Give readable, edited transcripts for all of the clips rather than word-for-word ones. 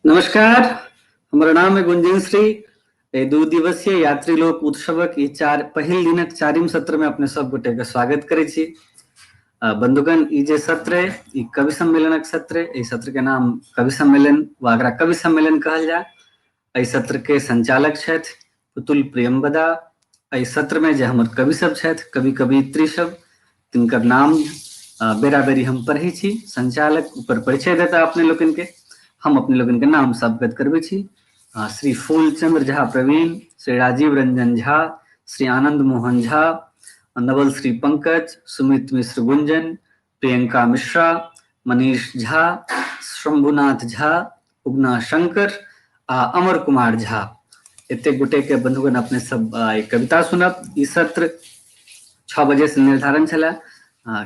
नमस्कार, हमर नाम है गुंजन श्री। एहि 2 दिवसीय यात्री लोक उत्सवक ई पहिल दिनक 4 सत्र में अपने सब गोटे के स्वागत करै छी। बंधुगण, ई जे सत्र है ई कवि सम्मेलनक सत्र है। एहि सत्र के नाम कवि सम्मेलन वा एकरा कवि सम्मेलन कहल जाय। एहि सत्र के संचालक छथि पुतुल प्रियंवदा। एहि सत्र में जे हमर कवि सब छथि, कवि कवयित्री सब, तिनकर नाम बेरा बेरी हम पढ़ै छी। संचालक ऊपर परिचय देता अपने लोकनि के, हम अपने लोकनि के नाम से अवगत करबै छी। श्री फूलचंद्र झा प्रवीण, श्री राजीव रंजन झा, श्री आनंद मोहन झा, नवल श्री पंकज, सुमित मिश्र गुंजन, प्रियंका मिश्रा, मनीष झा, शंभुनाथ झा, उगना शंकर आ अमर कुमार झा। एते गोटे के बंधुगण अपने सब कविता सुनब। ई सत्र 6 बजे से निर्धारण छलै,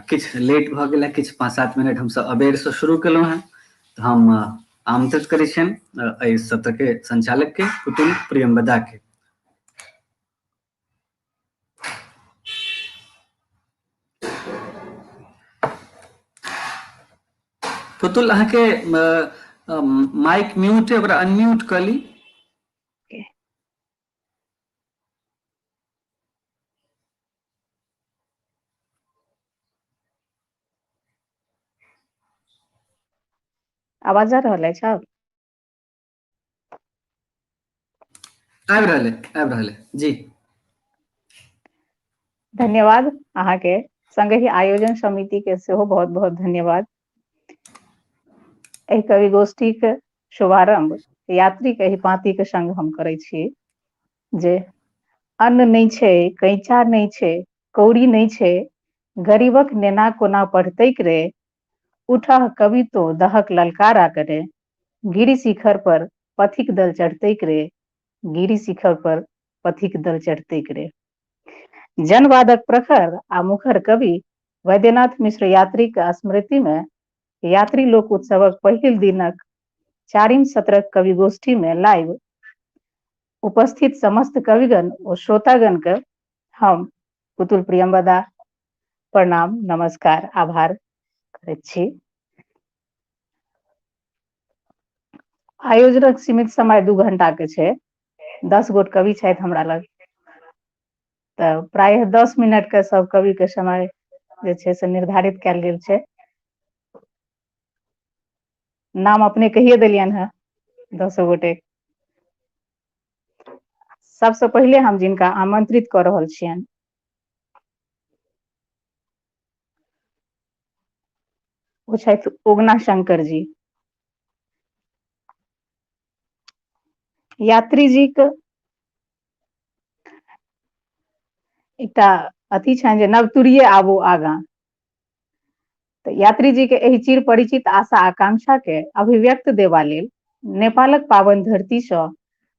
किछु लेट भऽ गेलै, किछु 5-7 मिनट हमसब अबेर से शुरू केलहुँ हेँ। तऽ हम आमंत्रित करै छियनि एहि सत्र के संचालक के, पुतुल प्रियंवदा के। पुतुल, अहाँके माइक म्यूट है, ओकरा अनम्यूट कऽ ली। आवाज आ रहल अछि आब? आबि रहल है, आबि रहल है जी। धन्यवाद अहाँके, संगहि आयोजन समिति के सेहो बहुत बहुत धन्यवाद। एहि कवि गोष्ठी के शुभारंभ यात्री के एहि पांति के संग हम करै छी जे अन्न नहि छै, कैंचा नहि छै, कौड़ी नहि छै, गरीबक नेना कोना पढ़तैक रे, उठह कवि तो दहक ललकारा करे, गिरि शिखर पर पथिक दल चढ़तैक रे, गिरि शिखर पर पथिक दल चढ़तैक रे। जनवादक प्रखर आ मुखर कवि वैद्यनाथ मिश्र यात्रीक स्मृति में यात्री लोक उत्सवक पहिल दिनक 4 सत्रक कवि गोष्ठी में लाइव उपस्थित समस्त कविगण और श्रोतागण के हम पुतुल प्रियंवदा प्रणाम, नमस्कार, आभार करैत छी। आयोजनक सीमित समय 2 घंटा के छै। 10 गोट कवि छथि हमरा लग, तऽ प्रायः 10 मिनट के सब कवि के समय जे छै से निर्धारित कयल गेल छै। नाम अपने कहिए देलियनि हेँ 10 गोटे। सबसे पहिले हम जिनका आमंत्रित कऽ रहल छियनि ओ छथि उगना शंकर जी। यात्री जी के एकटा अथी छनि जे नवतुरिये आबू आगाँ, तऽ यात्री जी के एहि चिर परिचित आशा आकांक्षा के अभिव्यक्त देबा लेल नेपालक पावन धरती सँ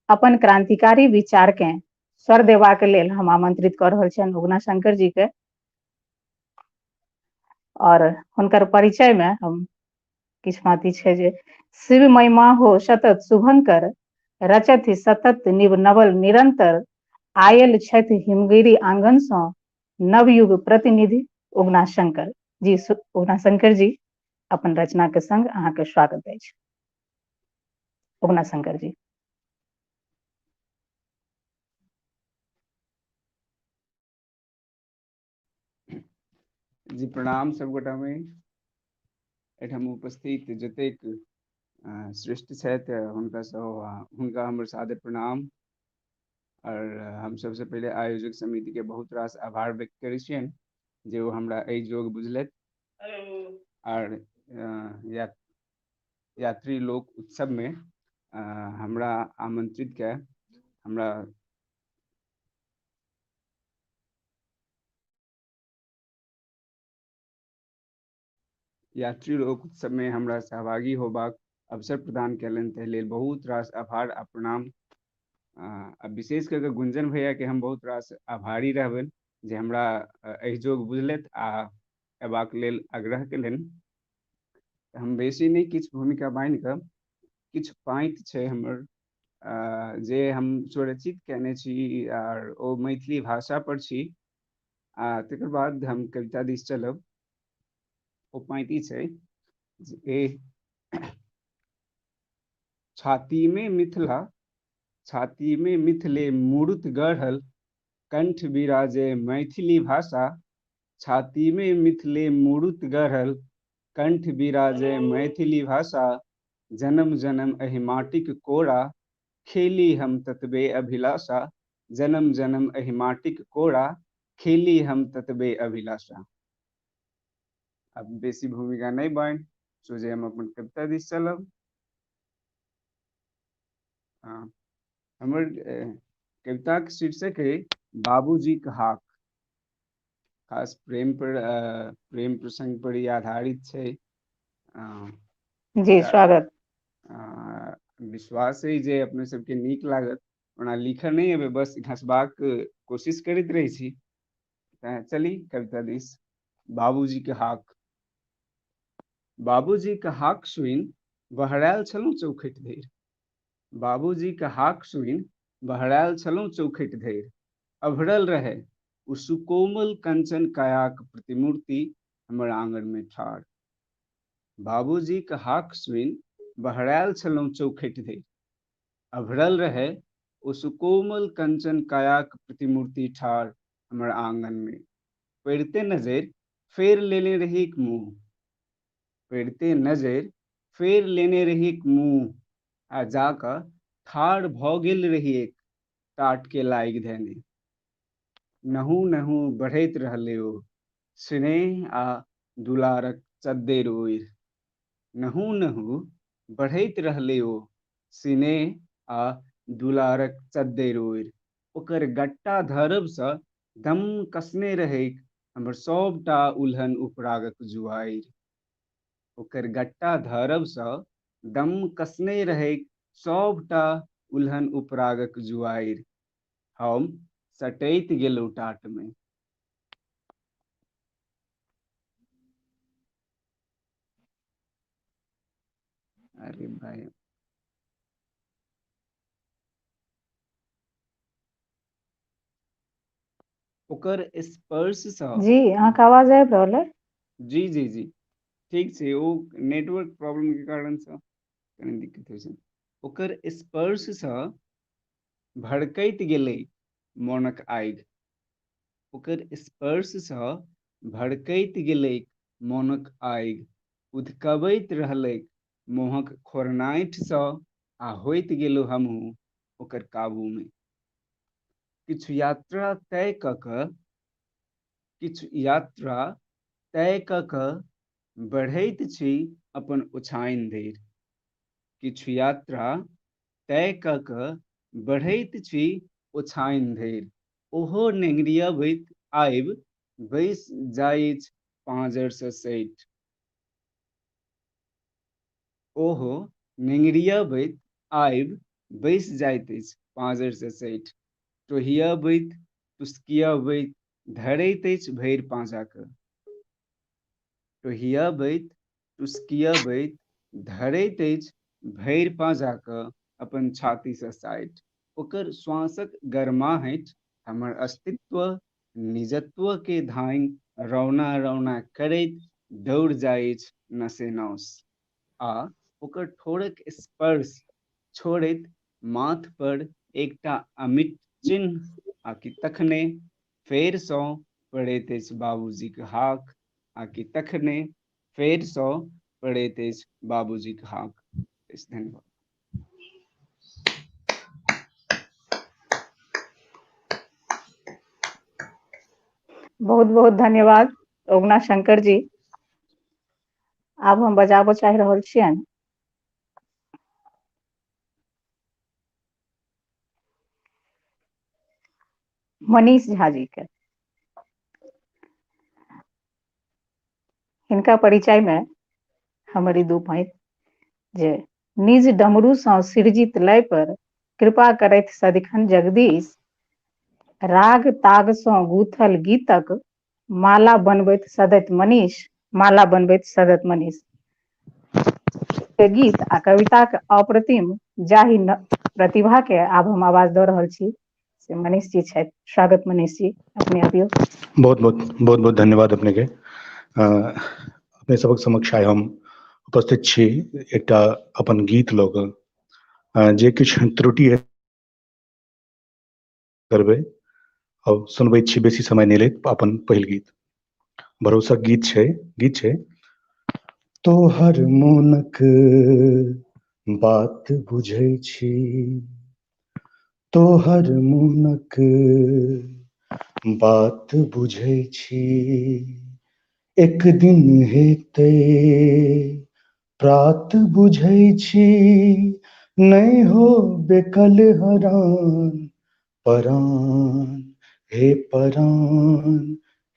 अपन क्रांतिकारी विचार के स्वर देबाक लेल हम आमंत्रित कऽ रहल छियनि उगना शंकर जी के। और हुनकर परिचय में हम किछु पाँति छै जे शिव महिमा हो सतत शुभंकर, रचथि सतत निव नवल निरंतर, आयल छथि हिमगिरी आंगन सँ नवयुग प्रतिनिधि उगना शंकर जी। उगना शंकर जी अपन रचना के संग अहाँके स्वागत अछि। उगना शंकर जी। जी प्रणाम सब गोटा में। एहिठाम उपस्थित जतेक श्रेष्ठ छथि हुनका सब, हुनका हमर सादर प्रणाम। और हम सबसे पहिले आयोजक समिति के बहुत रास आभार व्यक्त करै छियनि जे ओ हमरा एहि जोग बुझलथि। और यात्री लोक उत्सव में हमरा आमंत्रित कए हमरा यात्री लोक उत्सव में हमरा सहभागी होबाक अवसर प्रदान कयलनि, ताहि लेल बहुत रास आभार आ प्रणाम। आ विशेष कऽ कऽ गुंजन भैया के हम बहुत रास आभारी रहबनि जे हमरा एहि जोग बुझलथि आ अयबाक लेल आग्रह कयलनि। हम बेसी नहि किछु भूमिका बान्हि कऽ किछु पाँति छै हमर जे हम स्वरचित कयने छी आर ओ मैथिली भाषा पर छी, आ तकर बाद हम कविता दिस चलब। ओ पाँति छै जे छातीमे मिथिला, छातीमे मिथिले मुरुत गढ़ल, कंठ विराजे मैथिली भाषा। छातीमे मिथिले मुरुत गढ़ल, कंठ विराजे मैथिली भाषा। जन्म जन्म एहि माटिक कोरा, खेली हम ततबे अभिलाषा। जन्म जन्म एहि माटिक कोरा, खेली हम ततबे अभिलाषा। आब बेसी भूमिका नहि बान्हि सोझे हम अपन कविता दिस चलब। हमर कविताक शीर्षक है बाबूजीक हाक। खास प्रेम पर, प्रेम प्रसंग पर ई आधारित छै। जी स्वागत। विश्वास है जे अपने सबके नीक लागत। ओना लिखऽ नहि अबै, बस घसबाक कोशिश करैत रहै छी। चली कविता दिस। बाबूजीके हाक। बाबूजीके हाक सुनि बहरायल छलहुँ चौखटि धरि। बाबूजीके हाक सुनि बहरायल छलहुँ चौखटि धरि। अभरल रहै ओ सुकोमल कंचन कायाक प्रतिमूर्ति हमर आंगनमे ठाढ़। बाबूजीक हाक सुनि बहरायल छलहुँ चौखटि धरि। अभरल रहै ओ सुकोमल कंचन कायाक प्रतिमूर्ति ठाढ़ हमर आंगनमे। पड़िते नजरि फेर लेने रहीक मुँह। पड़िते नजरि फेर लेने रहीक मुँह आ जाकऽ ठाढ़ भऽ गेल रहिऐक टाटके लागि धयने। नहु नहु बढ़ैत रहलै ओ स्नेह आ दुलारक चद्दैर ओढ़ि। नहु नहु बढ़ैत रहलै ओ सिनेह आ दुलारक चद्दैर ओढ़ि। ओकर गट्टा धरबसँ दम कसने रहैक हमर सभटा उलहन उपरागक जुआरि। ओकर गट्टा धरबसँ दम कसने रहैक सभटा उलहन उपरागक जुआरि। हम सटैत गेलहुँ टाटमे। अरे भाई, ओकर स्पर्शसँ। जी अहाँके आवाज आबि रहल है? जी जी जी ठीक छै। ओ नेटवर्क प्रॉब्लम के कारणसँ कनि दिक्कत होइ छै। ओकर स्पर्शसँ भड़कैत गेलै मोनक आगि। ओकर स्पर्शसँ भड़कैत गेलै मोनक आगि। उधकबैत रहलैक मोहक खोरनाठिसँ आ होइत गेलहुँ हमहूँ ओकर काबूमे। किछु यात्रा तय कऽ कऽ, किछु यात्रा तय कऽ कऽ बढ़ैत छी अपन ओछाइन धरि। किछु यात्रा तय कऽ कऽ बढ़ैत छी ओछाइन धरि। ओहो नेङ्गरियबैत आबि बैस जाइछ पाँजरसँ सटि। ओहो नेङ्गरियबैत आबि बैस जाइत अछि पाँजरसँ सटि। टोहियबैत टुसकियबैत धरैत अछि भरि पाँजाके। टोहियबैत टुसकियबैत धरैत अछि भरि पाँजाके अपन छातीसँ साटि। ओकर श्वासक गरमाहटि हमर अस्तित्व निजत्व के धांगि रौना रौना करैत दौड़ जाइछ नसे नस। आ ओकर ठोरक स्पर्श छोड़ैत माथ पर एकटा अमिट चिन्ह आ कि तखने फेरसँ पड़ैत अछि बाबूजीक हाक। आ कि तखने फेरसँ पड़ैत अछि बाबूजीक हाक। धन्यवाद। बहुत बहुत धन्यवाद उगना शंकर जी। आब हम बजाबऽ चाहि रहल छियनि मनीष झा जी के। हिनका परिचय में हमर ई दू पाँति जे निज डमरू सँ सृजित लय पर कृपा करथि सदिखन जगदीश, राग ताग सँ गूथल गीतक माला बनबैत सदति मनीष, माला बनबैत सदति मनीष। के गीत आ कविताक अप्रतिम जाहि प्रतिभा के आब हम आवाज दऽ रहल छी से मनीष जी छथि। स्वागत मनीष जी, अपने अबियौ। बहुत बहुत बहुत बहुत धन्यवाद अपने के। अपने सबक समक्ष आइ हम उपस्थित छी एकटा अपन गीत लऽ कऽ। जे किछु त्रुटि है करबै आओर सुनबै छी, बेसी समय नहि लैत अपन पहिल गीत भरोसक गीत छै, गीत छै तोहर मोनक बात बुझै छी, तोहर मोनक बात बुझै छी, एक दिन हेतै प्रात बुझै छी, नहि हो बेकल हरान परान हे परान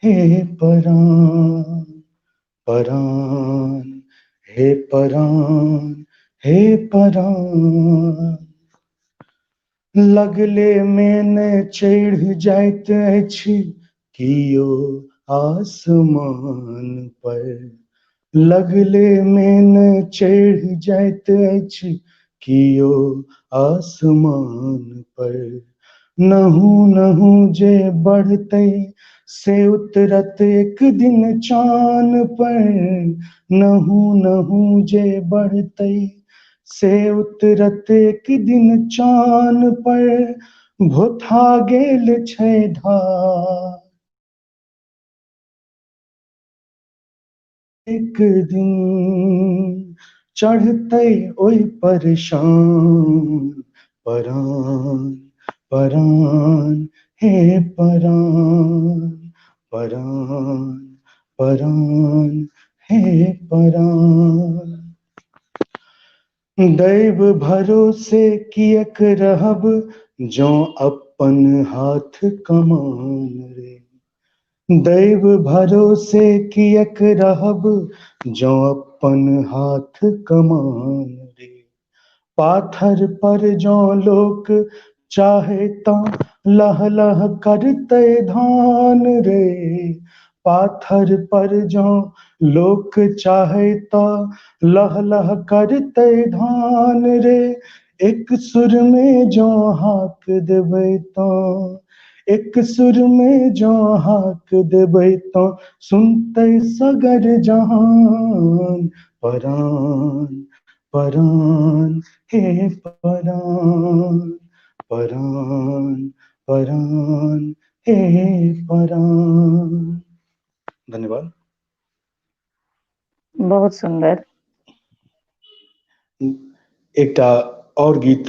हे परान परान हे परान हे परान। लगले में ने चढ़ जाइत अछि कियो आसमान पर, लगले में ने चढ़ जाइत अछि कियो आसमान पर, नहु नहु जे बढ़तै से उतरत एक दिन चान पर, नहु नहु जे बढ़तै से उतरत एक दिन चान पर, भोथा गेल छै धार एक दिन चढ़तै ओहि पर शान परान परान हे परान परान परान हे परान। दैव भरोसे कियक रहब जौं अपन हाथ कमान रे, दैव भरोसे कियक रहब जौं अपन हाथ कमान रे, पाथर पर जौं लोक चाहे ता लह लह करतै धान रे, पाथर पर जौं लोक चाहे ता लह लह करतै धान रे, एक सुर में जौं हाक देबै ता, एक सुर में जौं हाक देबै ता सुनतै सगर जहान परान परान हे परान परान परान हे परान। धन्यवाद। बहुत सुंदर। एकटा और गीत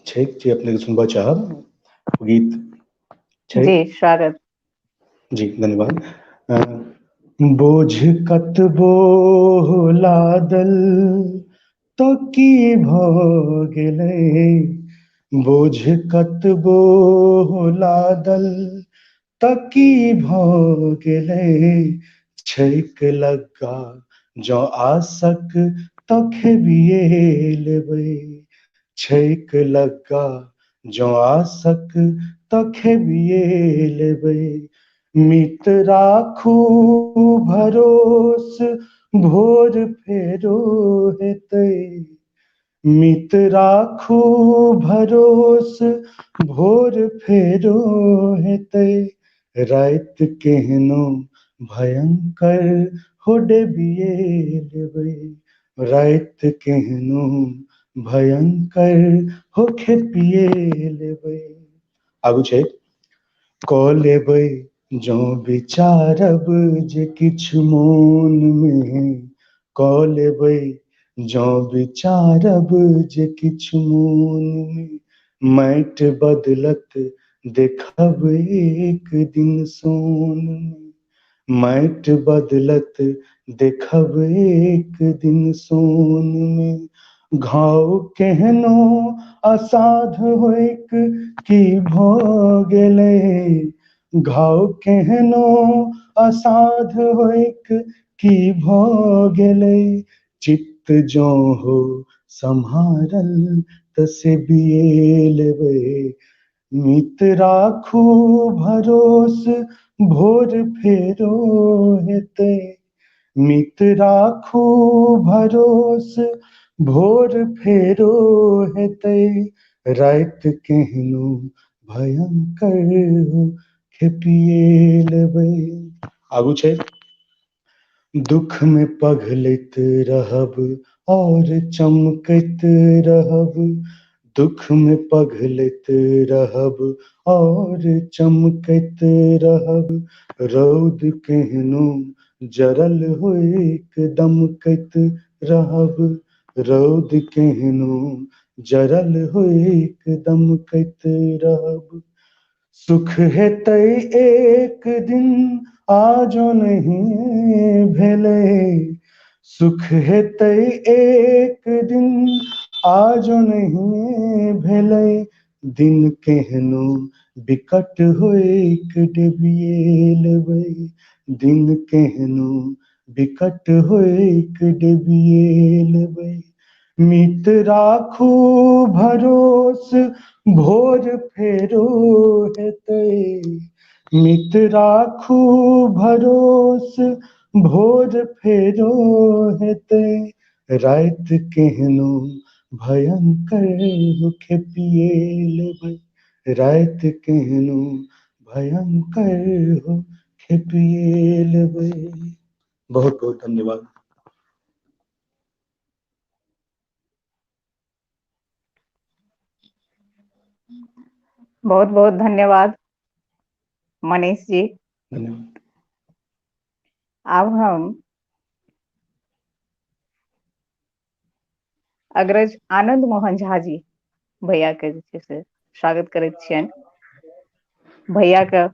छै जे अपने के सुनबा चाहब, गीत छै। जी स्वागत। जी धन्यवाद। बोझ कतबो लादल तो की भ गेलै, बोझ कतबो लादल त की भ गेलै, छैक लग्गा जँ आसक त खेबिए लेबै, छैक लग्गा जँ आसक त खेबिए लेबै, मित राखू भरोस भोर फेरो हेतै, मित राखू भरोस भोर फेरो हेतै, राति केहनो भयंकर हो डेबिए लेबै, राति केहनो भयंकर हो खेपिए लेबै। आगू छै कऽ लेबै जँ विचारब जे किछु मोन मे, कऽ लेबै जँ विचारब जे किछु मोन मे, माटि बदलत देखब एक दिन सोन मे, माटि बदलत देखब एक दिन सोन मे, घाव केहनो असाध होइक की भऽ गेलै, घाव केहनो असाध होइक की भऽ गेलै, चित्त जँ हो सम्हारल त से बिए लेबै, मित राखू भरोस भोर फेरो हेतै, मित राखू भरोस भोर फेरो हेतै, राति केहनो भयंकर हो खेपिए लेबै। आगू छै दुख में पघलैत रहब और चमकैत रहब, दुख में पघलैत रहब और चमकैत रहब। रौद केहनो जरल होइक दमकैत रहब। रौद केहनो जरल होइक दमकैत रहब। सुख हेतै एक दिन आजो नहीं भेलै। सुख हेतै एक दिन आजो नहीं भेलै। दिन केहनो विकट होइक डेबिये लेबै। दिन केहनो विकट होइक डेबिये लेबै। मित राखू भरोस भोर फेरो हेतै। मित राखू भरोस भोर फेरो हेतै। राति केहनो भयंकर हो खेपिये लेबै। राति केहनो भयंकर हो खेपिये लेबै। बहुत बहुत धन्यवाद। बहुत बहुत धन्यवाद मनीष जी। धन्यवाद। आब हम अग्रज आनंद मोहन झा जी भैया के जे छै से स्वागत करैत छियनि। भैया के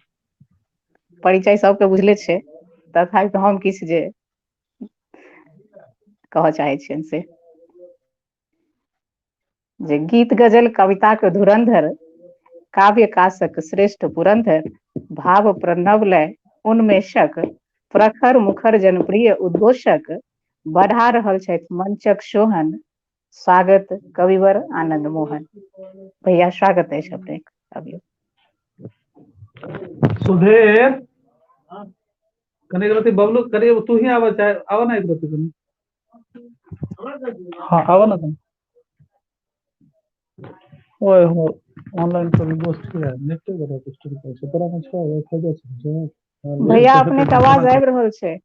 परिचय सबके बुझले छै, तथापि हम किछु जे कहऽ चाहै छियनि से जे गीत गजल कविता के धुरंधर, काव्य कासक श्रेष्ठ पुरंधर, भाव प्रणव लय उन्मेषक, प्रखर मुखर जनप्रिय उद्घोषक, बढ़ा रहल छथि मंचक सोहन। स्वागत कविवर आनंद मोहन भैया, स्वागत अछि अपने। अबियौ सुधीर, कनी एक रत्ती बबलू कनी तू ही आबऽ चाहे, आबऽ ना एक रत्ती कनी। हाँ आबऽ ना कनी। ओए हो ऑनलाइन पर गोष्ठी है, नेटे बड़ा डिस्टर्ब करै छै। तोरा मे छौ वाईफाई छै? भैया अपने के आवाज आबि रहल छै।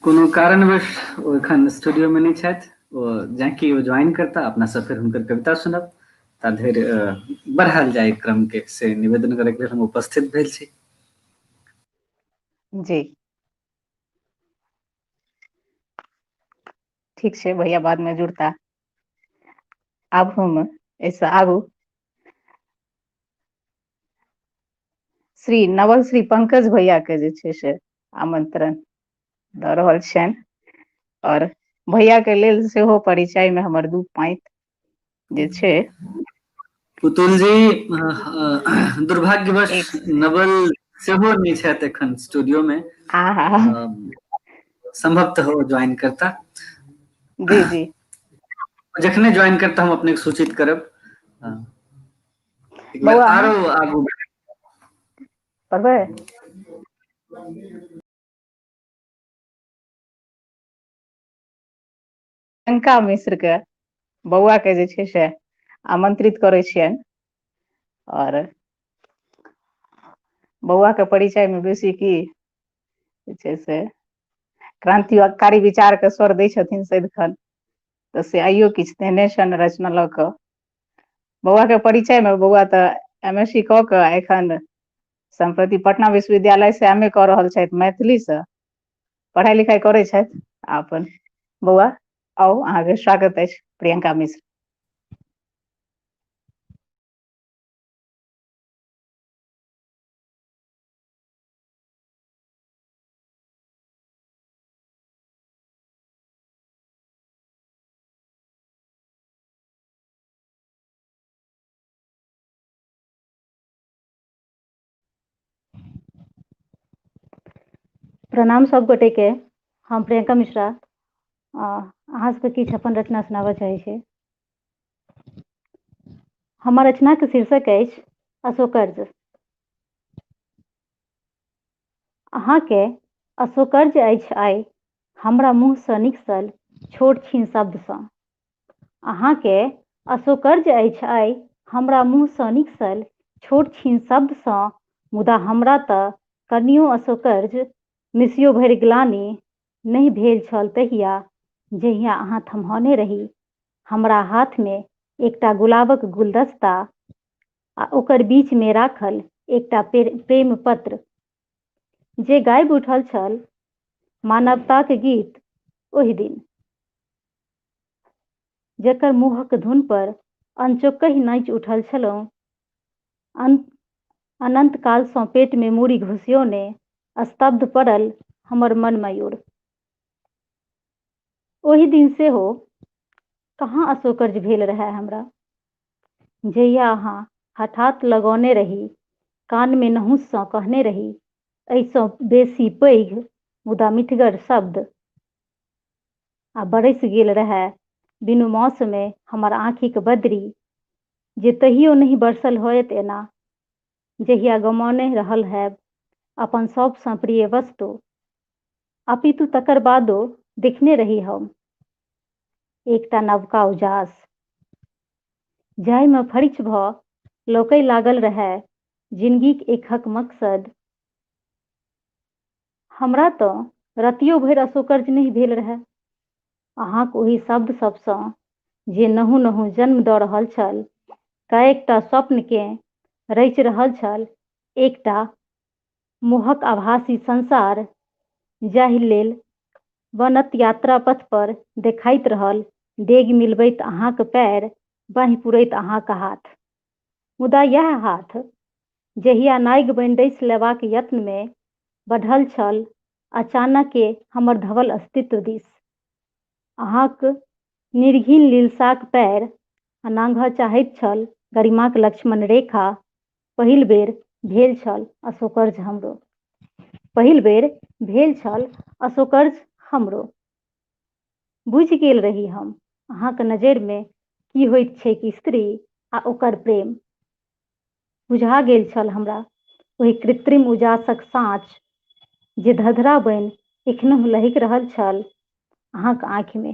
कोनो कारणवश ओ एखन स्टूडियो में नहि छथि। ओ जाकि ओ ज्वाइन करता अपना सब फेर हुनकर कविता सुनब। ता धरि बढ़ायल जाय क्रम के से निवेदन करे के लेल हम उपस्थित भेल छी। जी ठीक छै, भैया बाद में जुड़ता। आब हम एहिसँ आगू श्री नवल श्री पंकज भैया के जे छै से आमंत्रण दऽ रहल छियनि। और भैया के लेल सेहो परिचय में हमर दू पाँति जे छै। पुतुल जी, दुर्भाग्यवश नवल सेहो नहि छथि एखन स्टूडियो में। संभवतः ओ ज्वाइन करता। जी जी, जखने ज्वाइन करता हम अपने के सूचित करब। एक बेर आरो आगू पढ़बै। प्रियंका मिश्र के बौआ के जे छै से आमंत्रित करै छियनि। और बौआ के परिचय में बेसी की जे छै से क्रांतिकारी विचार के स्वर दै छथिन सदिखन, तऽ से आइयो किछु तेहने सन रचना लऽ कऽ बौआ के परिचय में बौआ तऽ एम एस सी कऽ कऽ एखन सम्प्रति पटना विश्वविद्यालय से एम ए कऽ रहल छथि, मैथिली से पढ़ाई लिखाई करै छथि। आ अपन बौआ आउ, अहाँके स्वागत अछि प्रियंका मिश्र। प्रणाम सब गोटे के, हम प्रियंका मिश्रा अहाँ सबके किछु अपन रचना सुनाबऽ चाहै छी। हमर रचनाके शीर्षक अछि अशोकर्ज। अहाँके अशोकर्ज अछि आइ हमरा मुँहसँ निकसल छोट छिन शब्दसँ। अहाँके अशोकर्ज अछि आइ हमरा मुँहसँ निकसल छोट छिन शब्दसँ, मुदा हमरा तऽ कनियो असोकर्ज, मिसियो भरि ग्लानि नहि भेल छल तहिया, जहिया अहाँ थम्हौने रही हमरा हाथमे एकटा गुलाबक गुलदस्ता आ ओकर बीचमे राखल एकटा प्रेम पत्र, जे गाबि उठल छल मानवताक गीत ओहि दिन, जकर मुँहक धुन पर अनचोकहि नाचि उठल छलहुँ, अनन्त कालसँ पेटमे मूड़ी घुसियौने स्तब्ध पड़ल हमर मन मयूर। ओहि दिन सेहो कहाँ असोकर्ज भेल रहए हमरा, जहिया अहाँ हठात लगौने रही, कानमे नहुँससँ कहने रही, एहिसँ बेसी पैघ मुदा मिठगर शब्द, आ बरसि गेल रहए बिनु मौसमे हमर आँखिक बदरी, जे तहियो नहि बरसल होयत एना, जहिया गमौने रहल हैब अपन सभसँ प्रिय वस्तु। अपितु तकर बादो देखने रही हम एकटा नवका उजास, जाहिमे फरिछ भऽ लौकय लागल रहए जिनगीक एकहक मकसद। हमरा तँ रतियो भरि असोकर्ज नहि भेल रहए अहाँक ओहि शब्द सभसँ, जे नहु नहु जन्म दऽ रहल छल कएकटा स्वप्नकेँ, रचि रहल छल एकटा मोहक आभासी संसार, जाहि लेल बनत यात्रा पथ पर देखाइत रहल डेग मिलबैत अहाँक पैर, बाँहि पुरैत अहाँक हाथ। मुदा इएह हाथ जहिया नागि बनि डसि लेबाक यत्नमे बढ़ल छल अचानके हमर धवल अस्तित्व दिस, अहाँक निर्घिन लीलसाक पैर आ नाँघऽ चाहैत छल गरिमाक लक्ष्मण रेखा, पहिल बेर भेल छल असोकर्ज हमरो। पहिल बेर भेल छल असोकर्ज हमरो। बुझि गेल रही हम अहाँक नजरिमे की होइत छैक स्त्री आ ओकर प्रेम। बुझा गेल छल हमरा ओहि कृत्रिम उजासक साँच, जे धधरा बनि एखनहुँ लहकि रहल छल अहाँक आँखिमे,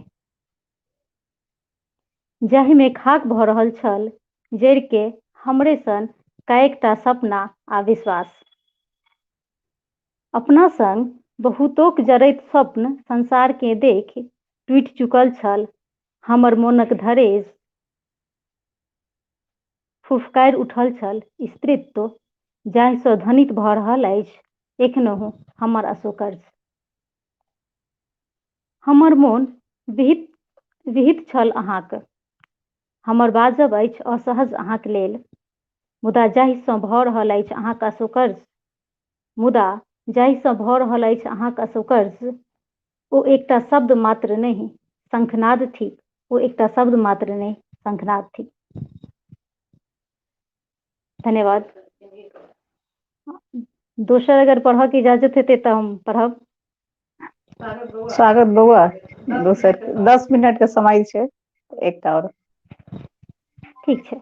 जाहिमे खाक भऽ रहल छल जड़िके हमरे सन कएकटा सपना आ विश्वास। अपना संग बहुतोक जरैत स्वप्न संसारकेँ देखि टूटि चुकल छल हमर मोनक धरेज, फुफकारि उठल छल स्त्रीत्व, जाहिसँ ध्वनित भऽ रहल अछि एखनहुँ हमर असोकर्ज। हमर मोन विहित विहित छल अहाँक, हमर बाजब अछि असहज अहाँक लेल, मुदा जाहिसँ भऽ रहल अछि अहाँक असोकर्ज, मुदा जाहिसँ भऽ रहल अछि अहाँक असोकर्ज, ओ एकटा शब्द मात्र नहि, शंखनाद थिक। ओ एकटा शब्द मात्र नहि, शंखनाद थिक। धन्यवाद। दोसर अगर पढ़ऽके इजाजत हेतै तऽ हम पढ़ब। स्वागत बौआ, दोसर 10 मिनट के समय छै, एकटा और। ठीक छै।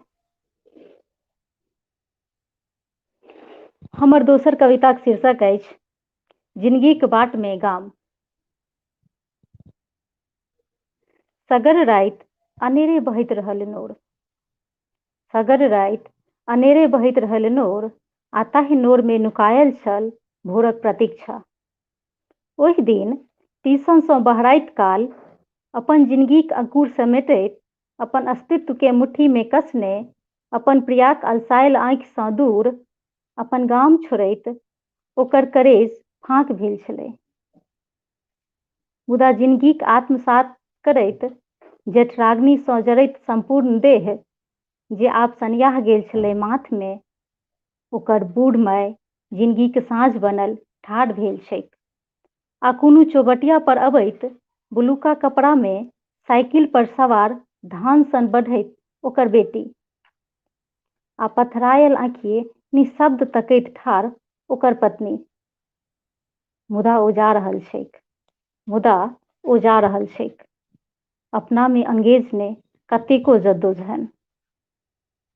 हमर दोसर कविताक शीर्षक अछि जिनगीक बाटमे गाम। सगर राति अनेरे बहैत रहल नोर, सगर राति अनेरे बहैत रहल नोर, आ ताहि नोरमे नुकायल छल भोरक प्रतीक्षा। ओहि दिन टीशनसँ बहराइत काल अपन जिनगीक अंकुर समेटैत, अपन अस्तित्वकेँ मुट्ठीमे कसने, अपन प्रियाक अलसायल आँखिसँ दूर अपन गाम छोड़ैत ओकर करेज फाँक भेल छलै। मुदा जिनगीक आत्मसात करैत जठराग्निसँ जरैत सम्पूर्ण देह, जे आब सनियाह गेल छलै माथमे, ओकर बूढ़ माय जिनगीक साँझ बनल ठाढ़ भेल छैक। आ कोनो चौबटिया पर अबैत बुलुका कपड़ामे साइकिल पर सवार धान सन बढ़ैत ओकर बेटी, आ पथरायल आँखिए निःशब्द तकैत ठाढ़ ओकर पत्नी। मुदा ओ जा रहल छैक, मुदा ओ जा रहल छैक अपनामे अंगेजने कतेको जद्दोजहद,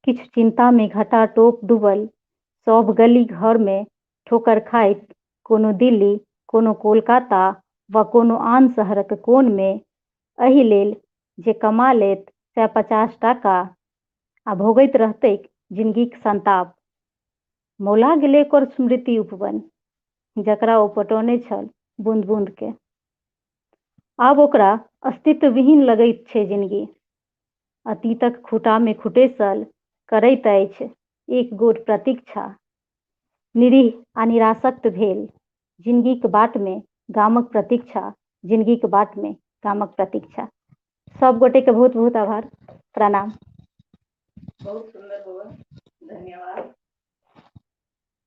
किछु चिन्तामे घटाटोप डूबल, सभ गली घरमे ठोकर खाइत, कोनो दिल्ली, कोनो कोलकाता वा कोनो आन शहरक कोनमे, एहि लेल जे कमा लेत 150 टाका आ भोगैत रहतैक जिनगीक संताप। मौला गेलै ओकर स्मृति उपवन। जकरा ओ पटौने छल बूंद-बूंद के। आब ओकरा अस्तित्वविहीन लगैत छै जिनगी। अतीतक खूटामे खुटेसल करैत अछि एक गोट प्रतीक्षा। निरीह आ निरासक्त भेल जिनगीक बाटमे गामक प्रतीक्षा, जिनगीक बाटमे गामक प्रतीक्षा। सब गोटेके बहुत बहुत आभार, प्रणाम। बहुत सुन्दर बौआ, धन्यवाद।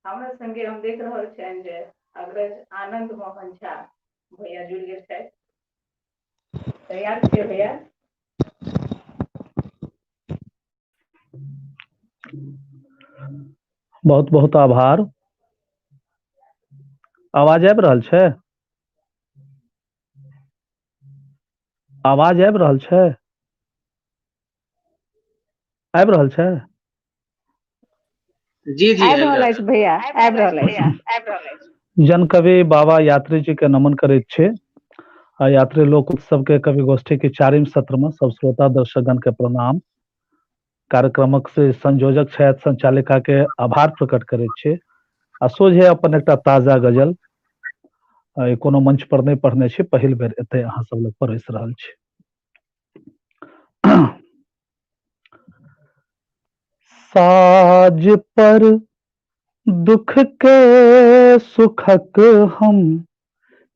हमरा संगे हम देख रहल छियनि जे अग्रज आनंद मोहन झा भैया जुड़ि गेल छथि। तैयार छियै भैया? बहुत बहुत आभार। आवाज आबि रहल छै? आवाज आबि रहल छै? आबि रहल छै? जी जी, आबि रहल अछि भैया, आबि रहल अछि। जनकवि बाबा यात्री जी के नमन करैत छी आ यात्री लोक उत्सव के कवि गोष्ठी के चारिम सत्र में सब श्रोता दर्शकगण के प्रणाम। कार्यक्रमक से संयोजक छथि संचालिका के आभार प्रकट करैत छी आ सोझे अपन एकटा ताजा गजल कोनो मंच पर नहि पढ़ने छी, पहिल बेर एते अहाँ सब लग परोसि रहल छी। साज पर दुख के सुखक हम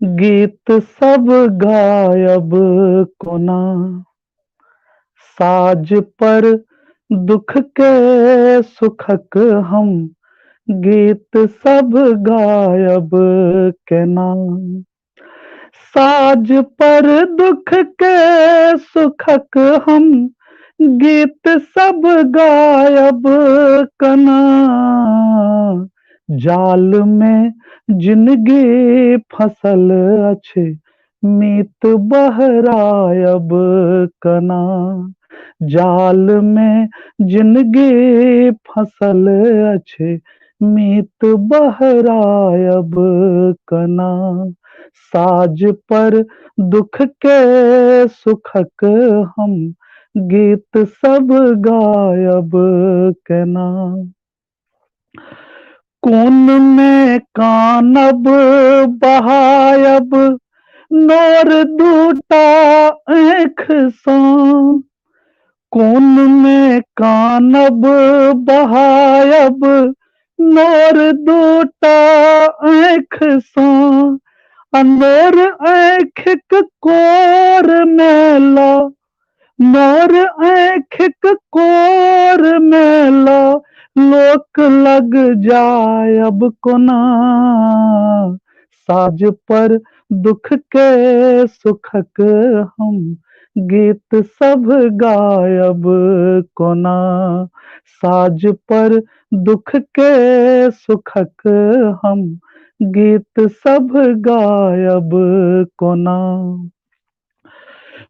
गीत सब गायब कोना, साज पर दुख के सुखक हम गीत सब गायब केना, साज पर दुख के सुखक हम गीत सब गायब कना, जाल में जिंदगी फसल अछि मीत बहरायब कना, जाल में जिंदगी फसल अछि मीत बहरायब कना, साज पर दुख के सुखक हम गीत सब गायब केना, कोन में कानब बहायब नोर दूटा आँख सँ, कोन में कानब बहायब नोर दूटा आँख सँ, आ नोर आँखिक कोर में ल, मोर आँखिक कोर में ल लोक लग जायब कोना, साज पर दुख के सुखक हम गीत सब गायब कोना, साज पर दुख के सुखक हम गीत सब गायब कोना,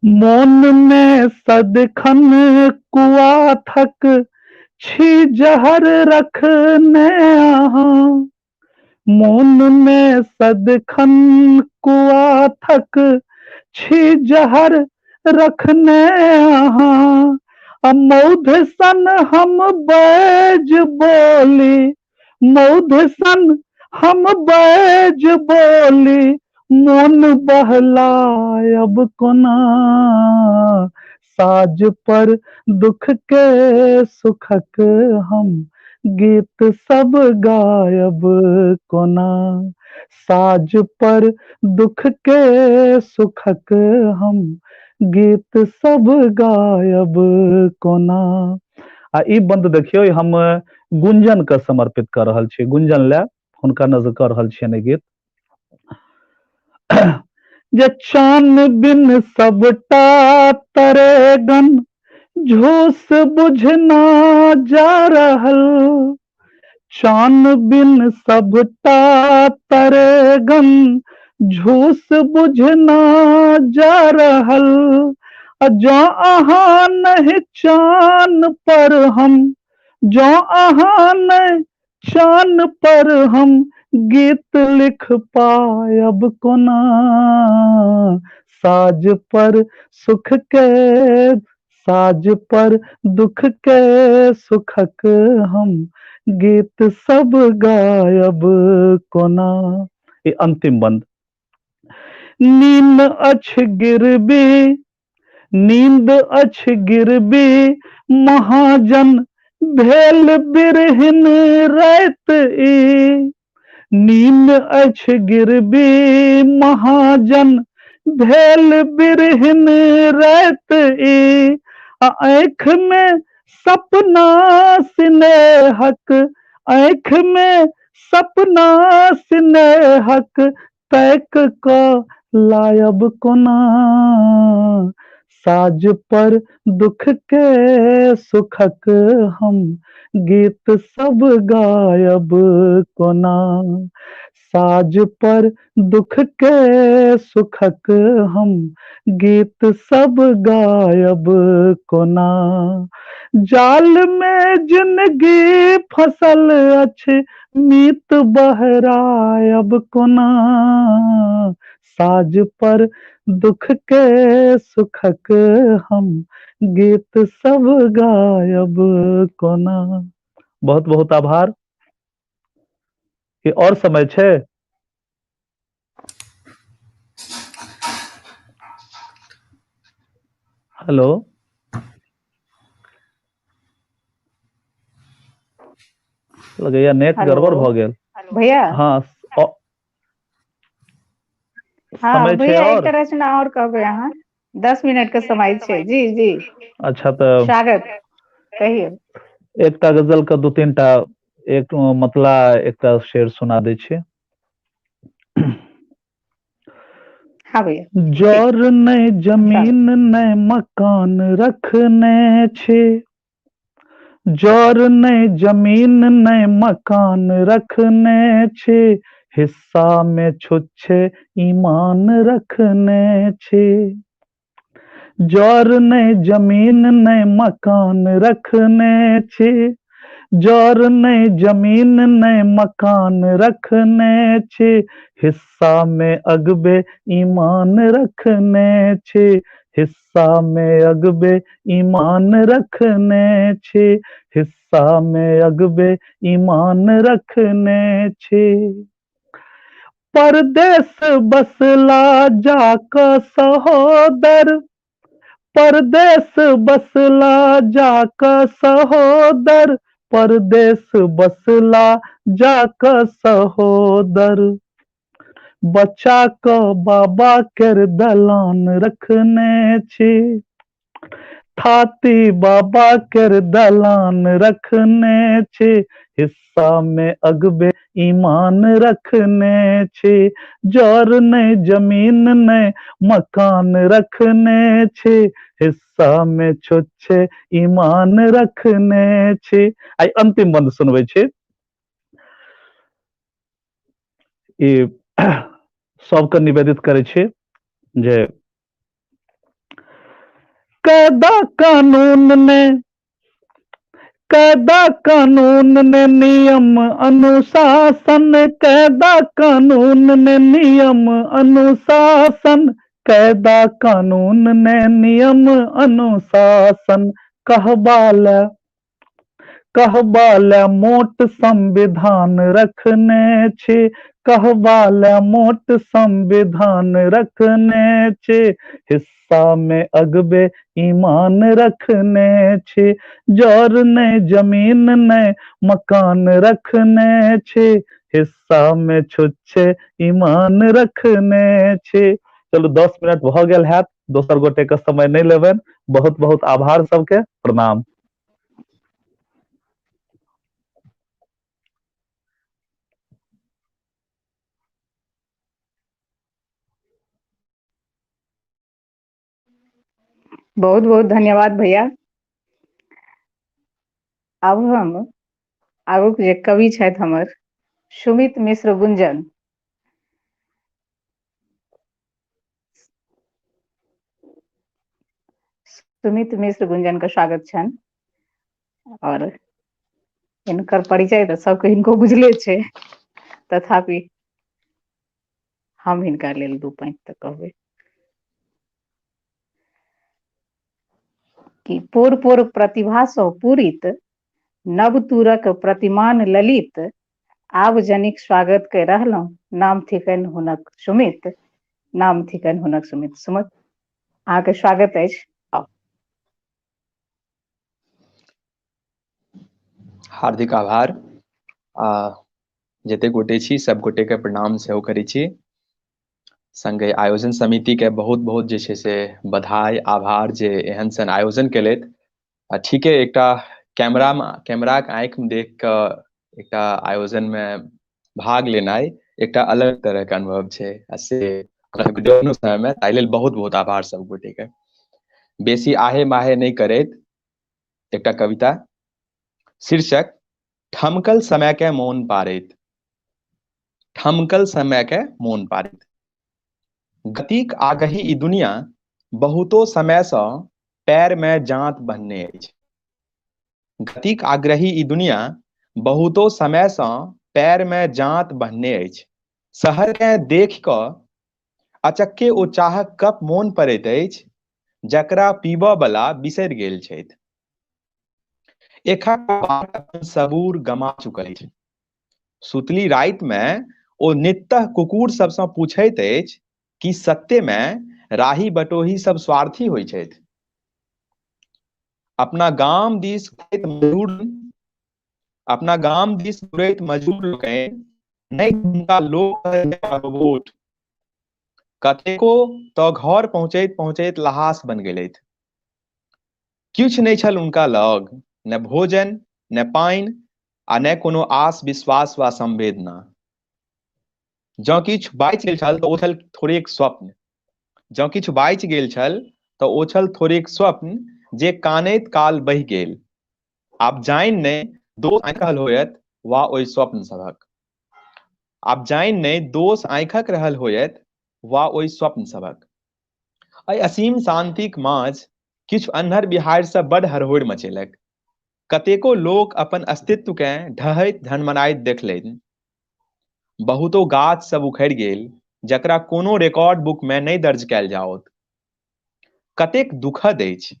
मोन में सदखन कुआ थक छी जहर रखने अहाँ, मोन में सदखन कुआ थक छी जहर रखने अहाँ, आ मौध सन हम बैज बोली, मौध सन हम बैज बोली मोन बहलायब कोना, साज पर दुख के सुखक हम गीत सब गायब कोना, साज पर दुख के सुखक हम गीत सब गायब कोना। आ ई बंद देखियौ, हम गुंजन के समर्पित कर रहल छी, गुंजन ले हुनका नजर कर रहल छियनि गीत। जे चान बिन सबटा तरेगन झूस बुझना जा रहल, चान बिन सबटा तरेगन झूस बुझना जा रहल, जँ अहाँ नहीं चान पर हम, जँ अहाँ नहीं चान पर हम गीत लिख पायब कोना, साज पर सुख के, साज पर दुख के सुखक हम गीत सब गायब कोना। ई अंतिम बंद। नींद अछि गिरबी, नींद अछि गिरबी, महाजन भेल बिरहिन राति ई। नींद अछि गिरबी, महाजन भेल बिरहिन राति ई। आ आँखि मे सपना स्नेहक, आँखि मे सपना स्नेहक, ताकि कऽ लायब कोना। साज पर दुख के सुखक हम गीत सब गायब कोना। साज पर दुख के सुखक हम गीत सब गायब कोना। जाल मे जिनगी फसल अछि, मीत बहरायब कोना। साज पर दुख के सुखक हम गीत सब गायब कोना। बहुत बहुत आभार। और समय छै? हेलो, लगैया नेट हेलो गड़बड़ भऽ गेल। भैया। हँ, हँ समय छै भैया, और एकटा रचना और कहबै अहाँ, 10 मिनट के समय छै। जी जी। अच्छा, तऽ स्वागत, कहियौ। एकटा गजल के दू तीनटा, एक मतला, एकटा शेर सुना दै छी। हँ भैया, ठीक। जर नहि स्वागत। जमीन नहि मकान रखने छी, जर नहि जमीन नहि मकान रखने छी, हिस्सा मे छुच्छे ईमान रखने छी। जर नहि जमीन नहि मकान रखने छी, जर नहि जमीन नहि मकान रखने छी, हिस्सा मे अगबे ईमान रखने छी, हिस्सा मे अगबे ईमान रखने छी, हिस्सा मे अगबे ईमान रखने छी। परदेश बसला जाक सहोदर, परदेश बसला जाक सहोदर, परदेश बसला जाक सहोदर, बचा कऽ बाबा केर दलान रखने छी, थाती बाबा केर दलान रखने छी, हिस्सा मे अगबे ईमान रखने छी, जर नहि जमीन नहि मकान रखने छी, हिस्सा मे छुच्छे ईमान रखने छी। आइ अंतिम बंद सुनबै छी। ई सबके निवेदित करै छी जे कायदा कानून ने, कायदा कानून ने नियम अनुशासन, कायदा कानून ने नियम अनुशासन, कायदा कानून ने नियम अनुशासन, कहबा ले, कहबा ले मोट संविधान रखने छी, कहबा ले मोट संविधान रखने छी, हिस्सा मे अगबे ईमान रखने छी, जर नहि जमीन नहि मकान रखने छी, हिस्सा मे छुच्छे ईमान रखने छी। चलू, 10 मिनट भऽ गेल हैत, दोसर गोटे के समय नहि लेबनि। बहुत बहुत आभार सबके, प्रणाम। बहुत बहुत धन्यवाद भैया। आब हम आगूक जे कवि छथि हमर, सुमित मिश्र गुंजन। सुमित मिश्र गुंजन के स्वागत छनि आओर हिनकर परिचय तऽ सबके हिनको बुझले छै, तथापि हम हिनका लेल दू पाँति तऽ कहबै कि पोर पोर प्रतिभासँ पूरित, नवतूरक प्रतिमान ललित, आब जनिक स्वागत कऽ रहलहुँ, नाम थिकनि हुनक सुमित, नाम थिकनि हुनक सुमित। सुमित, अहाँके स्वागत अछि, आउ। हार्दिक आभार। आ जते गोटे छी सब गोटे के प्रणाम सेहो करै छी। संगे आयोजन समिति के बहुत बहुत जे छै से बधाई, आभार जे एहन सन आयोजन केलथि। आ ठीके एकटा कैमराक आँखि में देख कऽ एकटा आयोजन में भाग लेनाइ एकटा अलग तरह के अनुभव छै, आ से समय में, ताहि लेल बहुत बहुत आभार सब गोटे के। बेसी आहे माहे नहि करैत एकटा कविता, शीर्षक ठमकल समय के मोन पारैत। ठमकल समय के मोन पारैत। गतिक आगही ई दुनिया बहुतो समय सँ पैर में जाँत बन्हने अछि। गतिक आग्रही ई दुनिया बहुतो समय सँ पैर में जाँत बन्हने अछि। शहर के देख कऽ अचक्के ओ चाहक कप मोन पड़ैत अछि जकरा पीबऽ बला बिसरि गेल छथि। एखन अपन सबूर गमा चुकल अछि। सुतली राति में ओ नित्तः कुकुर सबसँ पूछैत अछि कि सत्य में राही बटोही सब स्वार्थी होइ छथि। अपना गाम दिस मजदूर, अपना गाम दिस घुरैत मजदूर लोकनि नहि हुनका लोक वोट, कतेको तऽ घर पहुँचैत पहुँचैत लहास बन गेलथि। किछु नहि छल हुनका लग, ने भोजन ने पानि आ ने कोनो आस विश्वास वा संवेदना। जँ किछु बाँचि गेल छल तऽ ओ छल थोड़ेक स्वप्न। जँ किछु बाँचि गेल छल तऽ ओ छल थोड़ेक स्वप्न जे कानैत काल बहि गेल। आब जानि नहि दोष आँखि रहल होयत वा ओहि स्वप्न सभक। आब जानि नहि दोष आँखिक रहल होयत वा ओहि स्वप्न सभक। एहि असीम शांतिक माँझ किछु अन्हर बिहाड़ि सँ बड हरहोरि मचेलक। कतेको लोक अपन अस्तित्व केँ ढहैत ढनमनाइत देखलनि। बहुतो गाछ सब उखड़ि गेल जकरा कोनो रिकॉर्ड बुक में नहि दर्ज कयल जाओत। कतेक दुखद अछि,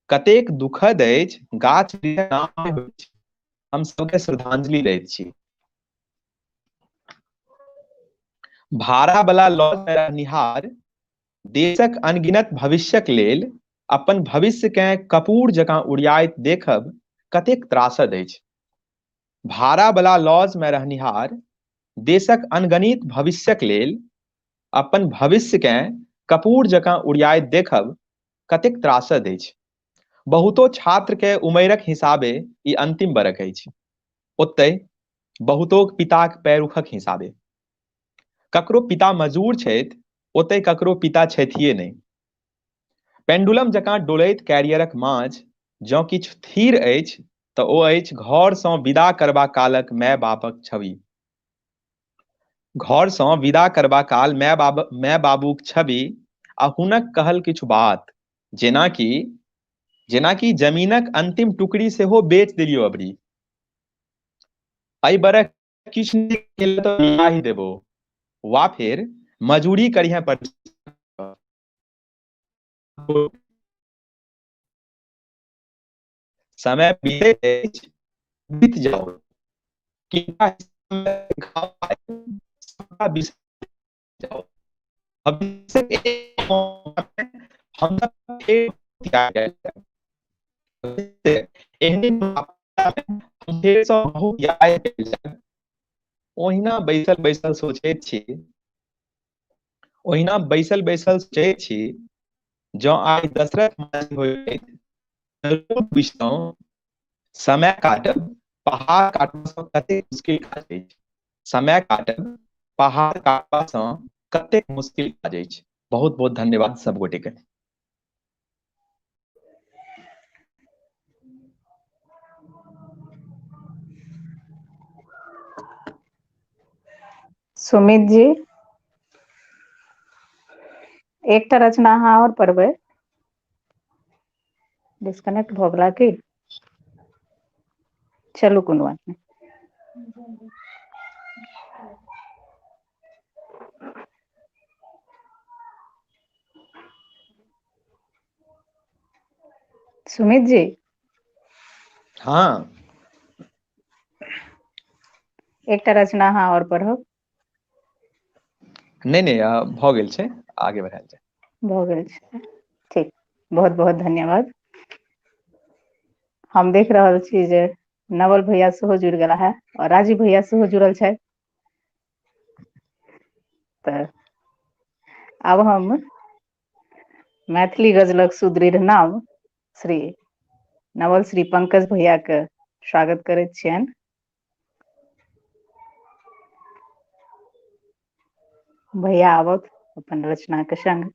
कतेक दुखद अछि गाछ हम सबके श्रद्धांजलि दैत छी। भाड़ा बला लॉज में रहनिहार देशक अनगिनत भविष्यक लेल अपन भविष्य के कपूर जकाँ उड़ियाइत देखब कतेक त्रासद अछि। भाड़ा बला लॉज में रहनिहार देशक अनगणित भविष्यक लेल अपन भविष्य के कपूर जकाँ उड़ियाइत देखब कतेक त्रासद अछि। बहुतो छात्र के उमेरक हिसाबे ई अंतिम बरख अछि, ओतहि बहुतोक पिताक पैरुखक हिसाबे। ककरो पिता मजूर छथि, ओतहि ककरो पिता छथिए नहि। पेंडुलम जकाँ डोलैत कैरियरक माँझ जँ किछु थिर अछि तऽ ओ अछि घर सँ विदा करबा कालक माय बापक छवि। घर सँ विदा करबा काल माय बाबूक छवि आ हुनक कहल किछु बात, जेनाकि जमीनक अंतिम टुकड़ी सेहो बेच देलियौ अबरी, एहि बरख किछु नहि तऽ बियाहि देबो, वा फेर मजूरी करिहे पर। समय बीतैत अछि, बीत जाओ, ओहिना बैसल बैसल सोचैत छी, ओहिना बैसल बैसल सोचैत छी, जँ आइ दशरथ माँझी होइत जरूर बुझितहुँ समय काटब पहाड़ काटबा सँ कतेक मुश्किल काज अछि। समय काटब पहाड़ काटबा सँ कतेक मुश्किल काज अछि। बहुत बहुत धन्यवाद सब गोटे के। सुमित जी, एकटा रचना अहाँ और पढ़बै। डिस्कनेक्ट भऽ गेला की? चलू कोनो बात नहि। सुमित जी। हाँ। एकटा रचना अहाँ आओर पढ़ब। नहि नहि, भऽ गेल छै, आगे बढ़ायल जाय। भऽ गेल छै, ठीक, बहुत बहुत धन्यवाद। हम देख रहल छी जे नवल भैया सेहो जुड़ि गेला है और राजीव भैया सेहो जुड़ल छथि। तऽ आब हम मैथिली गजलक सुदृढ़ नाम श्री नवल श्री पंकज भैया के स्वागत करैत छियनि। भैया आबथि अपन रचना के संग।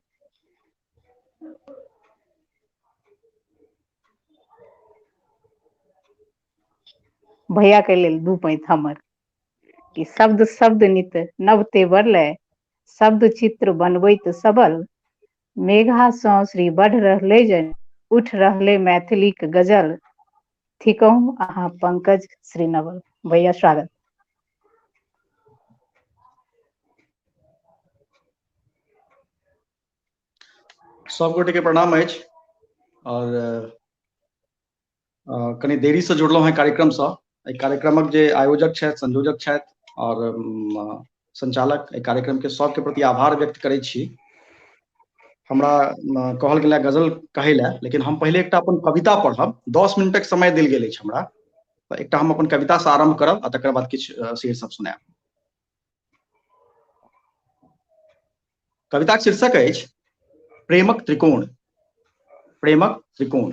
भैया के लेल दू पैंत हमर कि शब्द शब्द नित नव तेवर लय शब्द चित्र बनबैत सबल मेघा सँ श्री बढ़ रहले जन उठ रहले मैथिलीक गजल थिकहुँ अहाँ पंकज श्री नवल। भैया स्वागत। सब गोटे के प्रणाम अछि और कनि देरी से जुड़लहुँ हैं कार्यक्रम से। एहि कार्यक्रमक जे आयोजक छथि, संयोजक छथि और संचालक, एहि कार्यक्रम के सबके प्रति आभार व्यक्त करै छी। हमरा कहल गेल गजल कहै लए, लेकिन हम पहिले एकटा अपन कविता पढ़ब। 10 मिनटक समय देल गेल अछि हमरा, तऽ एकटा हम अपन कविता से आरंभ करब आ तकर बाद किछु शेर सब सुनायब। कविताक शीर्षक अछि प्रेमक त्रिकोण। प्रेमक त्रिकोण।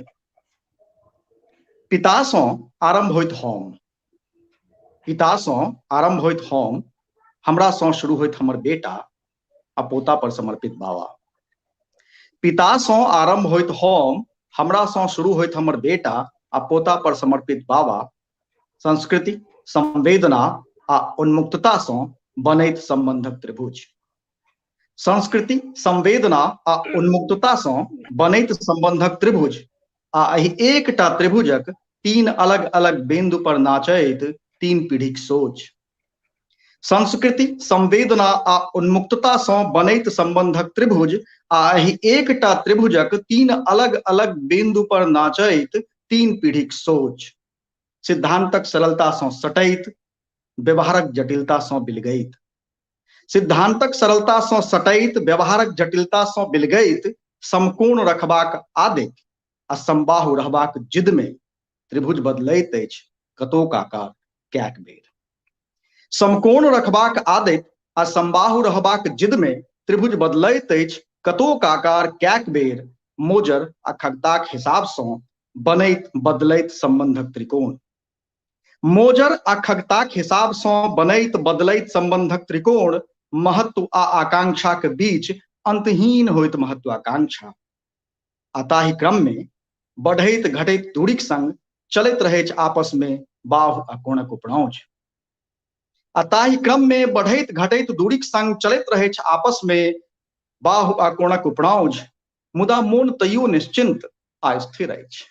पितासँ आरंभ होइत हम, पितासँ आरंभ होइत हम, हमरासँ शुरू होइत हमर बेटा आ पोता पर समर्पित बाबा। पितासँ आरंभ होइत हम, हमरासँ शुरू होइत हमर बेटा आ पोता पर समर्पित बाबा। संस्कृति, संवेदना आ उन्मुक्ततासँ बनैत सम्बन्धक त्रिभुज। संस्कृति, संवेदना आ उन्मुक्ततासँ बनैत सम्बन्धक त्रिभुज आ एहि एकटा त्रिभुजक तीन अलग अलग बिंदु पर नाचैत तीन पीढ़ीक सोच। संस्कृति, संवेदना आ उन्मुक्ततासँ बनैत सम्बन्धक त्रिभुज आ एहि एकटा त्रिभुजक तीन अलग अलग बिंदु पर नाचैत तीन पीढ़ीक सोच। सिद्धांतक सरलतासँ सटैत, व्यवहारक जटिलतासँ बिलगैत। सिद्धांतक सरलतासँ सटैत, व्यवहारक जटिलतासँ बिलगैत समकोण रखबाक आदति आ समबाहु रहबाक जिद में त्रिभुज बदलैत अछि कतोक आकार कैक बेर। समकोण रखबाक आदति आ समबाहु रहबाक जिद में त्रिभुज बदलैत अछि कतोक आकार कैक बेर। मोजर आ खगताक हिसाबसँ बनैत बदलैत सम्बन्धक त्रिकोण। मोजर आ खगताक हिसाबसँ बनैत बदलैत सम्बन्धक त्रिकोण। महत्व आ आकांक्षाक बीच अंतहीन होइत महत्वाकांक्षा आ ताहि क्रम में बढ़ैत घटैत दूरीक संग चलैत रहैछ आपस में बाहु आ कोणक उपड़ौंच। आ ताहि क्रम में बढ़ैत घटैत दूरीक संग चलैत रहैछ आपस में बाहु आ कोणक उपड़ौंच। मुदा मोन तैयो निश्चिंत आ स्थिर अछि।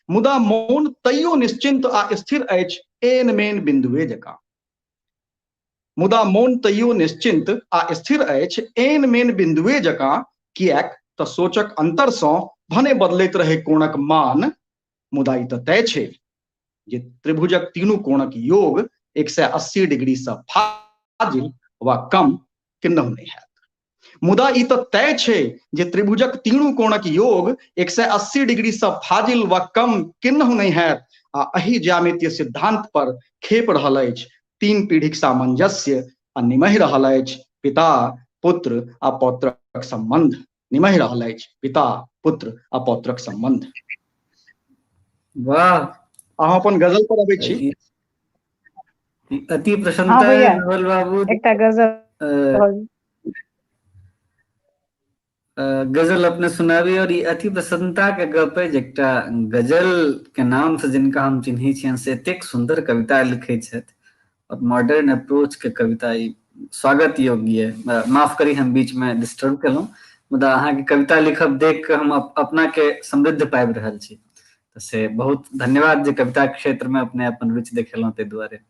मुदा मोन तैयो निश्चिंत आ स्थिर अछि एन मेन बिंदुए जकाँ। मुदा मोन तैयो निश्चिंत आ स्थिर अछि एन मेन बिंदुए जकाँ, किएक तऽ सोचक अंतरसँ भने बदलैत रहै कोणक मान, मुदा ई तऽ तय छै जे त्रिभुजक तीनू कोणक योग 180 डिग्री सँ फाजिल वा कम किन्नहु नहि हैत। मुदा ई तऽ तय छै जे त्रिभुजक तीनू कोणक योग 180 डिग्री सँ फाजिल वा कम किन्नहु नहि हैत। आ एहि ज्यामितीय सिद्धांत पर खेप रहल अछि तीन पीढ़ीक सामंजस्य आ निमहि रहल अछि पिता, पुत्र आ पौत्रक संबंध। निमहि रहल अछि पिता, पुत्र आ पौत्रक संबंध। वाह। अहाँ अपन गजल पर अबै छी। अति प्रसन्नता भैया, नवल बाबू। एकटा गजल गजल अपने सुनाबी और ई अति प्रसन्नता के गप है जे एकटा गजल के नाम से जिनका हम चिन्है छियनि से एतेक सुंदर कविता लिखै छथि और मॉडर्न अप्रोच के कविता ई स्वागत योग्य है। माफ करी हम बीच में डिस्टर्ब केलहुँ, मुदा अहाँके कविता लिखब देख के हम अपना के समृद्ध पाबि रहल छी, तऽ से बहुत धन्यवाद जे कविता के क्षेत्र में अपने अपन रुचि देखेलहुँ ताहि दुआरे।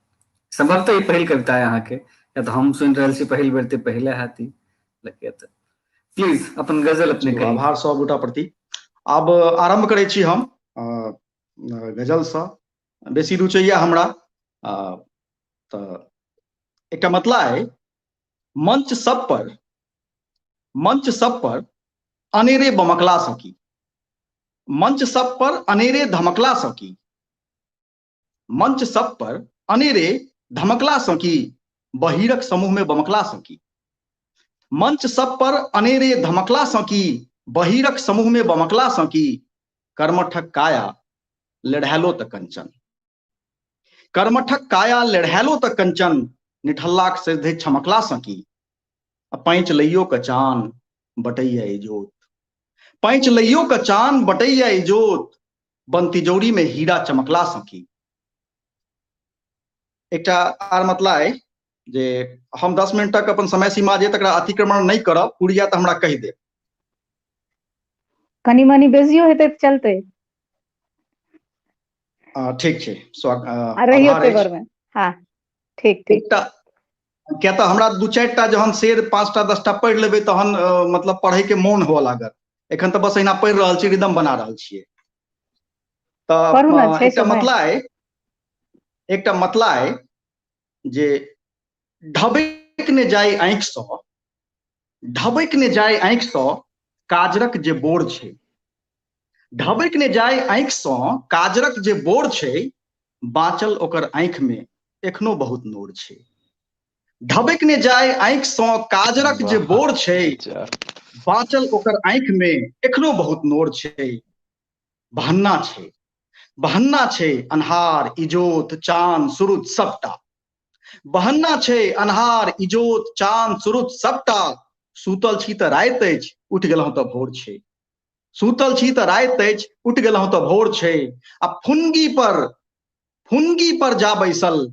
संभवतः ई पहिल कविता है अहाँके, या तऽ हम सुनि रहल छी पहिल बेर तऽ पहिले हैत ई। तऽ प्लीज अपन गजल अपने कही। आभार सब गोटा प्रति। आब आरंभ करै छी हम गजलसँ। बेसी रुचैया हमरा, तऽ एकटा मतला अइ, मंच सब पर, मंच सब पर अनेरे बमकला सँ की, मंच सब पर अनेरे धमकला सँ की, मंच सब पर अनेरे धमकला सँ की, बहिरक समूह में बमकला सँ की, मंच सब पर अनेरे धमकला सँ की, बहिरक समूह में बमकला सँ की, कर्मठक काया लेढ़ैलो त कंचन, कर्मठक काया लेढ़ैलो त कंचन, निठल्लाक सिद्धे छमकला सँ की, आ पैंच लैयो क चान बटैया इजोत, पैंच लैयो क चान बटैया इजोत, बन तिजौरी में हीरा चमकला सँ की। एकटा आर मतला अइ जे हम 10 मिनटक अपन समय सीमा जे तकरा अतिक्रमण नहि करब, पुरि जायत तऽ हमरा कहि देब। कनि मनि बेसियो हेतै तऽ चलतै। ठीक छै, रहियो में। हाँ, ठीक ठीक। एकटा किया तऽ हमरा 2-4 टा जहन शेर 5टा 10टा पढ़ि लेबै तहन मतलब पढ़ै के मोन हुअ लागत। एखन तऽ बस अहिना पढ़ि रहल छी, रिदम बना रहल छियै। तऽ एकटा मतला अइ, एकटा मतला अइ जे ढबैक ने जाय आँखिसँ, ढबैक ने जाय आँखिसँ काजरक जे बोर छै, ढबैक ने जाय आँखिसँ काजरक जे बोर छै, बाँचल ओकर आँखिमे एखनो बहुत नोर छै। ढबैक ने जाय आँखिसँ काजरक जे बोर छै, बाँचल ओकर आँखिमे एखनो बहुत नोर छै। बहन्ना छै, बहन्ना छै अन्हार इजोत चान सुरुज सबटा, बहन्ना छै अन्हार इजोत चान सुरुज सबटा, सुतल छी तऽ राति अछि उठि गेलहुँ तऽ भोर छै, सुतल छी तऽ राति अछि उठि गेलहुँ तऽ भोर छै। आ फुनगी पर, फुनगी पर जा बैसल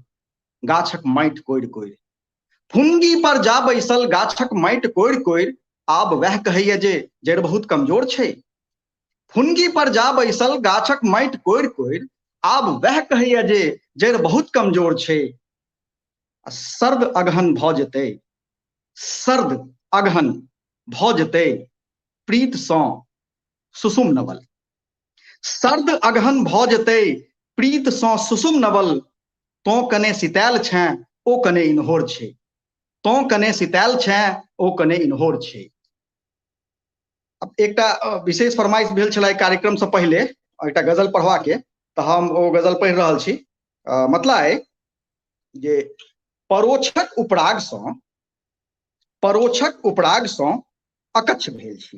गाछक माटि कोरि कोरि, फुनगी पर जा बैसल गाछक माटि कोरि कोरि, आब वएह कहैया जे जड़ि बहुत कमजोर छै। फुनगी पर जा बैसल गाछक माटि कोरि कोरि, आब वएह कहैया जे जड़ि बहुत कमजोर छै। आ सर्द अगहन भऽ जेतै, सर्द अगहन भऽ जेतै प्रीत सँ सुसुम नवल, सर्द अगहन भऽ जेतै प्रीत सँ सुसुम नवल, तों कने सितायल छें ओ कने इनहोर छै, तों कने सितायल छें ओ कने इनहोर छै। अब एकटा विशेष फरमाइश भेल छलै कार्यक्रम से पहिले एकटा गजल पढ़वा के, तऽ हम ओ गजल पढ़ि रहल छी। मतलब अइ जे परोछक उपराग सँ, परोछक उपराग सँ अकच्छ भेल छी,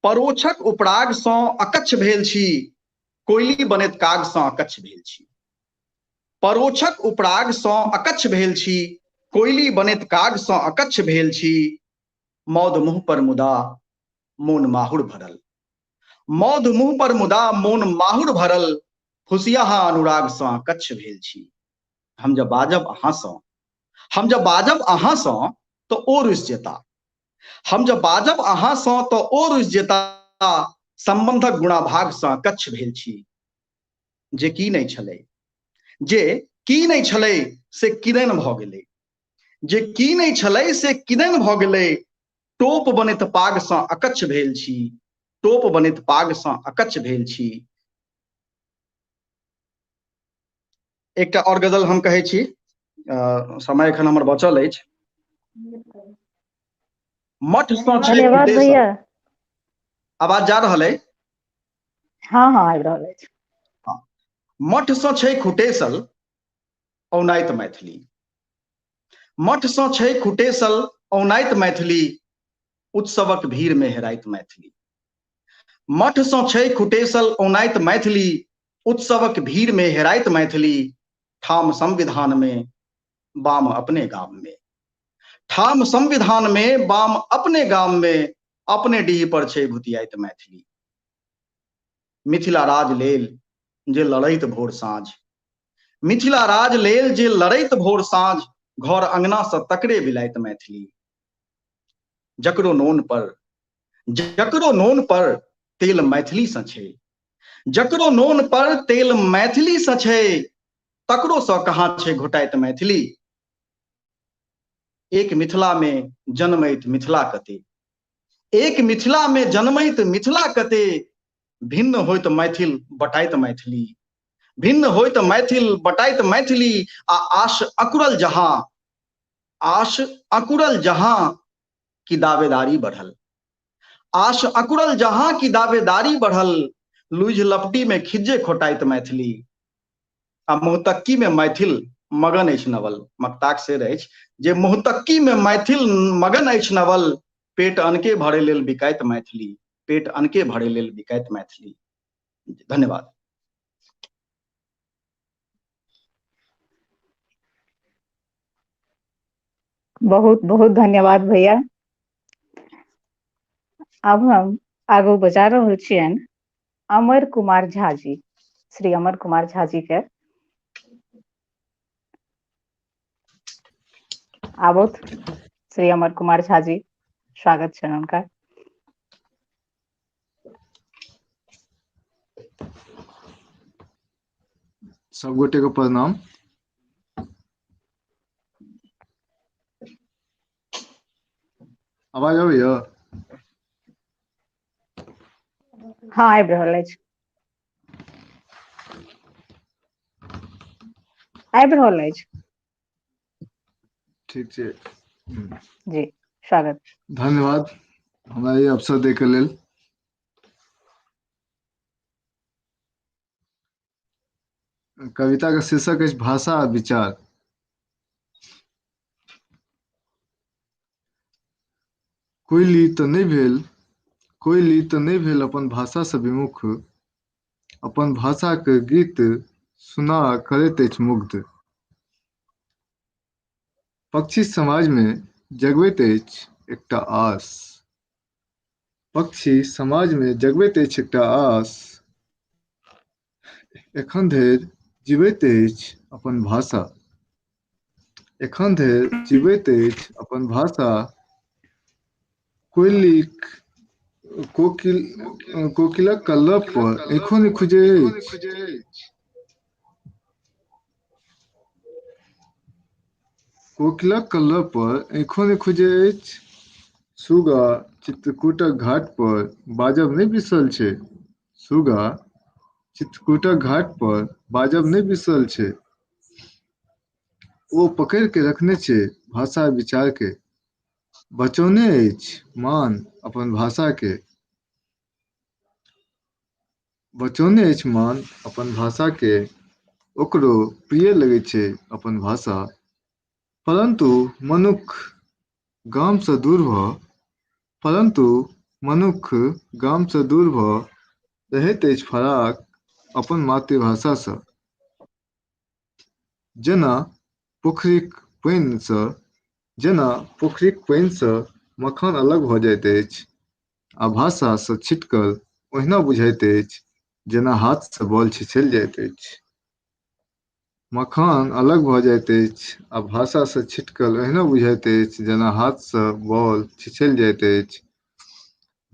परोछक उपराग सँ अकच्छ भेल छी, कोयली बनैत काग सँ अकच्छ भेल छी, परोछक उपराग सँ अकच्छ भेल छी, कोयली बनैत काग सँ अकच्छ भेल छी, मौध मुँह पर मुदा मोन माहुर भरल, मौध मुँह पर मुदा मोन माहुर भरल, फुसियाहा अनुराग सँ अकच्छ भेल छी। हम जब बाजब अहाँ सँ, हम जब बाजब अहाँ सँ तऽ ओ रुसि जेता, हम जब बाजब अहाँ सँ तऽ ओ रुसि जेता, सम्बन्धक गुणाभाग सँ अकच्छ भेल छी। जे की नहि छलै, जे की नहि छलै से किदैन भऽ गेलै, जे की नहि छलै से किदैन भऽ गेलै, टोप बनैत पाग सँ अकच्छ भेल छी, टोप बनैत पाग सँ अकच्छ भेल छी। एकटा और गजल हम कहै छी, समय एखन हमर बचल अछि। मठ सँ छै धन्यवाद भैया। आवाज जा रहल अइ? हाँ हाँ आबि रहल अछि। हाँ। मठ सँ छै खुटेसल औनाइत मैथिली, मठ सँ छै खुटेसल औनाइत मैथिली, उत्सवक भीड़ में हेराइत मैथिली, मठ सँ छै खुटेसल औनाइत मैथिली, उत्सवक भीड़ में हेराइत मैथिली, ठाम संविधान में बाम अपने गाम में, ठाम संविधान में बाम अपने गाम में, अपने डीह पर छै भुतियाइत मैथिली। मिथिला राज लेल जे लड़ैत भोर साँझ, मिथिला राज लेल जे लड़ैत भोर साँझ, घर अंगना सँ तकरे बिलाइत मैथिली। जकरो नोन पर, जकरो नोन पर तेल मैथिली सँ छै, जकरो नोन पर तेल मैथिली सँ छै, तकरो सँ कहाँ छै घोटाइत मैथिली। एक मिथिला में जनमैत मिथिला कते, एक मिथिला में जनमैत मिथिला कते, भिन्न होइत मैथिल बटाइत मैथिली, भिन्न होइत मैथिल बटाइत मैथिली, आ आश अकुरल जहां आश अकुरल जहां की दावेदारी बढ़ल, आश अकुरल जहां की दावेदारी बढ़ल, लुझ लपटी में खिज्जे खोटाइत मैथिली, आ मुहतक्की में मैथिल मगन अछि नवल। मक्ताक शेर अछि जे मुहतक्की में मैथिल मगन अछि नवल, पेट अनके भरे लेल बिकाइत मैथिली, पेट अनके भरे लेल बिकाइत मैथिली। धन्यवाद। बहुत बहुत धन्यवाद भैया। आब हम आगू बजा रहल छियनि अमर कुमार झा जी, श्री अमर कुमार झा जी के। आबथु श्री अमर कुमार झा जी, स्वागत छनि हुनका। सब गोटे के प्रणाम। आवाज अबैया? हाँ, आबि रहल अछि, आबि रहल अछि। ठीक छै जी, स्वागत। धन्यवाद हमरा ई अवसर दै के लेल। कविता के शीर्षक अछि भाषा आ विचार। कोयली तऽ नहि भेल, कोयली तऽ नहि भेल अपन भाषा से विमुख, अपन भाषा के गीत सुना करैत अछि मुग्ध। पक्षी समाज मे जगबैत अछि एकटा आस, पक्षी समाज मे जगबैत अछि एकटा आस, एखन धरि जीबैत अछि अपन भाषा, एखन धरि जीबैत अछि अपन भाषा। कोयलीक कोकिल कोकिलक कलरव पर आँखो नहि खुजै अछि। कोकिलक कलरव पर आँखो नहि खुजै अछि। सुगा चित्रकूटक घाट पर बाजब नहि बिसरल छै, सुगा चित्रकूटक घाट पर बाजब नहि बिसरल छै। ओ पकड़ि के रखने छै भाषा विचार के, बचौने अछि मान अपन भाषा के, बचौने अछि मान अपन भाषा के। ओकरो प्रिय लगै छै अपन भाषा, परन्तु मनुक्ख गामसँ दूर भऽ, परन्तु मनुक्ख गामसँ दूर भऽ रहैत अछि फराक अपन मातृभाषासँ। जेना पोखरिक पानिसँ, जेना पोखरिक पानिसँ मखान अलग भऽ जाइत अछि आ भाषासँ छिटकल ओहिना बुझाइत अछि जेना हाथसँ बॉल छिछलि जाइत अछि। मखान अलग भऽ जाइत अछि आ भाषासँ छिटकल ओहिना बुझाइत अछि जेना हाथसँ बॉल छिछलि जाइत अछि।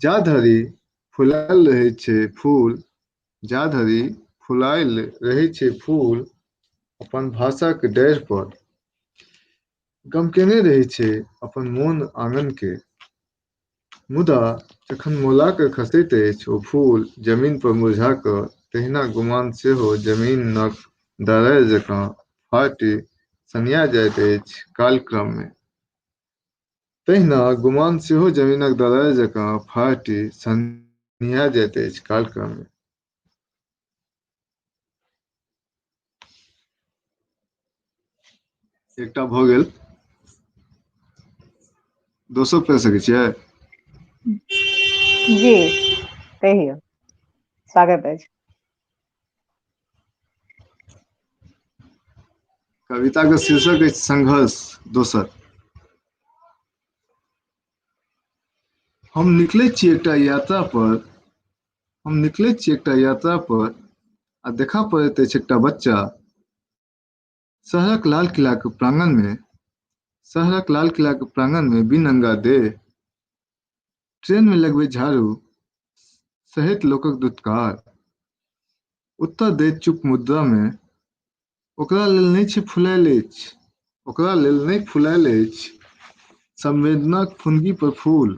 जा धरि फुलायल रहै छै फूल, जा धरि फुलायल रहै छै फूल अपन भाषाक डाढ़ि पर, गमकेने रहै छै अपन मोन आङन के। मुदा जखन मौला कऽ खसैत अछि ओ फूल जमीन पर मुरझा कऽ, तहिना गुमान सेहो जमीनक दरारि जकाँ फाटि सनिया जाइत अछि कालक्रम मे। तहिना गुमान सेहो जमीनक दरारि जकाँ फाटि सन्हिया जाइत अछि कालक्रम मे। एकटा भऽ गेल, दोसर पढ़ि सकै छियै? जी कहियौ, स्वागत अछि। कविता के शीर्षक अछि संघर्ष दोसर। हम निकलै छी एकटा यात्रा पर, हम निकलै छी एकटा यात्रा पर आ देखा पड़ैत अछि एकटा बच्चा शहरक लाल किला के प्रांगण में, शहरक लाल किला के प्रांगण में बिन अंगा देह, ट्रेन में लगबै झाड़ू सहित लोकक दुत्कार, उत्तर दैत चुप मुद्रा में, ओकरा लेल नहि छै फुलायल अछि, ओकरा लेल नहि फुलायल अछि संवेदनाक फुनगी पर फूल,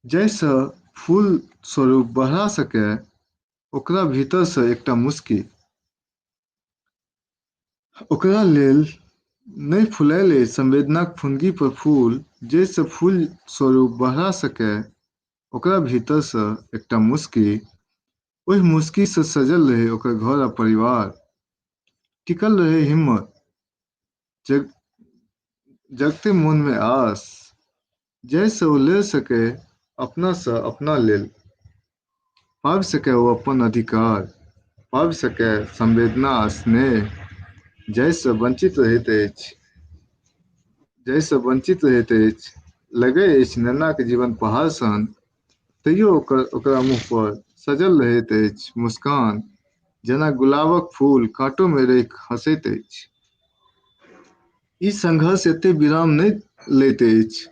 जाहिसँ फूल स्वरूप बहरा सकय ओकरा भीतरसँ एकटा मुस्की। ओकरा लेल नहि फुलायल अछि संवेदनाक फुनगी पर फूल, जाहिसँ फूल स्वरूप बहरा सकय ओकरा भीतरसँ एकटा मुस्की, ओहि मुस्कीसँ सजल रहै ओकर घर आ परिवार, टिकल रहै हिम्मत, जगतै मोनमे आस, जाहिसँ ओ लड़ि सकै अपनासँ अपना लेल, पाबि सकै ओ अपन अधिकार, पाबि सकै संवेदना आ स्नेह, जाहिसँ वंचित रहैत अछि, जाहिसँ वंचित रहैत अछि, लगै अछि नेनाक जीवन पहाड़ सन, तैयो ओकरा मुँह पर सजल रहैत अछि मुस्कान, जेना गुलाबक फूल काँटोमे रहि हँसैत अछि। ई संघर्ष एते विराम नहि लैत अछि,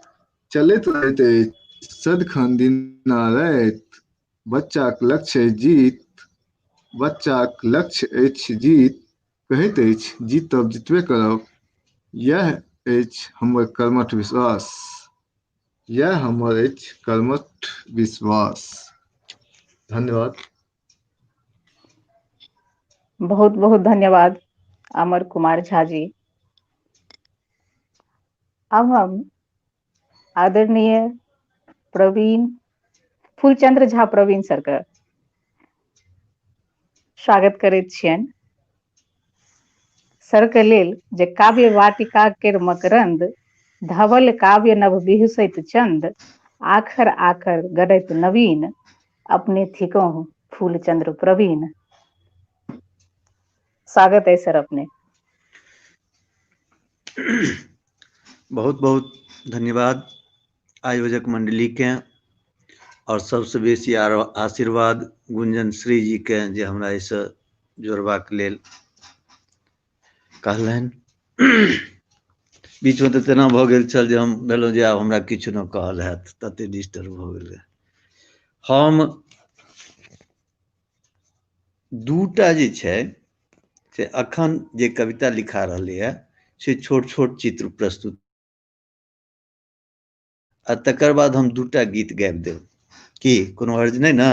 चलैत रहैत अछि सदिखन दिन आ राति। बच्चाक लक्ष्य अछि जीत, बच्चाक लक्ष्य अछि जीत, कहैत अछि जीतब जितबे करब, इएह अछि हमर कर्मठ विश्वास, इएह हमर अछि कर्मठ विश्वास। धन्यवाद। बहुत बहुत धन्यवाद अमर कुमार झा जी। अब हम आदरणीय प्रवीण फूलचंद्र झा प्रवीण सर के स्वागत करैत छियनि। सर के लेल जे काव्य वाटिका केर मकरंद, धवल काव्य नभ बिहुसैत चंद, आखर आखर गढ़ैत नवीन, अपने थिकहुँ फूलचंद्र प्रवीण। स्वागत है सर अपने। बहुत बहुत धन्यवाद आयोजक मंडली के, और सबसे बेसी आशीर्वाद गुंजन श्री जी के जे हमरा एहिसँ जोड़बाक लेल कहलनि। बीचमे तऽ तेना भऽ गेल छल जे हम भेलहुँ जे आब हमरा किछु नहि कहल हैत, तते डिस्टर्ब भऽ गेलै। हम दूटा जे छै से अखन जे कविता लिखा रहलैए से छोट छोट चित्र प्रस्तुत, आ तकर बाद हम दूटा गीत गाबि देब, की कोनो हर्ज नहि ने?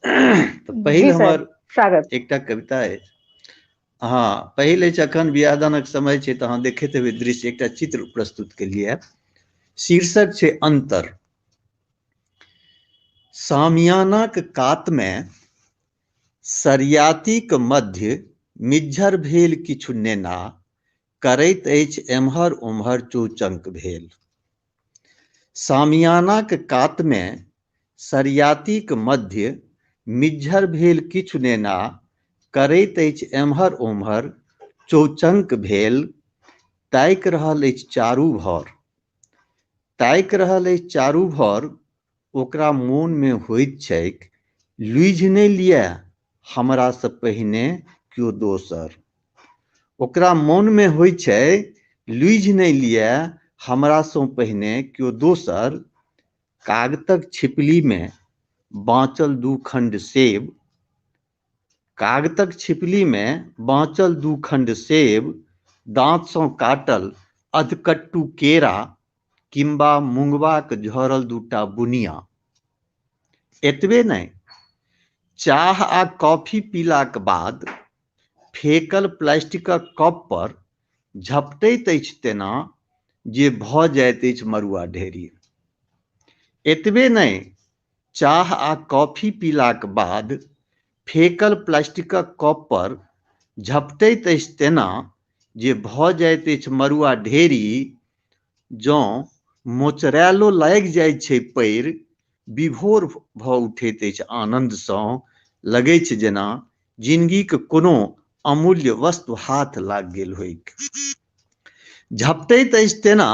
तऽ पहिल हमर एकटा कविता अछि। हँ, पहिल अछि अखन बियाह दानक समय छै तऽ अहाँ देखैत हेबै दृश्य, एकटा चित्र प्रस्तुत केलियै, शीर्षक छै अंतर। सामियानाक कातमे सरियातीक मध्य मिज्झर भेल किछु नेना, करैत अछि एम्हर ओम्हर चौचंक भेल। सामियानाक कातमे सरियातीक मध्य मिज्झर भेल किछु नेना, करैत अछि एम्हर ओम्हर चौचंक भेल। ताकि रहल अछि चारू भर, ताकि रहल अछि चारू भर, ओकरा मोनमे होइत छैक लुझि नहि लिअ हमरासँ पहिने केओ दोसर। ओकरा मोनमे होइ छै लुझि नहि लिअ हमरासँ पहिने केओ दोसर। कागतक छिपलीमे बाँचल दू खण्ड सेब, कागतक छिपलीमे बाँचल दू खण्ड सेब, दाँतसँ काटल अधकट्टू केरा, किंबा मुँगबाक झरल दूटा बुनिया। एतबे नहि, चाह आ कॉफी पीलाक बाद फेकल प्लास्टिकक कप पर झपटैत अछि तेना जे भऽ जाइत अछि मड़ुआ ढेरी। एतबे नहि, चाह आ कॉफी पीलाक बाद फेकल प्लास्टिकक कप पर झपटैत अछि तेना जे भऽ जाइत अछि मड़ुआ ढेरी। जँ मोचरायलो लागि जाइत छै पैर, विभोर भऽ उठैत अछि आनन्दसँ, लगैछ जेना जिनगीक कोनो अमूल्य वस्तु हाथ लागि गेल होइक। झपटैत अछि तेना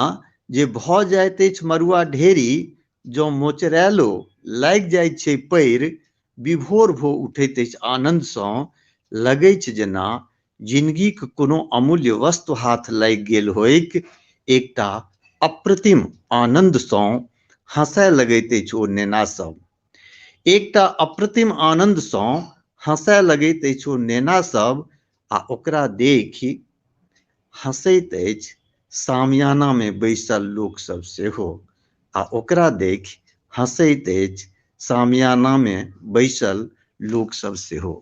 जे भऽ जाइत अछि मड़ुआ ढेरी, जँ मोचरायलो लागि जाइत छै पैर, विभोर भऽ उठैत अछि आनन्दसँ, लगैछ जेना जिनगीक कोनो अमूल्य वस्तु हाथ लागि गेल होइक। एकटा अप्रतिम आनन्दसँ हँसय लगैत अछि ओ नेना सब। एकटा अप्रतिम आनन्दसँ हँसय लगैत अछि ओ नेना सब, आ ओकरा देखि हँसैत अछि सामियानामे बैसल लोकसब सेहो, आ ओकरा देखि हँसैत अछि सामियानामे बैसल लोकसब सेहो।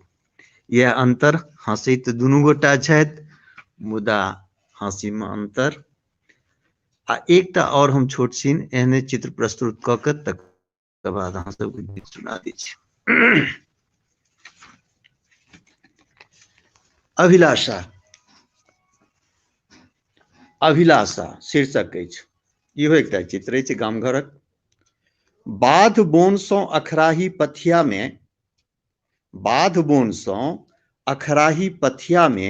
इएह अन्तर, हँसैत दुनू गोटा छथि, मुदा हँसीमे अन्तर। आ एकटा आओर हम छोट छिन एहने चित्र प्रस्तुत कऽ के तकर बाद अहाँ सबके गीत सुना दै छी। अभिलाषा, अभिलाषा शीर्षक अछि। इहो एकटा चित्र अछि गाम घरक। बाध बोनसँ अखराही पथियामे, बाध बोनसँ अखराही पथियामे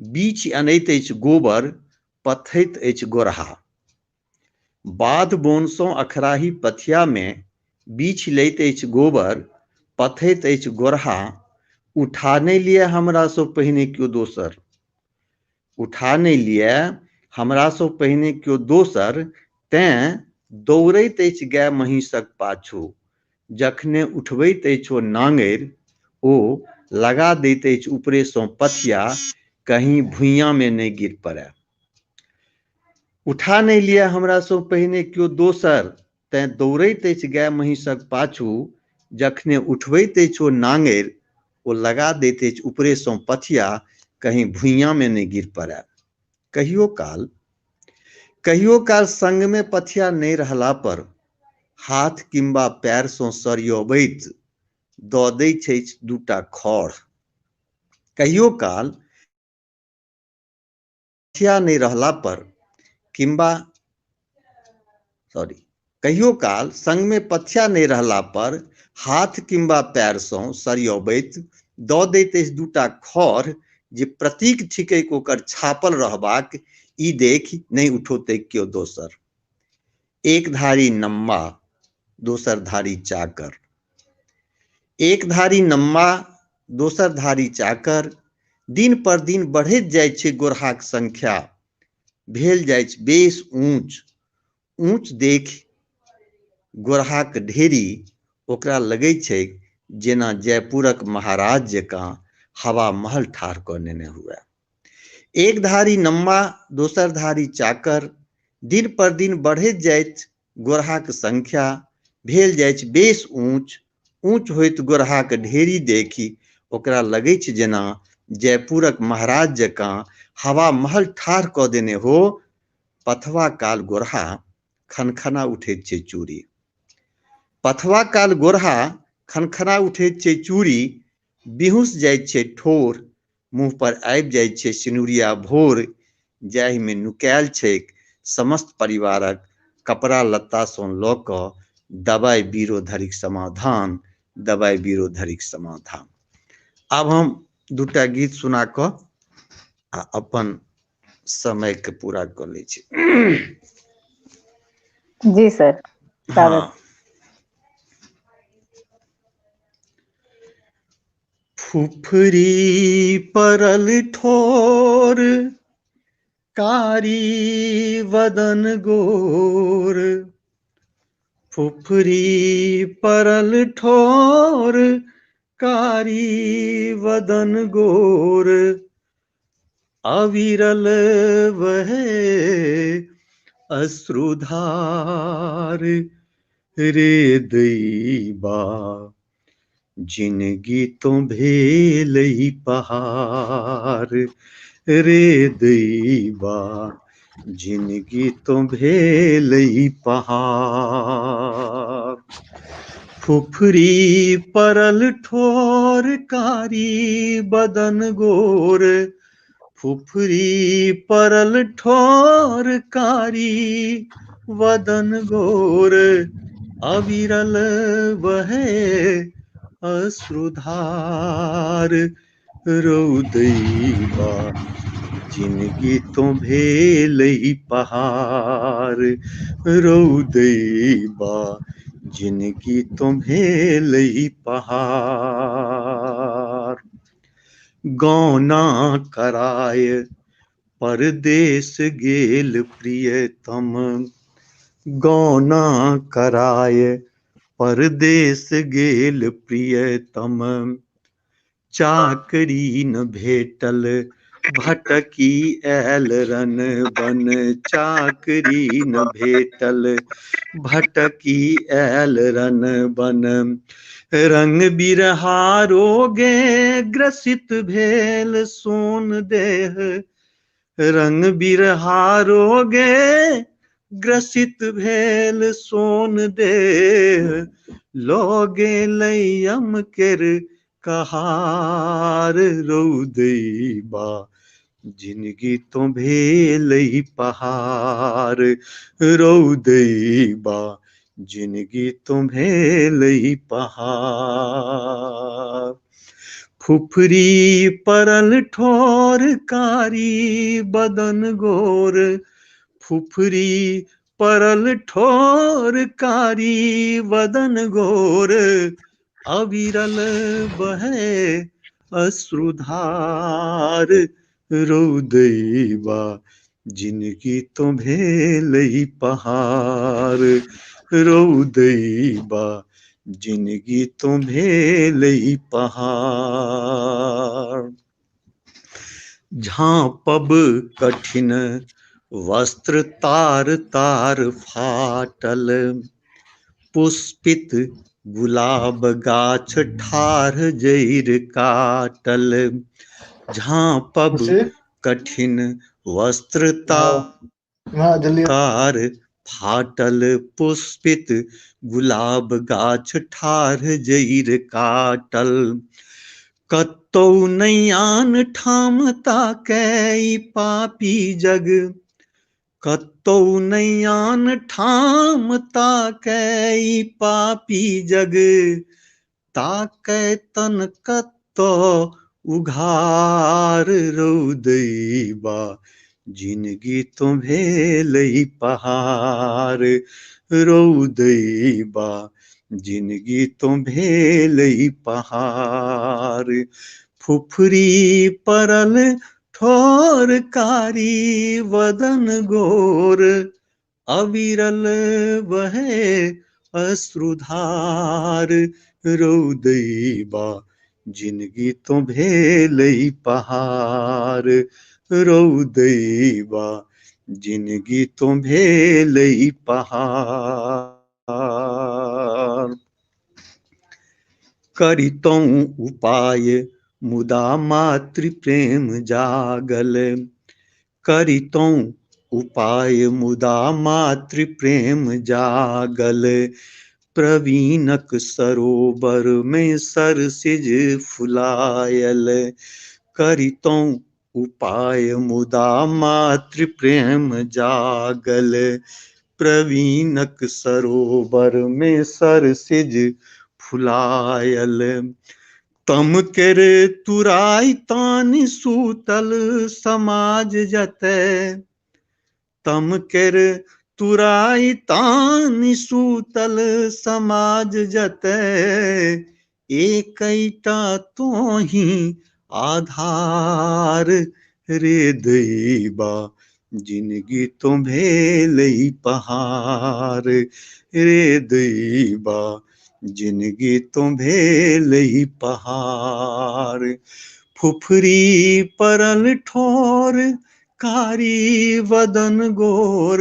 बीछि अनैत अछि गोबर, पथैत अछि गोरहा। बाध बोनसँ अखराही पथियामे बीछि लैत अछि गोबर, पथैत अछि गोरहा। उठा नहि लिअ हमरासँ पहिने केओ दोसर, उठा नहि लिअ हमरासँ पहिने केओ दोसर, तेँ दौड़ैत अछि गाय महीँसक पाछू। जखने उठबैत अछि ओ नाङरि, ओ लगा दैत अछि ऊपरेसँ पथिया, कहीं भुइयाँमे नहि गिर पड़य। उठा नहि लिअ हमरासँ पहिने केओ दोसर, तेँ दौड़ैत अछि गाय महीँसक पाछू। जखने उठबैत अछि ओ नाङरि, ओ लगा दैत अछि ऊपरेसँ पथिया, कहीं भुइयाँमे नहि गिर पड़य। कहियो काल, कहियो काल संगमे पथिया नहि रहला पर हाथ किंबा पैरसँ सरियबैत दऽ दैत छै दूटा खढ़। कहियो काल पथिया नहि रहला पर किंबा सॉरी कहियो काल संगमे पथिया नहि रहला पर हाथ किंबा पैरसँ सरियबैत दऽ दैत अछि दूटा खढ़, जे प्रतीक थिकैक ओकर छापल रहबाक, ई देखि नहि उठौतै केओ दोसर। एक धारी नम्मा दोसर धारी चाकर, एक धारी नम्मा दोसर धारी चाकर, दिन पर दिन बढ़ैत जाइ छै गोरहाक संख्या, भेल जाइ छै बेस ऊँच। ऊँच देखि गोरहाक ढेरी ओकरा लगै छै जेना जयपुरक महाराज जकाँ हवा महल ठाढ़ कऽ नेने हुए। एक धारी नम्मा दोसर धारी चाकर, दिन पर दिन बढ़ैत जाइत गोरहाक संख्या, भेल जाइ छै बेस ऊँच। ऊँच होइत गोरहाक ढेरी देखि ओकरा लगै छै जेना जयपुरक महाराज जकाँ हवा महल ठाढ़ कऽ देने हो। पथवा काल गोरहा खनखना उठैत छै चूड़ी, पथवा काल गोरहा खनखना उठैत छै चूड़ी, बिहुँस जाइत छै ठोर, मुँह पर आबि जाइत छै सिनुरिया भोर, जाहिमे नुकायल छैक समस्त परिवारक कपड़ा लत्तासँ लऽ कऽ दबाइ बीरो धरिक समाधान, दबाइ बीरो धरिक समाधान। आब हम दूटा गीत सुना कऽ आ अपन समयके पूरा कऽ लै छी। जी सर। हाँ। फुफरी परल ठोर कारी वदन गोर, फुफरी परल ठोर कारी वदन गोर, अविरल बहे अश्रुधार रे दैबा, जिनगी तो भेलै पहाड़ रे दैबा, जिनगी तो भेलै पहाड़। फुफरी परल ठोर कारी बदन गोर, फुफरी परल ठोर कारी वदन गोर, अविरल बहे अश्रुधार रौ दैबा, जिनगी तो भेलै पहाड़ रौ दैबा, जिनगी तो भेलै पहाड़। गौना कराय परदेश गेल प्रियतम, गौना कराय परदेश गेल प्रियतम, चाकरी न भेटल भटकी आयल रन बन, चाकरी न भेटल भटकी आयल रन बन, रंग बिरहा रोगे ग्रसित भेल सोन देह, रंग बिरहा रोगे ग्रसित भेल सोन देह, लऽ गेलै यम केर कहार रौ दैबा, जिनगी तो भेलै पहाड़ रौ दैबा, जिनगी तो भेलै पहाड़। फुफरी परल ठोर कारी बदन गोर, फुफरी परल ठोर कारी बदन गोर, अविरल बहे अश्रुधार रौ दैबा, जिनगी तो भेलै पहाड़ रौ दैबा, जिनगी तो भेलै पहाड़। झाँपब कठिन वस्त्र तार तार फाटल, पुष्पित गुलाब गाछ ठाढ़ जैर काटल, झाँपब कठिन वस्त्र तार फाटल, पुष्पित गुलाब गाछ ठाढ़ जैर काटल, कतौ नहि आन ठाम ताकै पापी जग, कतौ नहि आन ठाम ताकै पापी जग, ताकै तन कतौ उघार रौ दैबा, जिनगी तो भेलै पहाड़ रौ दैबा, जिनगी तो भेलै पहाड़। फुफरी परल ठोर कारी बदन गोर, अविरल बहे अश्रुधार रौ दैबा, जिनगी तो भेलै पहाड़ रौ दैबा, जिनगी तो भेलै पहाड़। करितौं उपाय मुदा मातृ प्रेम जागल, करितौं उपाय मुदा मातृ प्रेम जागल, प्रवीणक सरोवर में सरसिज फुलायल, करितौं उपाय मुदा मातृ प्रेम जागल, प्रवीणक सरोवर में सरसिज फुलायल, तम केर तुराइ तानि सूतल समाज जतै, तम केर तुराइ तानि सूतल समाज जतै, एकैटा तोही आधार रे दैबा, जिनगी तो भेलै पहाड़ रे दैबा, जिनगी तो भेलै पहाड़। फुफरी परल ठोर कारी बदन गोर,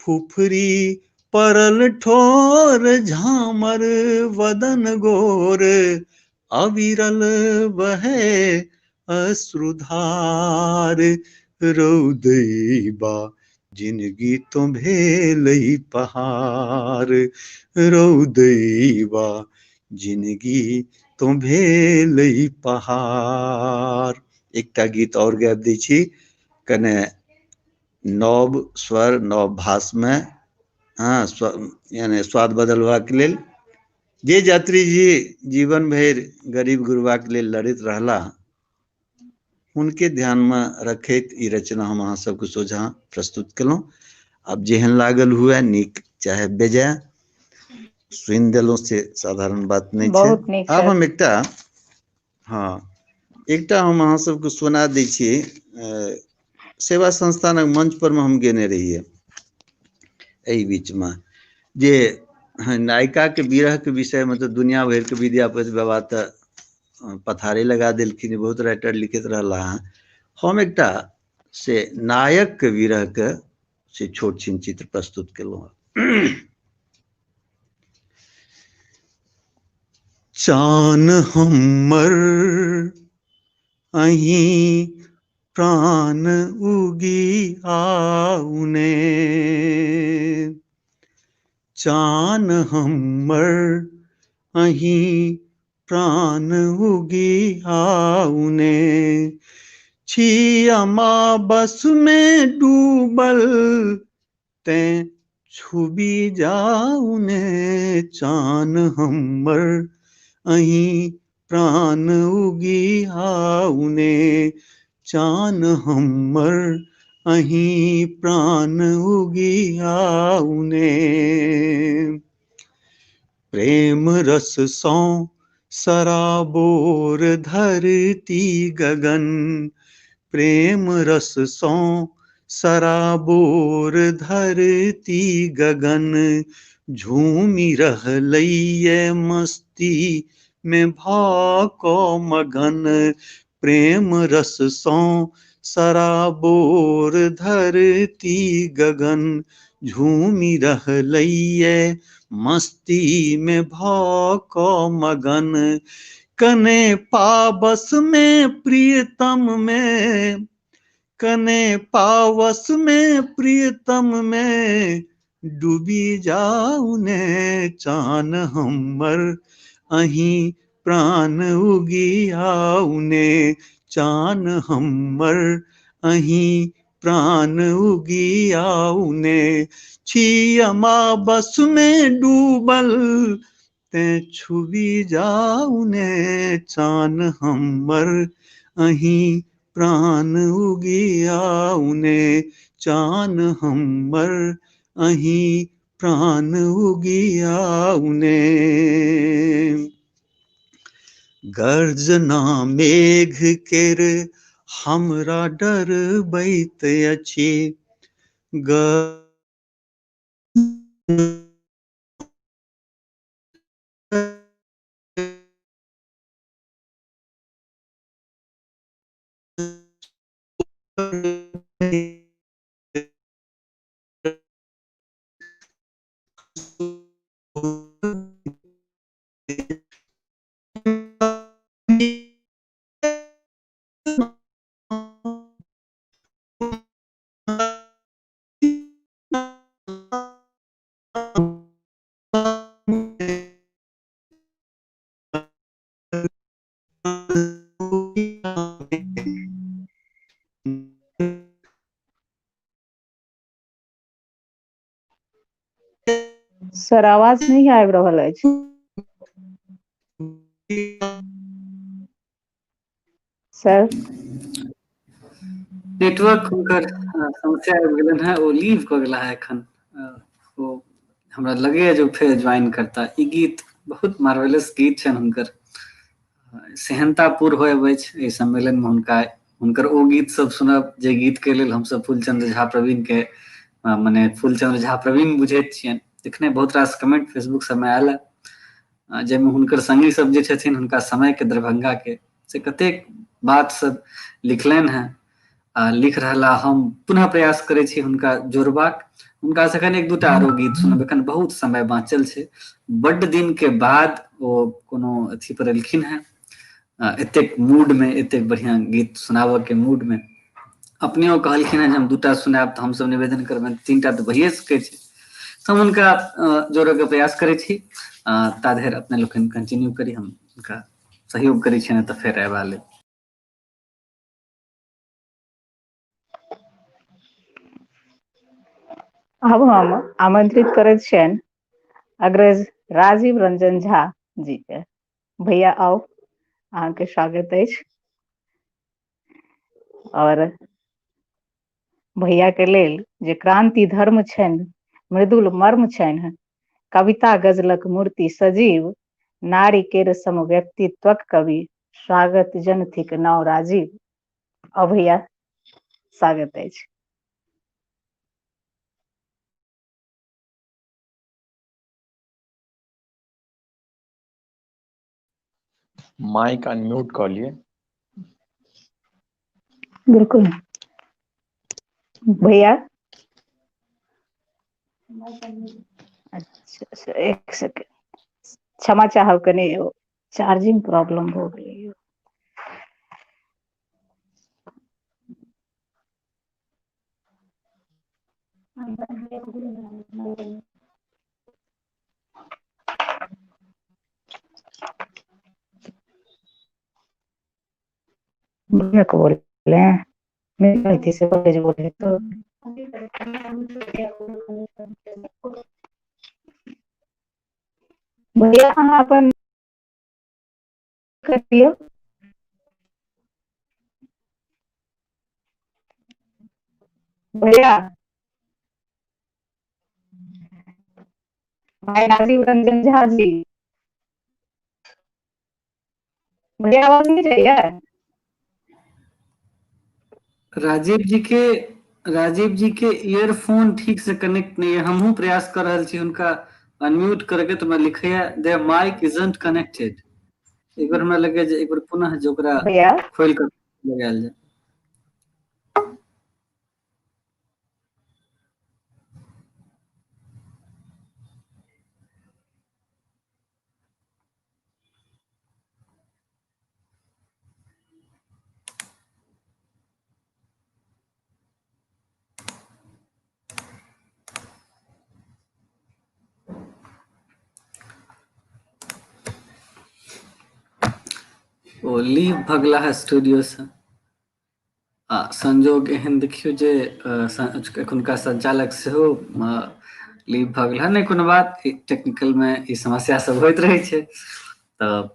फुफरी परल ठोर झामर बदन गोर, अविरल बहे अश्रुधार रौ दैबा, जिनगी तो भेलै पहाड़ रौ दैबा, जिनगी तो भेलै पहाड़। एकटा गीत और गाबि दै छी, कने नव स्वर नव भाषमे, हँ यानी स्वाद बदलबाक लेल। जे यात्री जी जीवन भरि गरीब गुरबाके लेल लड़ैत रहला, हुनके ध्यानमे रखैत ई रचना हम अहाँ सबके सोझाँ प्रस्तुत केलहुँ। आब जेहन लागल हुए, नीक चाहे बेजाय, सुनि देलहुँ से साधारण बात नहि छै। आब हम एकटा, हँ एकटा हम अहाँ सबके सुना दै छी। सेवा संस्थानक मंच पर मे हम गेने रहियै एहि बीचमे, जे नायिका के विरह के विषय में तो दुनिया भरि के विद्यापति बाबा तऽ पथारे लगा देलखिन, बहुत राइटर लिखैत रहला हँ। हम एकटा से नायक के विरह के से छोट छिन चित्र प्रस्तुत केलहुँ। चान हमर अहीं प्राण उगी आउने। चान हमर अहीं प्राण उगी आउने। छी अमाबस में डूबल तें छुबी जाउने। चान हमर अहीं प्राण उगी आउने। चान हमर अहीं प्राण उगी आउने। प्रेम रस सौं सराबोर धरती गगन। प्रेम रस सौं सराबोर धरती गगन। झूमि रहलैये मस्ती में भऽ कऽ मगन। प्रेम रस सौं सराबोर धरती गगन। झूमि रहलैये मस्ती में भऽ कऽ मगन। कने पावस में प्रियतम में, कने पावस में प्रियतम में डूबी जाउने। चान हमर अहीं प्राण उगी आउने। चान हमर अहीं प्राण उगी आउने। छी अमाबस में डूबल तें छुबी जाउने। चान हमर अहीं प्राण उगी आउने। चान हमर अहीं प्राण उगी आउने। गर्जना मेघ केर हमरा डरबैत अछि। सर आवाज नहि आबि रहल अछि। सर नेटवर्क हुनकर समस्या आबि गेलनि हेँ, ओ लीव कऽ गेला है एखन। ओ हमरा लगैया जे ओ फेर ज्वाइन करता। ई गीत बहुत मार्वेलस गीत छनि हुनकर। सेहनतापूर होयब अछि एहि सम्मेलन में हुनका हुनकर ओ गीत सब सुनब जे गीत के लेल हमसब फूलचंद्र झा प्रवीण के मने फूलचंद्र झा प्रवीण बुझैत छियनि। एखने बहुत रास कमेंट फेसबुक सबमे आयल है जाहिमे हुनकर संगी सब जे छथिन हुनका समय के दरभंगा के से कतेक बात सब लिखलनि हेँ आ लिख रहला। हम पुनः प्रयास करै छी हुनका जोड़बाक। हुनका से एखन एक दूटा आरो गीत सुनब, एखन बहुत समय बाँचल छै। बड्ड दिन के बाद ओ कोनो अथी पर एलखिन हेँ एतेक मूड में, एतेक बढ़िया गीत सुनाबऽ के मूड में। अपने ओ कहलखिन हेँ जे हम दूटा सुनायब तऽ हमसब निवेदन करबनि तीनटा तऽ भइए सकै छै। तऽ हम हुनका जोड़ऽ के प्रयास करै छी। ता धरि अपने लोकनि कंटिन्यू करी, हम हुनका सहयोग करै छियनि तऽ फेर अयबा लेल। आब हम आमंत्रित करैत छियनि अग्रज राजीव रंजन झा जी के। भैया आउ, अहाँके स्वागत अछि। और भैया के लेल जे क्रांति धर्म छनि, मृदुल मर्म छनि, कविता गजलक मूर्ति सजीव, नारी केर सम व्यक्तित्वक कवि, स्वागत जन थिक नाव राजीव। आउ भैया, स्वागत अछि। माइक अनम्यूट कऽ लिअ। बिल्कुल भैया। अच्छा अच्छा, एक सेकेंड, क्षमा चाहब, कनि चार्जिंग प्रॉब्लम भऽ गेलै। भैया को बोल रहे हैं, मेरी गलती से बोले तो। भैया अहाँ अपन करियौ। भैया भाई राजीव रंजन झा जी, भैया आवाज नहीं जाइए? राजीव जी के ईयरफोन ठीक से कनेक्ट नहीं है। हमहूँ प्रयास कर रहल छी हुनका अनम्यूट करके, तऽ हमरा लिखैया "the mic isn't connected"। एक बेर हमरा लगैया जे एक बेर पुनः जे ओकरा भैया खोलि कऽ लगायल जाय। ओ लीव भगला है स्टूडियो से। आ संजोग एहन देखियौ जे एखुनका संचालक सेहो लीव भऽ गेल। नहि, कोनो बात, टेक्निकल मे ई समस्या सब होइत रहै छै। तऽ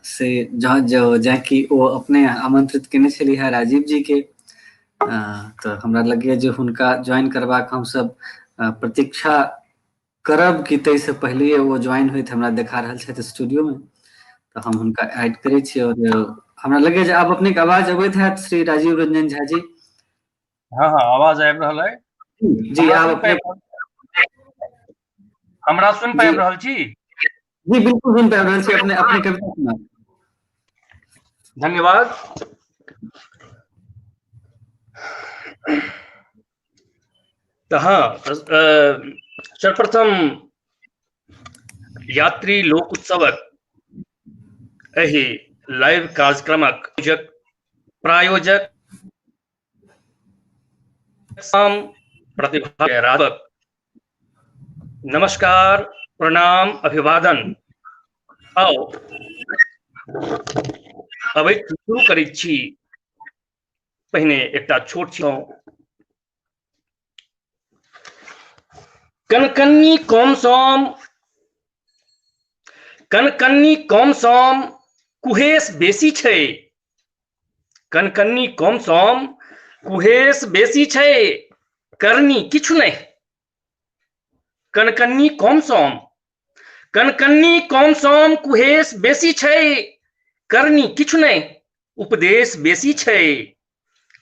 से जँ कि ओ अपने आमंत्रित केने छलीह राजीव जी के, तऽ हमरा लगैया जे हुनका ज्वाइन करबाक हमसब प्रतीक्षा करब कि ताहिसँ पहिले ओ ज्वाइन होइत हमरा देखा रहल छथि स्टूडियो मे। तऽ हम हुनका ऐड करै छी और हमरा लगैया जे आब अपनेके आवाज अबैत हैत, श्री राजीव रंजन झा जी। हँ, आवाज आबि रहल अइ। जी, आब अपने हमरा सुनि पाबि रहल छी? जी, बिल्कुल सुनि पाबि रहल छी। अपने अपने कविता सुनाउ। धन्यवाद। तऽ हँ, सर्वप्रथम यात्री लोक उत्सवक एहि लाइव कार्यक्रमक प्रायोजक प्रतिभा नमस्कार, प्रणाम, अभिवादन। आउ अबैत शुरू करैत छी। पहिने एकटा छोट छौ। कनकन्नी कम सम, कनकन्नी कम सम कुहेस बेसी छै, कनकन्नी कम सम कुहेस बेसी छै, करनी किछु नहि। कनकन्नी कम सम, कनकन्नी कम सम कुहेस बेसी छै, करनी किछु नहि, उपदेश बेसी छै।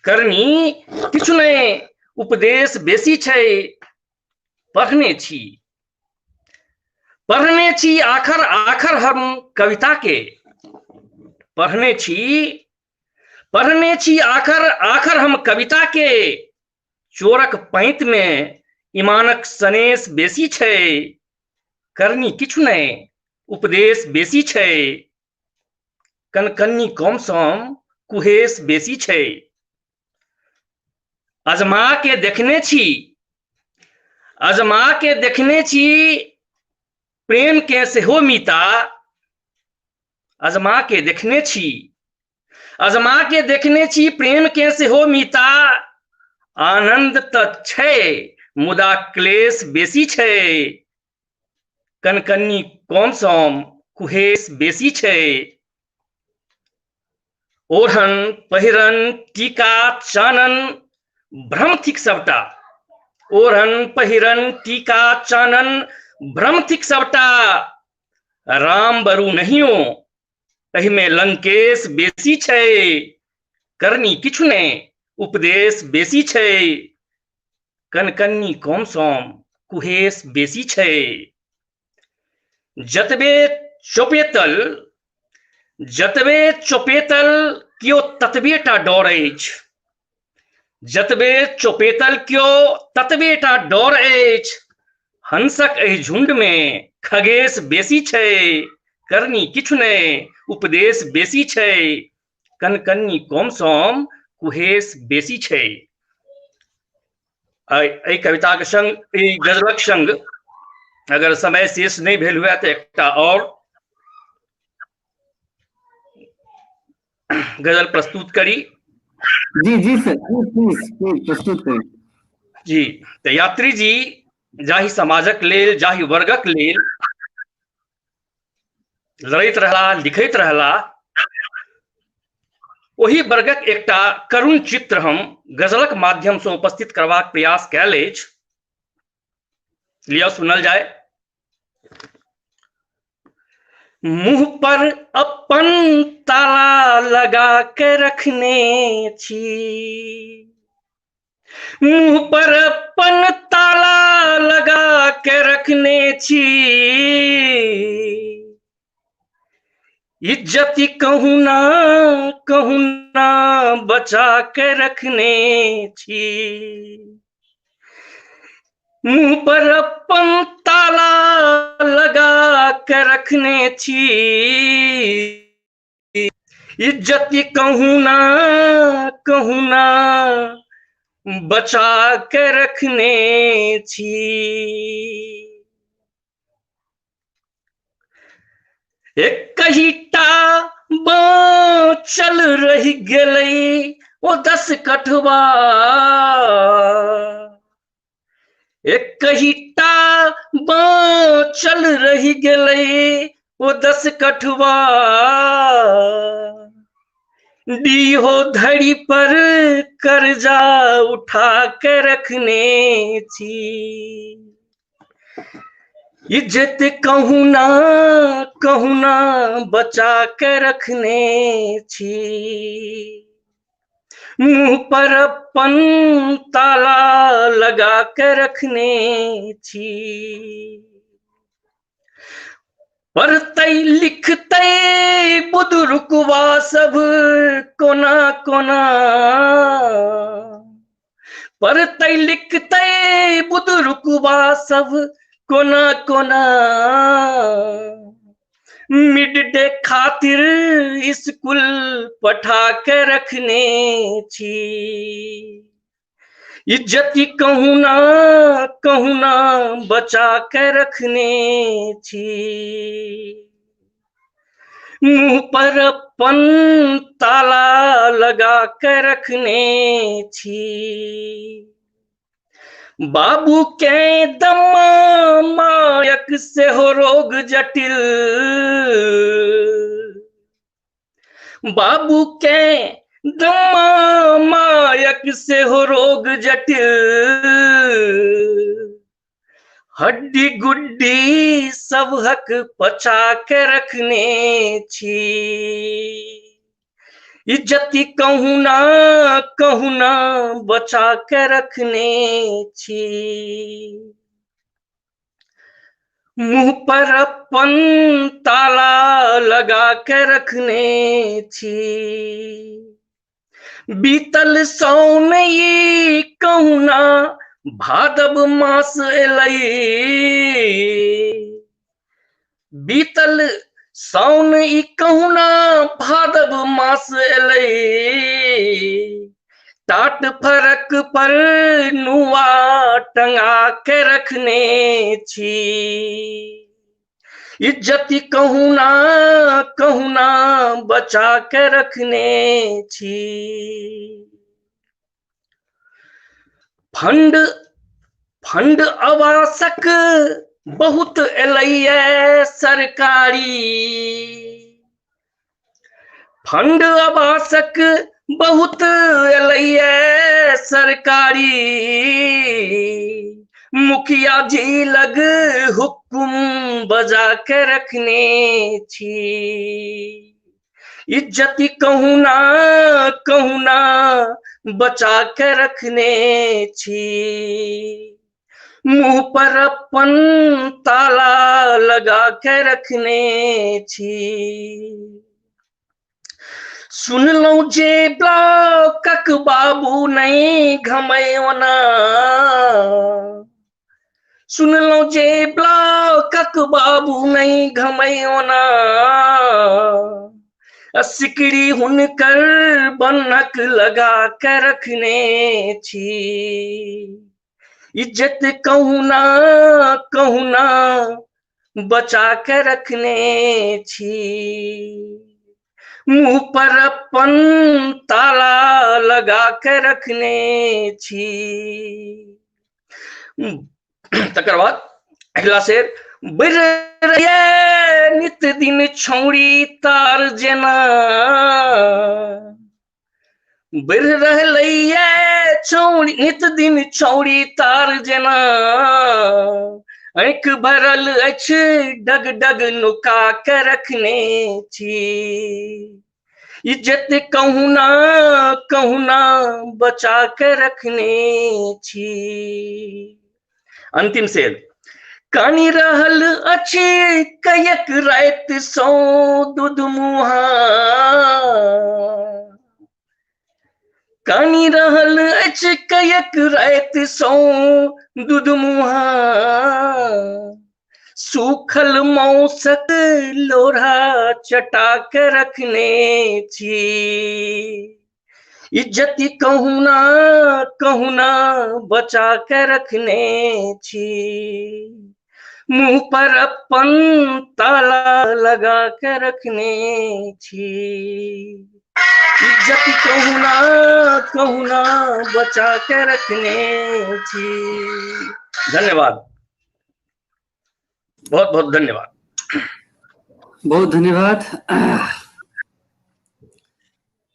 करनी किछु नहि, उपदेश बेसी छै। पढ़ने छी, पढ़ने छी आखर आखर हम कविता के, पढ़ने छी, पढ़ने छी आखर आखर हम कविता के, चोरक पैंत मे ईमानक सनेस बेसी छै, करनी किछु नहि, उपदेश बेसी छै। कनकन्नी कम सम कुहेस बेसी छै। अजमा के देखने छी, अजमा के देखने छी प्रेम के सेहो मीता, अजमा के देखने छी, अजमा के देखने छी प्रेम के सेहो मीता, आनंद तऽ छै मुदा क्लेश बेसी छै, कनकन्नी कम सम कुहेस बेसी छै। ओढ़न पहिरन टीका चानन भ्रम थिक सबटा, ओढ़न पहिरन टीका चानन भ्रम थिक सबटा, राम बरु नहियो एहिमे लंकेश बेसी छै, करनी किछु नहि, उपदेश बेसी छै। कनकन्नी कम सम कुहेस बेसी छै। जतबे चौपेतल, जतबे चौपेतल केओ ततबे टा डर अछि, जतबे चौपेतल केओ ततबे टा डर अछि, हंसक एहि झुंड मे खगेश बेसी छै, करनी किछु नहि, उपदेश बेसी छै। कनकन्नी कम सम कुहेस बेसी छै। एहि कविताके संग, ई गजलक संग अगर समय शेष नहि भेल हुए तऽ एकटा और गजल प्रस्तुत करी। जी जी सर, प्लीज प्लीज प्रस्तुत करी। जी, तऽ यात्री जी जाहि समाजक लेल, जाहि वर्गक लेल लड़ैत रहला, लिखैत रहला, ओहि वर्गक एकटा करुण चित्र हम गजलक माध्यम से उपस्थित करबाक प्रयास कयल अछि। लिअ सुनल जाय। मुंह पर अपन ताला लगा के रखने छी, मुंह पर अपन ताला लगा के रखने छी, इज्जति कहुना कहुना बचा के रखने छी, मुंह पर अपन ताला लगा के रखने छी, इज्जति कहुना कहुना बचा के रखने छी। एकहिटा बाँचल रहि गेलै ओ 10 कठवा, एकहिटा बाँचल रहि गेलै ओ 10 कठवा, डीहो धड़ी पर कर्जा उठा के रखने छी, इज्जत कहुना कहुना बचा के रखने छी, मुंह पर अपन ताला लगा के रखने छी, पढ़तै लिखतै बुजुर्गवा सब कोना कोना, पढ़तै लिखतै बुजुर्गवा सब कोना कोना, मिड डे खातिर स्कूल पठा के रखने छी, इज्जति कहुना कहुना बचा के रखने छी, मुंह पर अपन ताला लगा के रखने छी, बाबू के दमा मायक सेहो रोग जटिल, बाबू के दमा मायक सेहो रोग जटिल, हड्डी गुड्डी सबहक पचा के रखने छी, इज्जति कहुना कहुना बचा के रखने छी, मुंह पर अपन ताला लगा के रखने छी, बीतल सौन ई कहुना भादव मास एलै, बीतल साउन ई कहुना भादव मास एलै, टाट फरक पर नुआ टंगा के रखने छी, इज्जति कहुना कहुना बचा के रखने छी, फंड फंड आवासक बहुत एलैये सरकारी, फंड आवासक बहुत एलैये सरकारी, मुखिया जी लग हुकुम बजा के रखने छी, इज्जति कहुना कहुना बचा के रखने छी, मुंह पर अपन ताला लगा के रखने छी, सुनलहुँ जे ब्लॉकक बाबू नहीं घमै ओना, सुनलहुँ जे ब्लॉकक बाबू नहीं घमै ओना, सिकड़ी हुनकर बन्हक लगा के रखने छी, इज्जत कहुना कहुना बचा के रखने छी। मुँह पर अपन ताला लगा के रखने छी। तकर बाद अगिला शेर, बढ़ि नित दिन छौड़ी तार जेना, बढ़ि रहलैये छौड़ी नित दिन छौड़ी तार जेना, आँखि भरल अछि डग डग नुका के रखने छी। इज्जत कहुना कहुना बचा के रखने छी। अंतिम शेर, कानि रहल अछि कयक राति सौ दूध मुहा, कानि रहल अछि कयक राति सौ दूध मुहा, सूखल मौसक लोढ़ा चटा के रखने छी। इज्जत कहुना कहुना बचा के रखने छी। मुँह पर अपन ताला लगा के रखने छी। इज्जत कहुना कहुना बचा के रखने छी। धन्यवाद, बहुत बहुत धन्यवाद। बहुत धन्यवाद।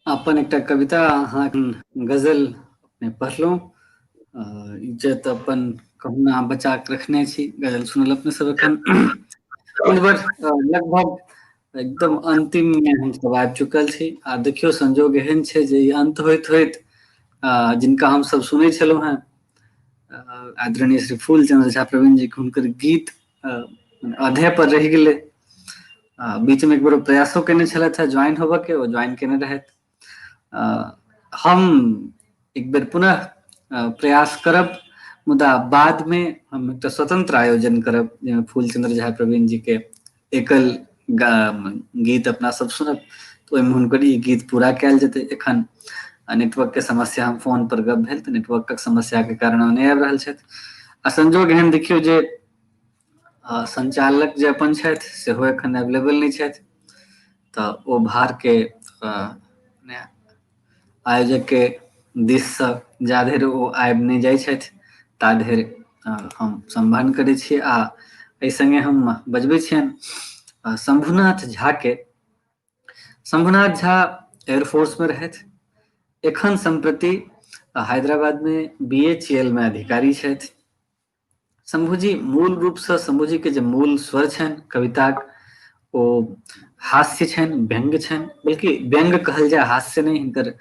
अपन एकटा कविता अहाँ गजल अपने पढ़लहुँ, इज्जत अपन कहुना बचा के रखने छी, गजल सुनल अपने सब। एखन लगभग एकदम अंतिम में हम सब आबि चुकल छी आ देखियौ संजोग एहन छै जे ई अंत होइत होइत जिनका हम सब सुनै छलहुँ हेँ, आदरणीय श्री फूलचंद्र झा प्रवीण जी के हुनकर गीत अधे पर रहि गेलै। बीच में एक बेर प्रयासो केने छलथि हेँ ज्वाइन होबऽ के, ओ ज्वाइन केने रहथि। हम एक बेर पुनः प्रयास करब, मुदा बाद में हम एकटा स्वतंत्र आयोजन करब जाहिमे फूलचंद्र झा प्रवीण जी के एकल गीत अपना सब सुनब, तऽ ओहिमे हुनकर ई गीत पूरा कयल जेतै। एखन नेटवर्क के समस्या, हम फोन पर गप भेल तऽ नेटवर्कक समस्या के कारण ओ नहि आबि रहल छथि। आ संजोग एहन देखियौ जे संचालक जे अपन छथि सेहो एखन अवेलेबल नहि छथि, तऽ ओ भार के आयोजक के दिससँ जा धरि ओ आबि नहि जाइ छथि ता धरि हम संवहन करै छी। आ एहि संगे हम बजबै छियनि शंभुनाथ झा के। शंभुनाथ झा एयरफोर्स में रहथि, एखन सम्प्रति हैदराबाद में BHEL में अधिकारी छथि। शंभुजी मूल रूपसँ शंभुजी के जे मूल स्वर छनि कविताक ओ हास्य छनि, व्यंग्य छनि, बल्कि व्यंग्य कहल जाय, हास्य नहि, हिनकर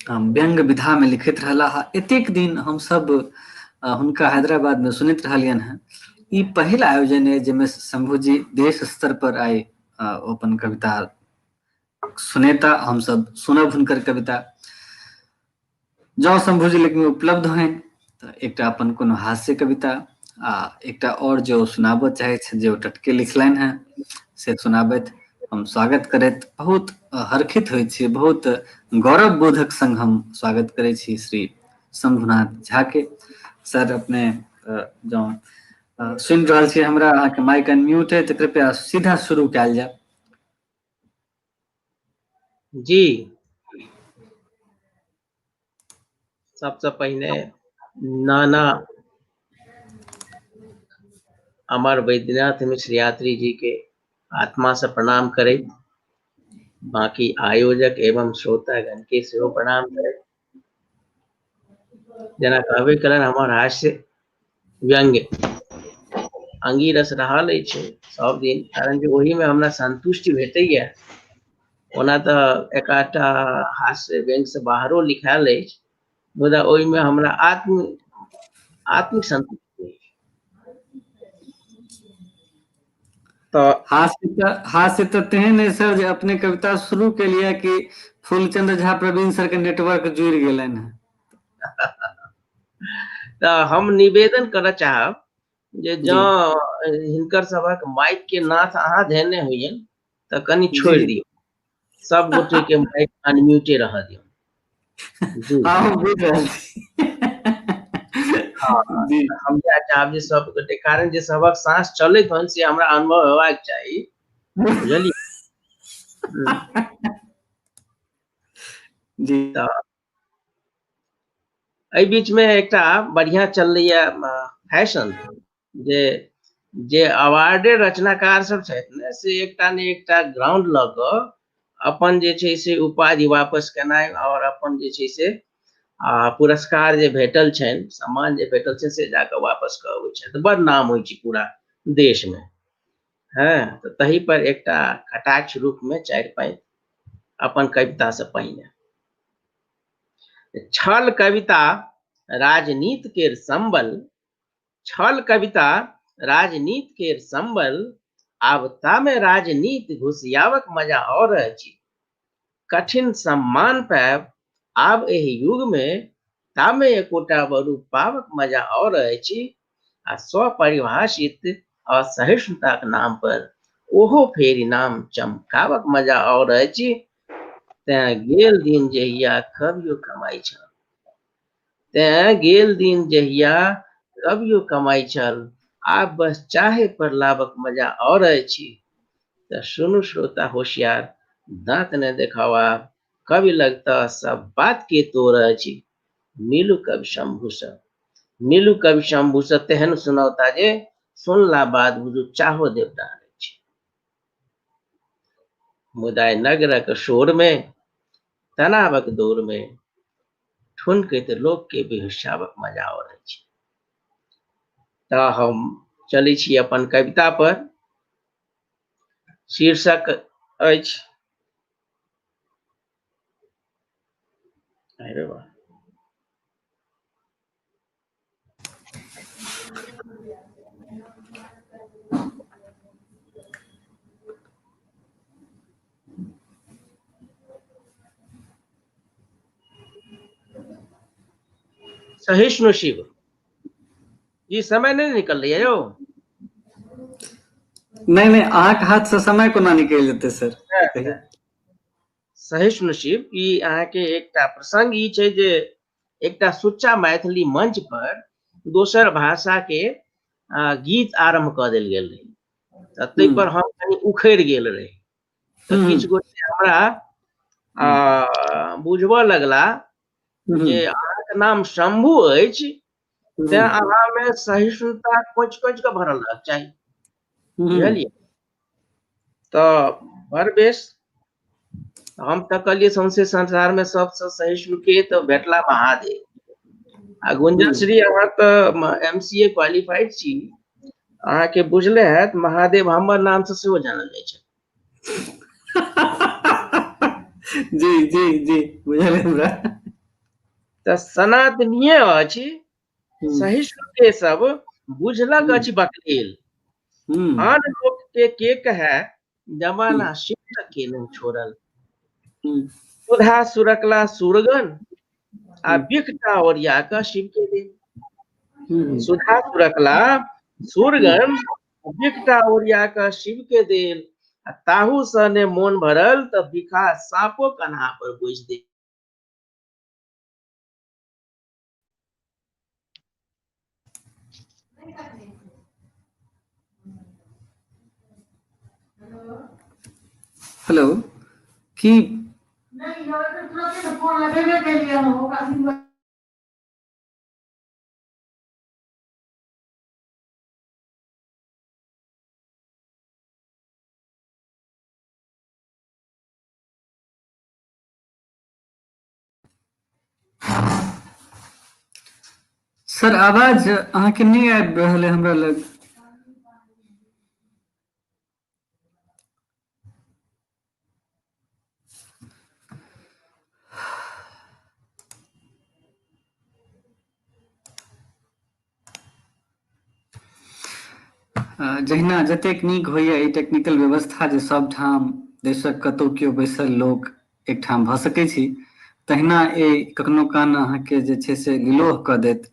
व्यंग्य विधा में लिखैत रहला। एतेक दिन हमसब हुनका हैदराबाद में सुनैत रहलियनि हेँ। ई पहिल आयोजन अइ जाहिमे शंभुजी देश स्तर पर आइ अपन कविता सुनेता, हमसब सुनब हुनकर कविता। जँ शंभुजी लेकिन उपलब्ध होइन तऽ एकटा अपन कोनो हास्य कविता आ एकटा और जे ओ सुनाबऽ चाहै छथि, जे ओ टटके लिखलनि हेँ से सुनाबथि। हम स्वागत करैत बहुत हर्षित होइ छी, बहुत गौरव बोधक संग हम स्वागत करै छी श्री शंभुनाथ झा के। सर अपने जँ सुनि रहल छी हमरा, अहाँके माइक अनम्यूट है, तऽ कृपया सीधा शुरू कयल जाय। जी, सबसँ पहिने नाना अमर वैद्यनाथ मिश्र यात्री जी के आत्मा से प्रणाम करैत, बाकी आयोजक एवं श्रोतागण के सेहो प्रणाम करैत, जेना कहबे कलन हमर हास्य व्यंग्य अंगीरस रहल अछि सब दिन, कारण जे ओहिमे हमरा संतुष्टि भेटैया। ओना तऽ एकाटा हास्य व्यंग्य से बाहरो लिखायल अछि, मुदा ओहिमे हमरा आत्मिक संतुष्टि। तऽ हास्य तऽ तेहन है सर जे अपने कविता शुरू के लिए कि फूलचंद्र झा प्रवीण सर के नेटवर्क जुड़ि गेलनि हैं। तऽ हम निवेदन करऽ चाहब जे जँ हिनकर सभक माइक के नाथ अहाँ धेने होइयन तऽ कनि छोड़ि दियौ, सब गोटे के माइक अनम्यूटे रहऽ दियौ। जी। जी। हम इएह चाहब जे सब गोटे, कारण जे सबक साँस चलैत होनि से हमरा अनुभव हेबाक चाही, बुझलियै? जी। तऽ एहि बीचमे एकटा बढ़िआँ चललैए फैशन, जे जे अवार्डेड रचनाकार सब छथि ने, से एकटा ने एकटा ग्राउंड लऽ कऽ अपन जे छै से उपाधि वापस केनाइ आओर अपन जे छै से पुरस्कार जे भेटल छनि, सम्मान जे भेटल छनि, से जाकऽ वापस कऽ अबै छथि। बड़ नाम होइ छै पूरा देशमे। हँ, तऽ तही पर एकटा कटाक्ष रूपमे 4 पाँति अपन कवितासँ पहिने। छल कविता राजनीति केर संबल, छल कविता राजनीति केर संबल, आब तामे राजनीति घुसियावक मजा और अछि। कठिन सम्मान पायब आब एहि युग में, तामे एकोटा बरु पावक मजा और अछि। आ स्वपरिभाषित असहिष्णुताक नाम पर ओहो फेर इनाम चमकावक मजा और अछि। तें गेल दिन जहिया कवियो कमाइ छल, तें गेल दिन जहिया कवियो कमाइ छल, आब बस चाहे पर लाभक मजा और अछि। तऽ सुनू श्रोता होशियार, दाँत ने देखावा, कवि लगता सब बात के तोड़ अछि। मिलू कवि शंभू सँ, मिलू कवि शंभू सँ तेहन सुनौता जे सुनला बाद बुझू चाहो देवता अछि। मुदा नगरक शोर में, तनावक दौर में, ठुनकैत लोक के बेहोशावक मजा और अछि। तऽ हम चलै छी अपन कविता पर। शीर्षक अछि अरे वाह, सहिष्णु शिव जी। समय नहीं निकल रही है यो? नहीं नहीं, अहाँके हाथ से समय कोना निकलि जेतै सर? सहिष्णु शिव, ई अहाँके एकटा प्रसंग ई छै जे एकटा सुच्चा मैथिली मंच पर दोसर भाषा के गीत आरंभ कऽ देल गेल रहै, तऽ ताहि पर हम कनि उखड़ि गेल रही। तऽ किछु गोटे हमरा बुझबऽ लगला जे अहाँके नाम शंभू अछि, तें अहाँमे सहिष्णुता कोचि कोचि कऽ भरल रहक चाही, बुझलियै? तऽ बड़ बेस, हम तऽ कहलियै सौंसे संसारमे सबसँ सहिष्णु के तऽ भेटला महादेव। आ गुंजन श्री, अहाँ तऽ MCA qualified छी, अहाँके बुझले हैत महादेव हमर नाम से सेहो जानल जाइ छै। जी जी जी, बुझल हमरा। तऽ सनातनीय अछि, सहिष्णु के सब बुझलक अछि बकलेल, आन लोक के कहे जमाना शिव के नहीं छोड़ल। सुधा सुरकला सुरगन आ बिखटा ओरिया कऽ शिव के देल। सुधा सुरकला सुरगन बिखटा ओरिया कऽ शिव के देल, आ ताहू सँ ने मोन भरल तऽ बिखा साँपो कन्हा पर बोझि देल। हेलो, की सर आवाज अहाँके नहि आबि रहल है हमरा लग। जहिना जतेक नीक होइए ई टेक्निकल व्यवस्था जे सब ठाम देशक कतौ केओ बैसल लोक एकठाम भऽ सकै छी, तहिना ई कखनो कान अहाँके जे छै से लिलोह कऽ देत।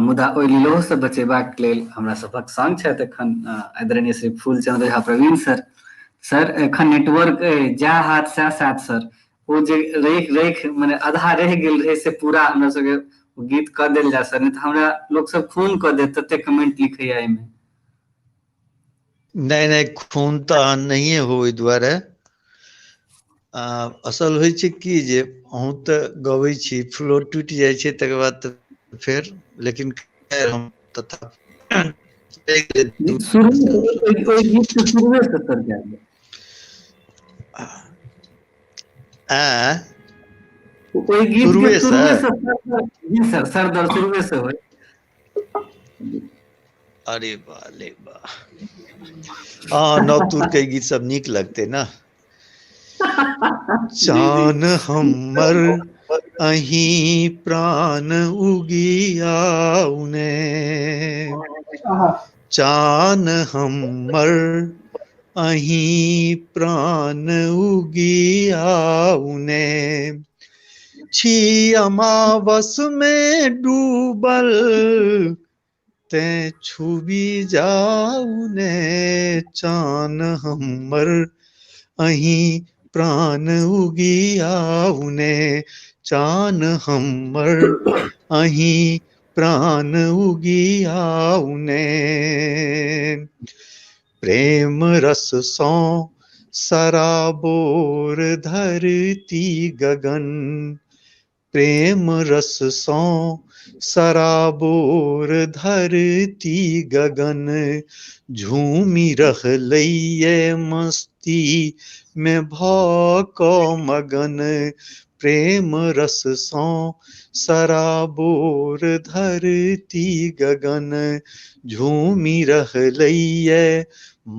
मुदा ओहि लिलोहसँ बचेबाक लेल हमरा सभक संग छथि एखन आदरणीय श्री फूलचंद्र झा प्रवीण सर। सर एखन नेटवर्क जा हाथ सएह साथ सर, ओ जे रेख रेख मने आधा रहि गेल रहै से पूरा हमरा सबके ओ गीत कऽ देल जा सर, नहि तऽ हमरा लोक सब खून कऽ देत, तते कमेंट लिखैया एहिमे। नहि नहि, खून तऽ नहिए हो ओहि दुआरे। असल होइ छै की जे अहूँ तऽ गबै छी, फ्लो टूटि जाइ छै तकर बाद तऽ फेर, लेकिन हम तथा शुरू ओहि गीत के शुरुए से सर गायब। आँ ओहि गीत के शुरुए शुरुए से से जी सर, सर दर शुरुए से होय। अरे वाह ले वाह। हाँ, नवतुर के गीत सब नीक लगते ना। जी जी। चान हमर अहीं प्राण उगियाउने, चान हमर अहीं प्राण उगियाउने, छी अमावस में डूबल तें छुबी जाउने, चान हमर अहीं प्राण उगियाउने, चान हमर अहीं प्राण उगियाउने। प्रेम रस सौं सराबोर धरती गगन, प्रेम रस सौं सराबोर धरती गगन, झूमि रहलैये मस्ती में भऽ कऽ मगन, प्रेम रस सौं सराबोर धरती गगन, झूमि रहलैये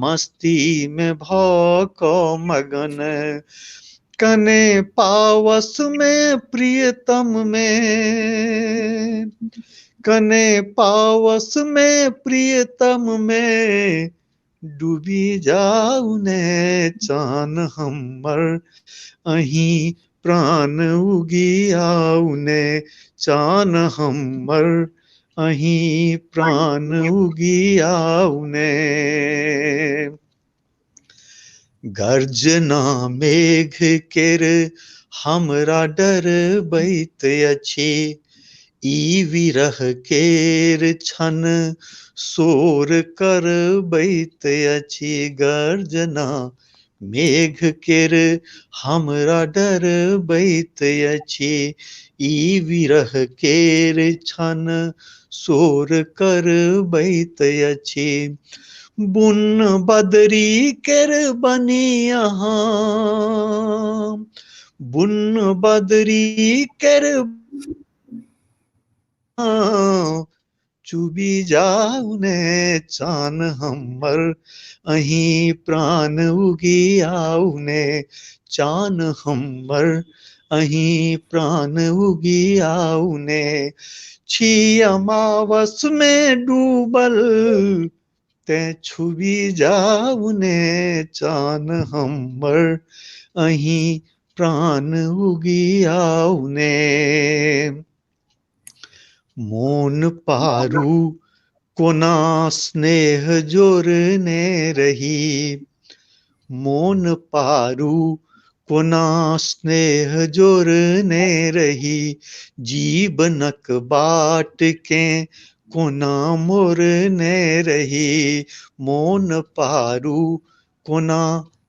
मस्ती में भऽ कऽ मगन। कने पावस में प्रियतम में, कने पावस में प्रियतम में डूबी जाउने, चान हमर अहीं प्राण उगियाउने, चान हमर अहीं प्राण उगियाउने। गर्जना मेघ केर हमरा डरबैत अछि, ई विरह केर क्षण शोर करबैत अछि, गर्जना मेघ केर हमरा डरबैत अछि, ई विरह केर क्षण शोर करबैत अछि। बुन बदरी केर बनी अहाँ, बुन बदरी केर चुबी जाउने, चान हमर अहीं प्राण उगियाउने, चान हमर अहीं प्राण उगियाउने। छी अमावस में डूबल तें छुबी जाउने, चान हमर अहीं प्राण उगियाउने। मोन पारू कोना स्नेह जोड़ने रही, मोन पारू कोना स्नेह जोड़ने रही, जीवनक बाट के कोना मोड़ने रही, मोन पारू कोना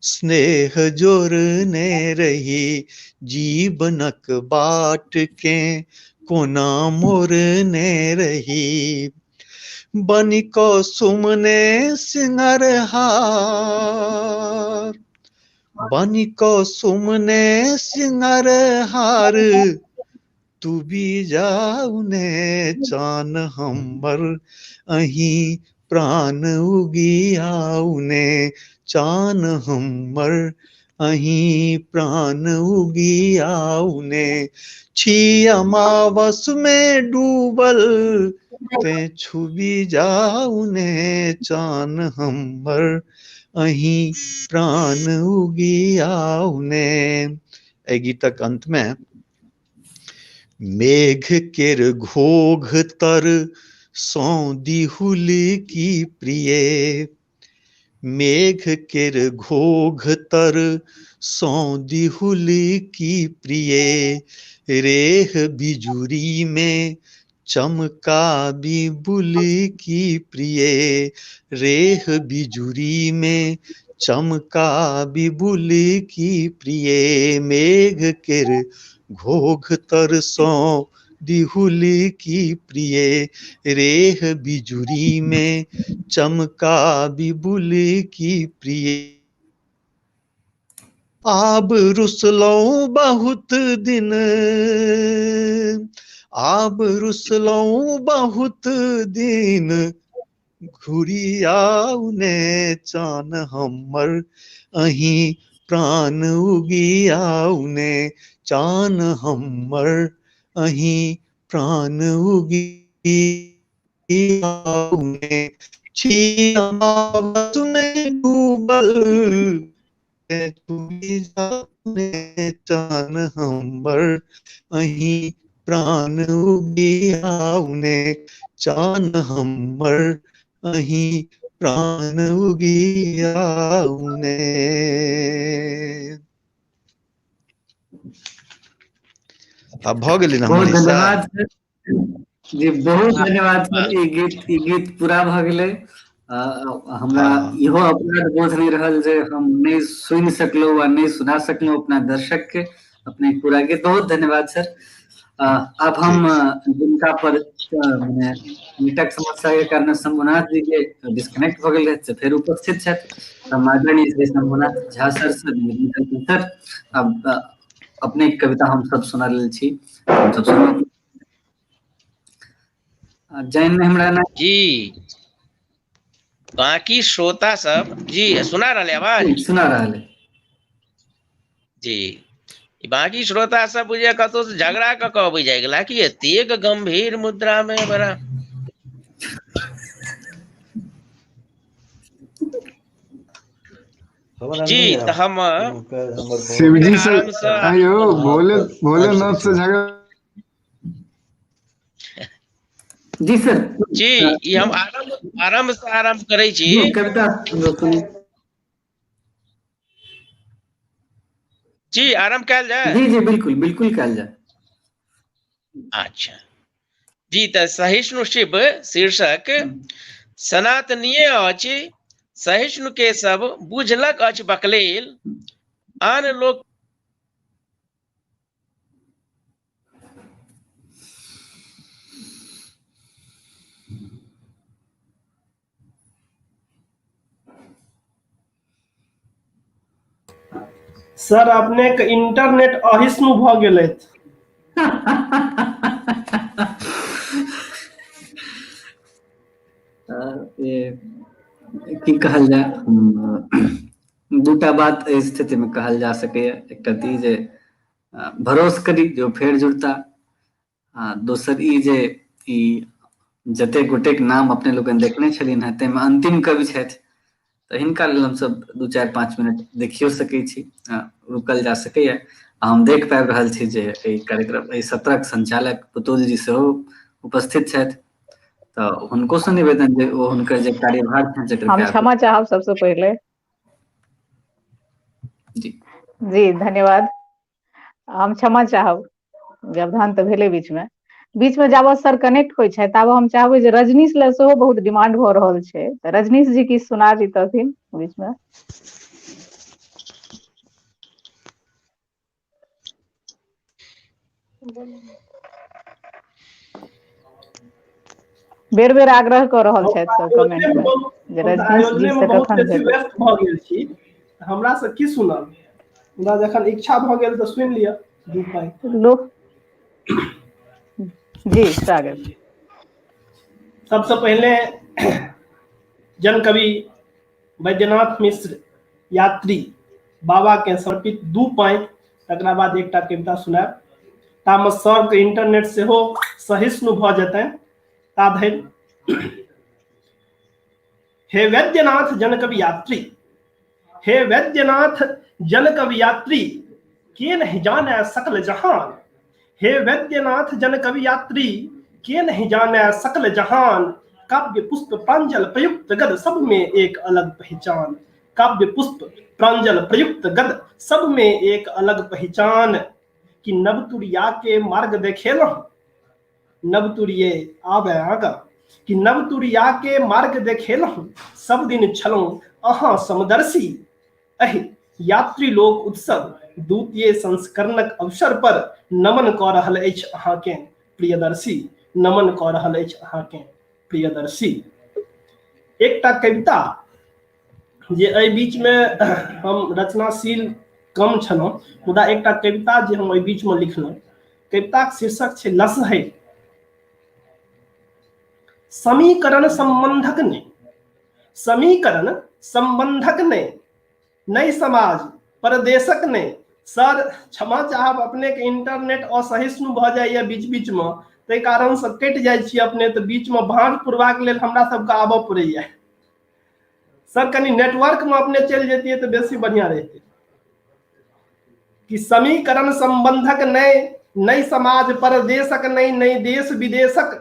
स्नेह जोड़ने रही, जीवनक बाट के कोना मोड़ने रही। बनि कऽ सुमने सिंगरहार, बनि कऽ सुमने सिंगरहार, तुबी जाउने, चान हमर अहीं प्राण उगियाउने, चान हमर अहीं प्राण उगियाउने। छी अमावस में डूबल तें छुबी जाउने, चान हमर अहीं प्राण उगियाउने। एहि गीतक अंत में मेघ केर घोघ तर सौं दिहुल की प्रिय, मेघ केर घोघ तर सौं दिहुल की प्रिय, रेह बिजुरी में चमकाबी बुलकी प्रिय, रेह बिजुरी में चमकाबी बुलकी प्रिय, मेघ केर घोघ तर सँ बिहुल की प्रिय, रेह बिजुरी में चमकाबी बुलकी प्रिय। आब रुसलौं बहुत दिन, आब रुसलौं बहुत दिन, घुरि आउ ने चान हमर, अहीं प्राण उगि आउ ने चान हमर, अहीं प्राण उगि आउ ने। छी अमावस में डूबल, चान हमर, अहीं प्राण उगि आउ ने चान हमर, अहीं प्राण उगि आउ ने। आब भऽ गेलै ने हमर बहुत हिस्सा? धन्यवाद सर जी, बहुत धन्यवाद सर। ई गीत पूरा भऽ गेलै। हमरा इहो अपराध बोध नहि रहल जे हम नहि सुनि सकलहुँ वा नहि सुना सकलहुँ अपना दर्शक के अपने पूरा गीत। बहुत धन्यवाद सर। आब हम जिनका पर मने नेटक समस्या के कारण शंभुनाथ जी के डिस्कनेक्ट भऽ गेल रहै से फेर उपस्थित छथि। हम आदरणीय श्री शंभुनाथ झा सर से निवेदन करैत सर, अब अपने कविता हम सब सुना लेल छी, हम सब सुनब। जैन में हमरा ना जी बाकी श्रोता सब जी सुना रहल है आवाज? सुना रहल है जी। बाकी श्रोता सब बुझे कतौ से झगड़ा कऽ के अबै जाय गेला कि एतेक गंभीर मुद्रा में बड़ा। जी तऽ हम शिवजी से आराम से आयो भोले भोलेनाथ से झगड़ा। जी सर जी ई हम आरंभ आरंभ से आरंभ करै छी। कविता जी आरंभ कयल जाय? जी जी बिल्कुल बिल्कुल कयल जाय। अच्छा जी। तऽ सहिष्णु शिव शीर्षक सनातनीय अछि, सहिष्णु के सब बुझलक अछि बकलेल, आन लोक सर अपने के इंटरनेट अहिष्णु भऽ गेल अछि। की कहल जाय, दूटा बात एहि स्थिति में कहल जा सकैए। एकटा तऽ ई जे भरोस करी जे ओ फेर जुड़ता, आ दोसर ई जे ई जतेक गोटेक नाम अपने लोकनि देखने छलियनि हेँ ताहिमे अंतिम कवि छथि, तऽ हिनका लेल हमसब 2 4 5 मिनट देखियो सकै छी, रुकल जा सकैए। आ हम देख पाबि रहल छी जे एहि कार्यक्रम एहि सत्रक संचालक पुतुल जी सेहो उपस्थित छथि, तऽ हुनको से निवेदन जे ओ हुनकर जे कार्यभार छनि से हम कृपया क्षमा चाहब सबसे पहिले। जी जी धन्यवाद। हम क्षमा चाहब, व्यवधान तऽ भेलै बीचमे। बीचमे जाबत सर कनेक्ट होइ छै ताबत हम चाहबै जे रजनीश लए सेहो बहुत डिमांड भऽ रहल छै, तऽ रजनीश जी किछु सुना दितथिन बीचमे। बेर बेर आग्रह कऽ रहल हम छथि तऽ सब कमेंट आयोजनेमे मे बहुत जे हम तऽ रजनीश जी आयोजनेमे से बहुत कखन बेसी भेटत। व्यस्त भऽ गेल छी, हमरा से की सुनब? मुदा जखन इच्छा भऽ गेल तऽ सुनि लिअ दू पाइ। लोक जी स्वागत। सबसँ पहिले जनकवि वैद्यनाथ मिश्र यात्री बाबा के समर्पित दू पाँति, तकरा बाद एकटा कविता सुनायब। तामे सरके इंटरनेट सेहो सहिष्णु भऽ जेतनि ता धरि। हे वैद्यनाथ जनकवि यात्री, हे वैद्यनाथ जनकवि यात्री, के नहीं जाने सकल जहान। हे वैद्यनाथ जनकवि यात्री, के नहीं जाने सकल जहान। काव्य पुष्प प्रांजल प्रयुक्त गद सब में एक अलग पहचान। काव्य पुष्प प्रांजल प्रयुक्त गद सब में एक अलग पहचान। कि नवतुरिया के मार्ग देखेलहुँ, नवतुरिये आबे आगाँ। कि नवतुरिया के मार्ग देखेलहुँ, सब दिन छलहुँ अहाँ समदर्शी। एहि यात्री लोक उत्सव द्वितीय संस्करणक अवसर पर नमन कऽ रहल अछि अहाँके प्रियदर्शी, नमन कऽ रहल अछि अहाँके प्रियदर्शी। एकटा कविता जे एहि बीचमे हम रचनाशील कम छलहुँ, मुदा एकटा कविता जे हम एहि बीचमे लिखलहुँ, कविताक शीर्षक छै लसहरि। समीकरण सम्बन्धक नहि, समीकरण सम्बन्धक नहि, नहि समाज परदेशक नहि। सर क्षमा चाहब, अपने के इंटरनेट असहिष्णु भऽ जाइए बीच बीच में, ताहि कारण से कटि जाइ छी अपने, तऽ बीच में भाँज पुरबाक लेल हमरा सबके आबऽ पड़ैया। सर कनि नेटवर्क में अपने चलि जैतियै तऽ बेसी बढ़िया रहितै। कि समीकरण सम्बन्धक नहि, नहि समाज परदेशक नहि, नहि देश विदेशक।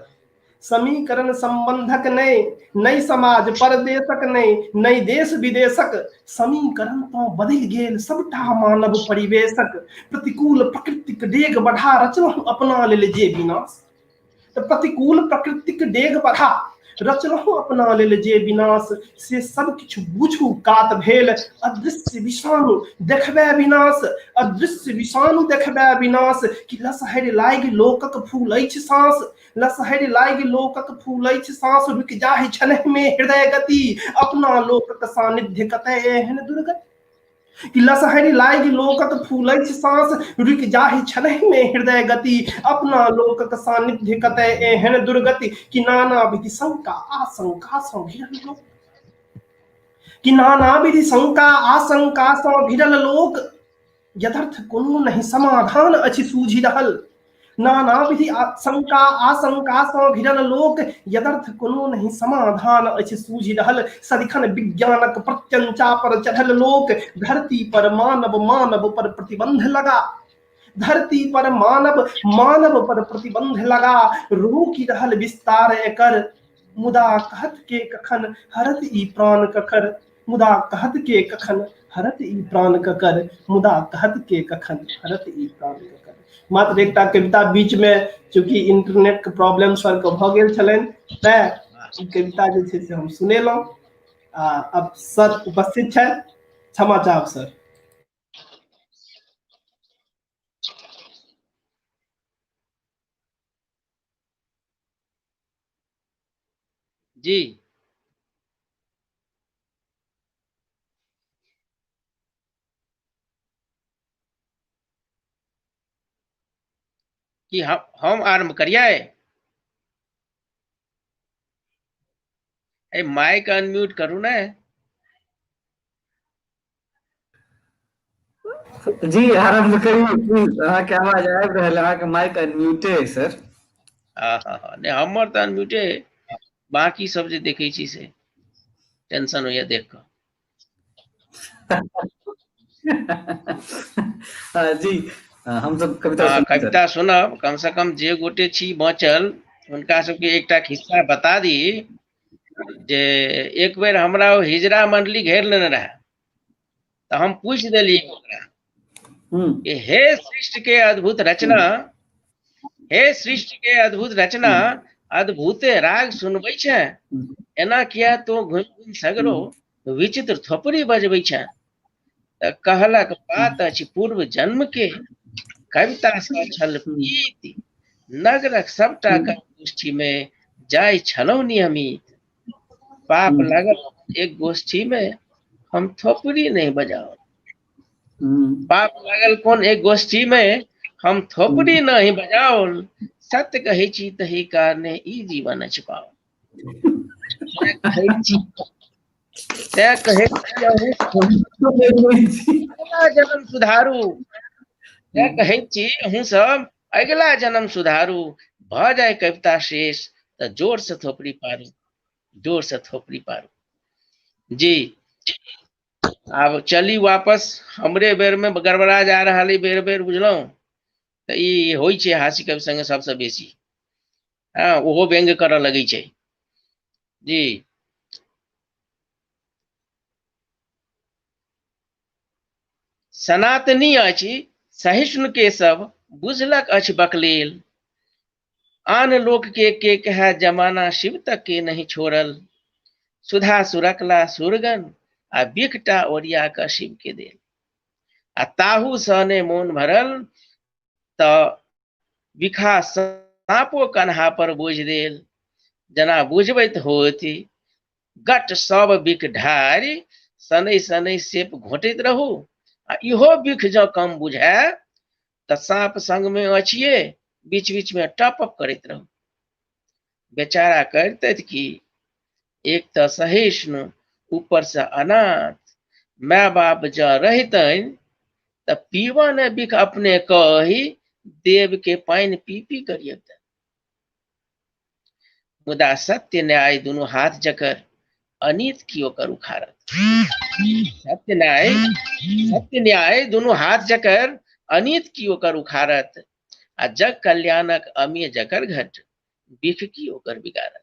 समीकरण सम्बन्धक नहि, नहि समाज परदेशक नहि, नहि देश विदेशक। समीकरण तो बदलि गेल सबटा मानव परिवेशक। प्रतिकूल प्रकृतिक डेग बढ़ा रचलहुँ अपना लेल जे विनाश। तऽ प्रतिकूल प्रकृतिक डेग बढ़ा रचलहुँ अपना लेल जे विनाश, से सब किछु बुझू कात भेल अदृश्य विषाणु देखबे विनाश, अदृश्य विषाणु देखबे विनाश। कि लसहरि लागि लोकक फूल अछि साँस, लसहरि लागि लोकक फूल अछि साँस, रुकि जाहि क्षणहि मे हृदय गति, अपना लोकक सानिध्य कतय एहन दुर्गति। कि लसहरि लागि लोकक फूलैछ साँस, रुकि जाहि क्षणहि मे हृदय गति, अपना लोकक सानिध्य कतय एहन दुर्गति। कि नाना विधि शंका आशंका सँ घिरल लोक, कि नाना विधि शंका आशंका सँ घिरल लोक, यथार्थ कोनो नहि समाधान अछि सूझि रहल। नाना विधि शंका आशंका सँ घिरल लोक, यदर्थ कोनो नहि समाधान अछि सूझि रहल। सदिखन विज्ञानक प्रत्यंचा पर चढ़ल लोक, धरती पर मानव मानव पर प्रतिबंध लगा, धरती पर मानव मानव पर प्रतिबंध लगा, रोकि रहल विस्तार एकर। मुदा कहत के कखन हरत ई प्राण ककर, मुदा कहत के कखन हरत ई प्राण ककर, मुदा कहत के कखन हरत ई प्राण ककर। मात्र एकटा कविता बीच में चूंकि इंटरनेट के प्रॉब्लम सर के भऽ गेल छलनि, तैं ई कविता जे छै से हम सुनेलहुँ। आ अब सर उपस्थित छथि, क्षमा चाहब सर। जी की हम आरम्भ करियै? ए माइक अनम्यूट करू ने। जी आरम्भ करियौ प्लीज, अहाँके आवाज आबि रहल, अहाँके माइक अनम्यूटे अइ सर। हँ हँ हँ, नहि हमर तऽ अनम्यूटे, बाकी सब जे देखै छी से टेंशन होइया देख कऽ। जी हम सब कविता हँ, कविता सुनब। कम से कम जे गोटे छी बचल हुनका सबके एकटा खिस्सा बता दी जे एक बेर हमरा ओ हिजरा मंडली घेर लेने रहे, तऽ हम पूछि देलियै ओकरा कि हे सृष्टि के अद्भुत रचना, हे सृष्टि के अद्भुत रचना, अद्भुते राग सुनबै छै, एना किया तो घुमि घुमि सगरो विचित्र थोपड़ी बजबै छै? तऽ कहलक बात अछि पूर्व जन्म के, कविता सँ छल प्रीति, नगरक सबटा गोष्ठी में जाइ छलहुँ नियमित, पाप लागल एक गोष्ठी में हम थोपड़ी नहीं बजाओ, पाप लागल कोन एक गोष्ठी में हम थोपड़ी नहीं बजाओल, सत्य कहै छी तही कारणे ई जीवन अछि पाओल। तें कहै छी अगिला जन्म सुधारू, तें कहै छी अहूँ सब अगिला जन्म सुधारू, भऽ जाय कविता शेष तऽ जोर से थोपड़ी पारू, जोर से थोपड़ी पारू। जी आब चली वापस, हमरे बेर में गड़बड़ा जा रहल है बेर बेर, बुझलहुँ? तऽ ई होइ छै हास्य कवि संगे सबसँ बेसी, हँ ओहो व्यंग्य करऽ लगै छै। जी सनातनी अछि सहिष्णु के सब बुझलक अछि बकलेल, आन लोक के कहए जमाना शिव तक के नहि छोड़ल। सुधा सुरकला सुरगन आ बिखटा ओरिया कऽ शिव के देल। आ ताहू सँ ने मोन भरल तऽ बिखा साँपो कन्हा पर बोझि देल, जेना बुझबैत होथि गट सब बिख ढारि शनै शनै सेप घोटैत रहू, आ इहो बिख जँ कम बुझाय तऽ साँप संगमे अछिये, बीच बीच मे टॉप अप करैत रहू। बेचारा करितथि की, एक तऽ सहिष्णु, ऊपर से अनाथ, माय बाप जँ रहितनि तऽ पीबऽ ने बिख अपने कहि देव के पानि पी पी करियतनि। मुदा सत्य न्याय दुनू हाथ जकर, अनीत की ओकर उखाड़त। सत्य न्याय, सत्य न्याय दुनू हाथ जकर, अनीत की ओकर उखाड़त, आ जग कल्याणक अमीय जकर घट, बिख की ओकर बिगाड़त।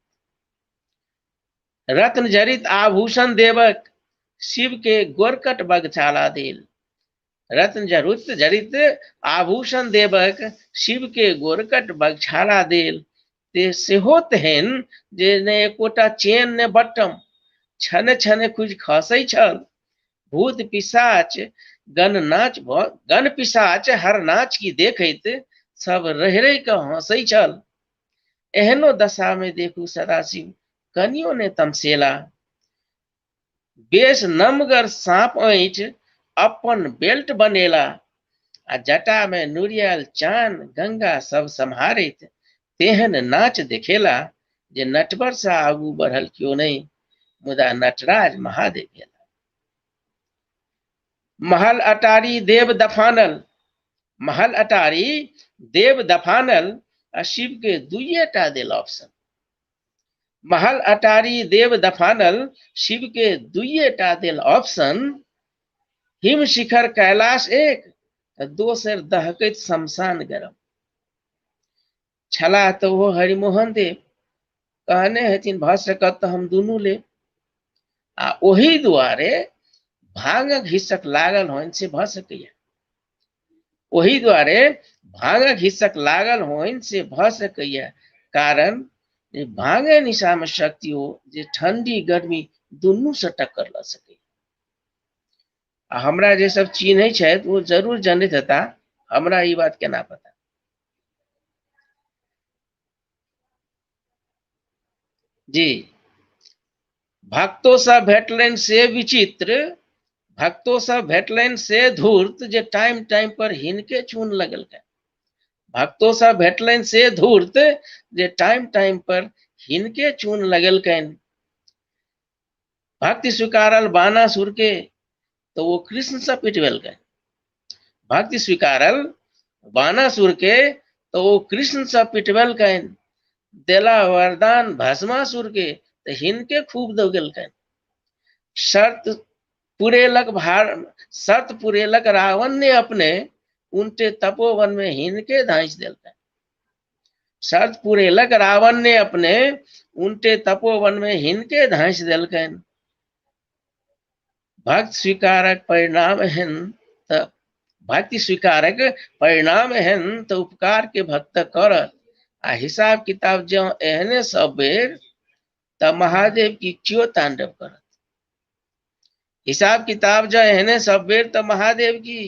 रत्न जड़ित आभूषण देवक, शिव के गोरकट बगछाला देल। रत्न जरुत जड़ित आभूषण देवक, शिव के गोरकट बगछाला देल। ते सेहो तेहन जे ने एकोटा चेन ने बटम, छने छने खुजि खसै छल। भूत पिशाच गण नाच भ गण पिशाच हर नाच की देखैत सब रहि रहि कऽ हँसै छल। एहनो दशा मे देखू सदाशिव कनियो ने तमसेला। बेस नमगर साँप ऐंठ अपन बेल्ट बनेला, आ जटा मे नुरियाल चान गंगा सब सम्हारैत तेहन नाच देखेला जे नटवर सँ आगू बढ़ल क्यो नहि, मुदा नटराज महादेव भेला। महल अटारी देव दफानल, महल अटारी देव दफानल, आ शिव के दुइये टा देल ऑप्शन। महल अटारी देव दफानल, शिव के दुइये टा देल ऑप्शन। हिम शिखर कैलाश एक, दोसर दहकैत शमशान गरम। छलाह तऽ ओहो हरिमोहन देव, कहने हेथिन भऽ सकत तऽ हम दुनू लेब। आ ओही दुआरे भांगक हिस्सक लागल होइन से भऽ सकैया। ओही दुआरे भांगक हिस्सक लागल होइन से भऽ सकैया, कारण जे भांगे निशा में शक्ति हो जे ठंडी गर्मी दुनू से टक्कर लऽ सकैया। आ हमरा जे सब चिन्है छथि ओ जरूर जनैत हेता, हमरा ई बात केना पता। जी भक्तो सब भेटलनि से विचित्र, भक्तो सब भेटलनि से धूर्त, जे टाइम टाइम पर हिनके चून लगलकनि। भक्तो सब भेटलनि से धूर्त, जे टाइम टाइम पर हिनके चून लगलकनि। भक्ति स्वीकारल बाणासुर के तो वो कृष्ण से पिटबेलकनि। भक्ति स्वीकारल बाणासुर के तो वो कृष्ण से पिटबेलकनि। देला वरदान भस्मासुर के तो हिनके खूब दौगेलकनि। शर्त पुरेलक भार, शर्त पुरेलक रावण ने अपने, उनटे तपोवन में हिनके धांसि देलकनि। शर्त पुरेलक रावण ने अपने, उनटे तपोवन में हिनके धांसि देलकनि। भक्त स्वीकारक परिणाम एहन तऽ भक्ति स्वीकारक परिणाम एहन तऽ उपकार के भक्त करत, आ हिसाब किताब जँ एहने सब बेर तऽ महादेव की क्यो तांडव करत। हिसाब किताब जँ एहने सब बेर तऽ महादेव की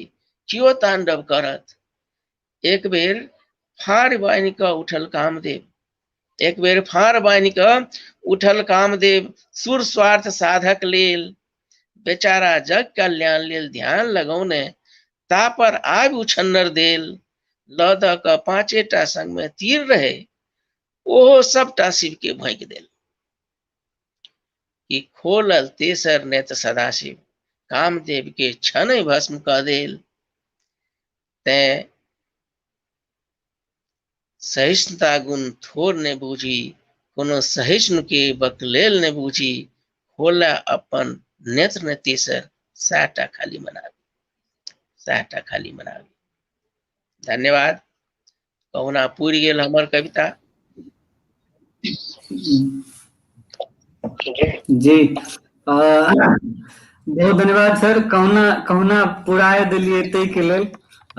क्यो तांडव करत। एक बेर फाड़ बान्हि कऽ उठल कामदेव, एक बेर फाड़ बान्हि कऽ उठल कामदेव सुर स्वार्थ साधक लेल, बेचारा जग कल्याण लेल ध्यान लगौने ता पर आबि उछन्नर देल। लऽ दऽ कऽ पाँचेटा संग मे तीर रहे, ओहो सबटा शिव के भोंकि देल। कि खोलल तेसर नेत्र सदाशिव, कामदेव के क्षण भस्म कऽ देल। तें सहिष्णुता गुण थोड़ ने बूझी, कोनो सहिष्णु के बकलेल ने बूझी, खोला अपन नेत्र ने तेसर, सएहटा खाली मनाबी, सएहटा खाली मनाबी। धन्यवाद। कहुना पुरि गेल हमर कविता। जी बहुत धन्यवाद सर, कहुना कहुना पुराय देलियै ताहिके लेल।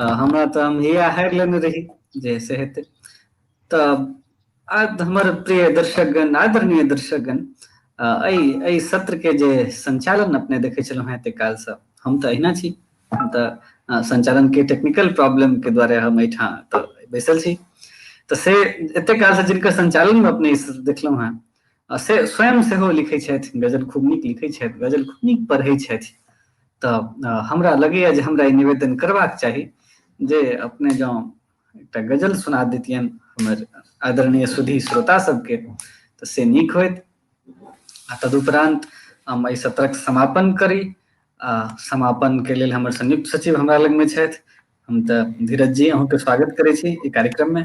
हमरा तऽ हम हिया हारि लेने रही जे से हेतै। तऽ आ हमर प्रिय दर्शकगण, आदरणीय दर्शकगण, एहि एहि सत्र के जे संचालन अपने देखै छलहुँ हेँ एते कालसँ, हम तऽ अहिना छी, हम तऽ संचालन के टेक्निकल प्रॉब्लम के द्वारे हम एहिठाम तऽ बैसल छी। तऽ से एते कालसँ जिनकर संचालन मे अपने देखलहुँ हेँ से स्वयं सेहो लिखै छथि, गजल खूब नीक लिखै छथि, गजल खूब नीक पढ़ै छथि। तऽ हमरा लगैया जे हमरा ई निवेदन करबाक चाही जे अपने जँ एकटा गजल सुना दैतियनि हमर आदरणीय सुधी श्रोता सबके तऽ से नीक होइत। आ तदुपरांत हम एहि सत्रक समापन करी। आ समापन के लेल हमर संयुक्त सचिव हमरा लगमे छथि। हम तऽ धीरज जी अहूँके स्वागत करै छी ई कार्यक्रममे।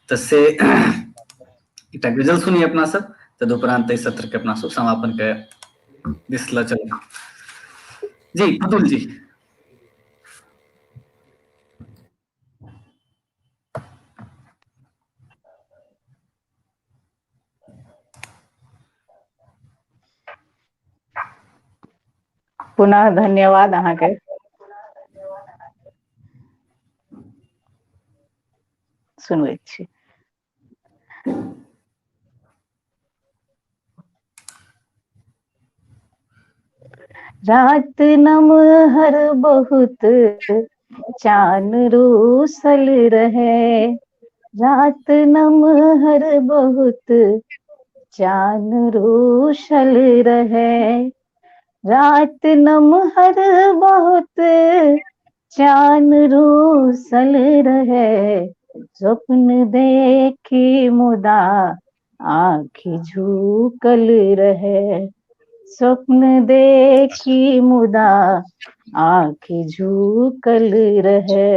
तऽ से एकटा गजल सुनी अपना सब, तदुपरांत एहि सत्र के अपना सब समापन के दिस लऽ चलब। जी पुतुल जी। पुनः धन्यवाद अहाँके। सुनबै छी। रात नमहर बहुत चान रूसल रहे, रात नमहर बहुत चान रूसल रहे, रात नमहर बहुत चान रूसल रहे, स्वप्न देखी मुदा आँखि झुकल रहे, स्वप्न देखी मुदा आँखि झुकल रहे।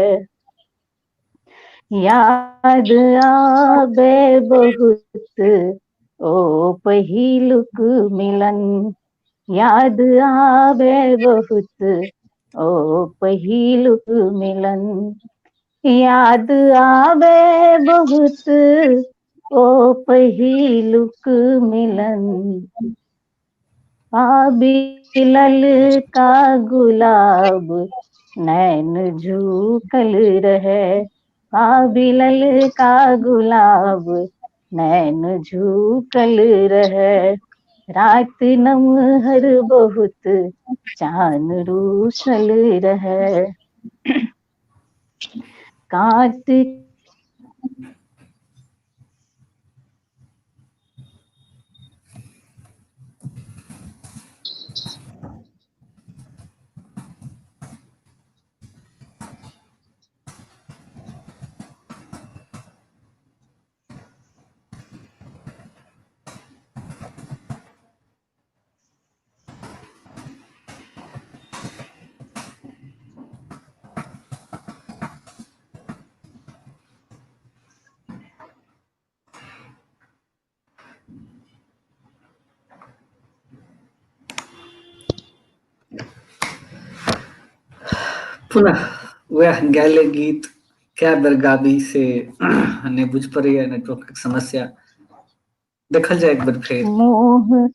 याद आबे बहुत ओ पहिलुक मिलन, याद आबे बहुत ओ पहिलुक मिलन, याद आबे बहुत ओ पहिलुक मिलन। पाबी ललका गुलाब नैन झुकल रहे, पाबी ललका गुलाब नैन झुकल रहे, रात नमहर बहुत चान रूसल रहे। काट पुनः वएह गायले गीत कए बेर गाबी से नहि बुझि पड़ैया, नेटवर्कक समस्या। देखल जाय एक बेर फेर। मोह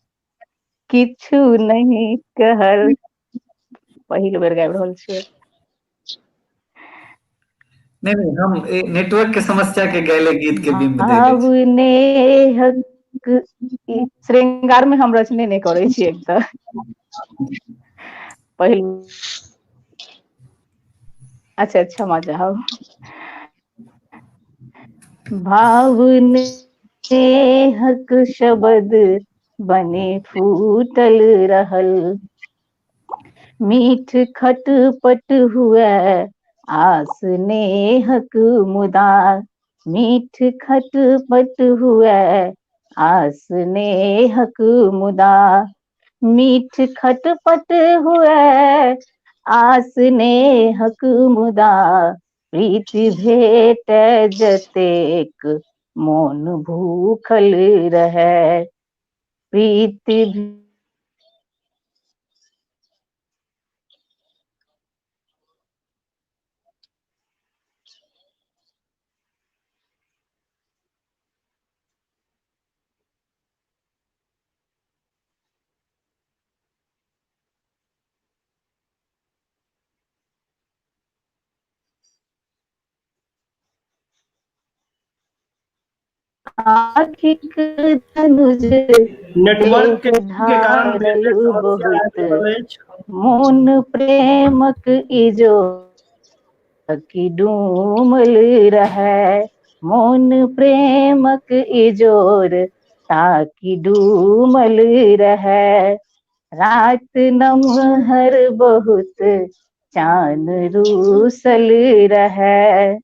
किछु नहि कहल, पहिल बेर गाबि रहल छियै। नहि नहि, हम नेटवर्क के समस्या के गायले गीत के बिंब देले भाव नेहक श्रृंगार में हम रचने नहि करै छियै तऽ पहिल। अच्छा क्षमा चाहब। भाव नेहक शब्द बने फूटल रहल, मीठ खटपट हुए आस नेहक मुदा, मीठ खटपट हुए आस नेहक मुदा, मीठ खटपट हुए आस नेहक मुदा, प्रीति भेट जतेक मोन भूखल रहे, प्रीति आँखिक धनुज नेटवर्क देह के कारण धारल समस्या आबि बहुत रहल अछि। मोन प्रेमक इजो की डूमल रहै, मोन प्रेमक इजोर ताकि डूमल रहै। रात नमहर बहुत चान रूसल रहै,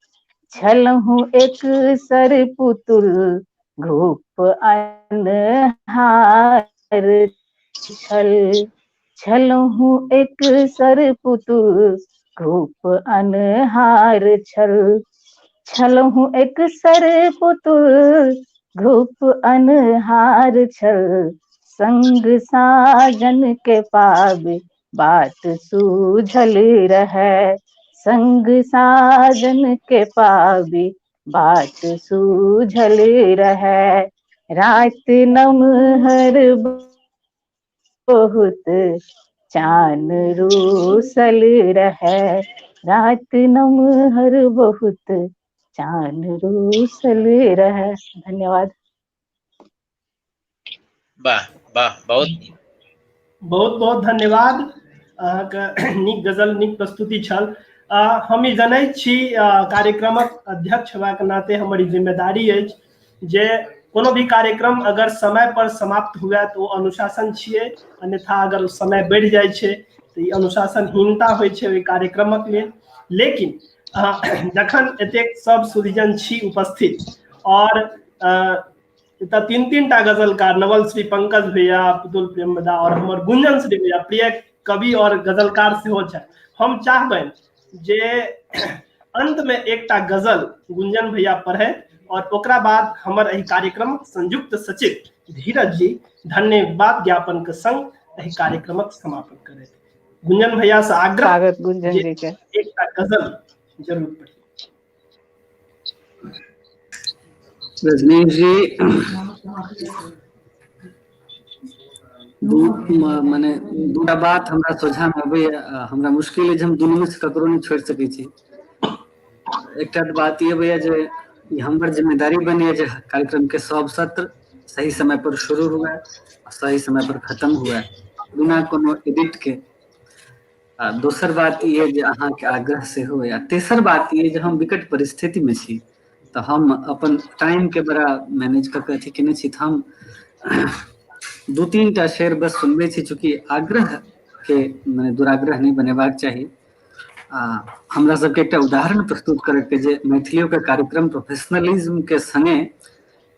छलहुँ एक सर पुतुल घूप अन्हार छल, छलहुँ एक सर पुतुल घूप अन्हार छल, छलहुँ एक सर पुतुल घूप अन्हार छल। संग साजन के पाबे बाट सूझल रहै, संग साजन के पाबे बाट सूझल रहै। रात नमहर बहुत चान रूसल रहै, रात नमहर बहुत चान रूसल रहै। धन्यवाद। वाह वाह, बहुत बहुत बहुत धन्यवाद। अहाँके नीक गजल, नीक प्रस्तुति छल। हम ई जनैत छी, कार्यक्रमक अध्यक्ष होबाक नाते हमर ई जिम्मेदारी अछि जे कोनो भी कार्यक्रम अगर समय पर समाप्त हुए तऽ ओ अनुशासन छियै, अन्यथा अगर समय बढ़ि जाइ छै तऽ ई अनुशासनहीनता होइ छै ओहि कार्यक्रमक लेल। लेकिन जखन एतेक सब सुधिजन छी उपस्थित और एतऽ तीन तीन टा गजलकार नवल श्री पंकज भैया, पुतुल प्रेमदा और हमर गुंजन श्री भैया प्रिय कवि और गजलकार सेहो छथि, हम चाहबनि जे अंत में एकटा गजल गुंजन भैया पढ़े और ओकरा बाद हमर एहि कार्यक्रमक संयुक्त सचिव धीरज जी धन्यवाद ज्ञापन के संग एहि कार्यक्रमक समापन करैत। गुंजन भैया से आग्रह स्वागत गुंजन जी के, एकटा गजल जरूर पढ़ी। रजनीश जी, मने दूटा बात हमरा सोझा में अबैया, हमरा मुश्किल अछि, हम दुनू में से ककरो नहीं छोड़ि सकै छी। एकटा बात ई अबैया जे हमर जिम्मेदारी बनैया जे कार्यक्रम के सब सत्र सही समय पर शुरू हुए, सही समय पर खत्म हुए, बिना कोनो एडिट के। दोसर बात ई है जे अहाँके आग्रह सेहो अइ। आ तेसर बात ई जे हम विकट परिस्थिति में छी तऽ हम अपन टाइम के बड़ा मैनेज कऽ के अथी केने छी, तऽ हम दू तीन टा शेर बस सुनबै छी, चूँकि आग्रह के मने दुराग्रह नहि बनेबाक चाही। आ हमरा सबके एकटा उदाहरण प्रस्तुत करैके जे मैथिलियो के कार्यक्रम प्रोफेशनलिज्म के संगे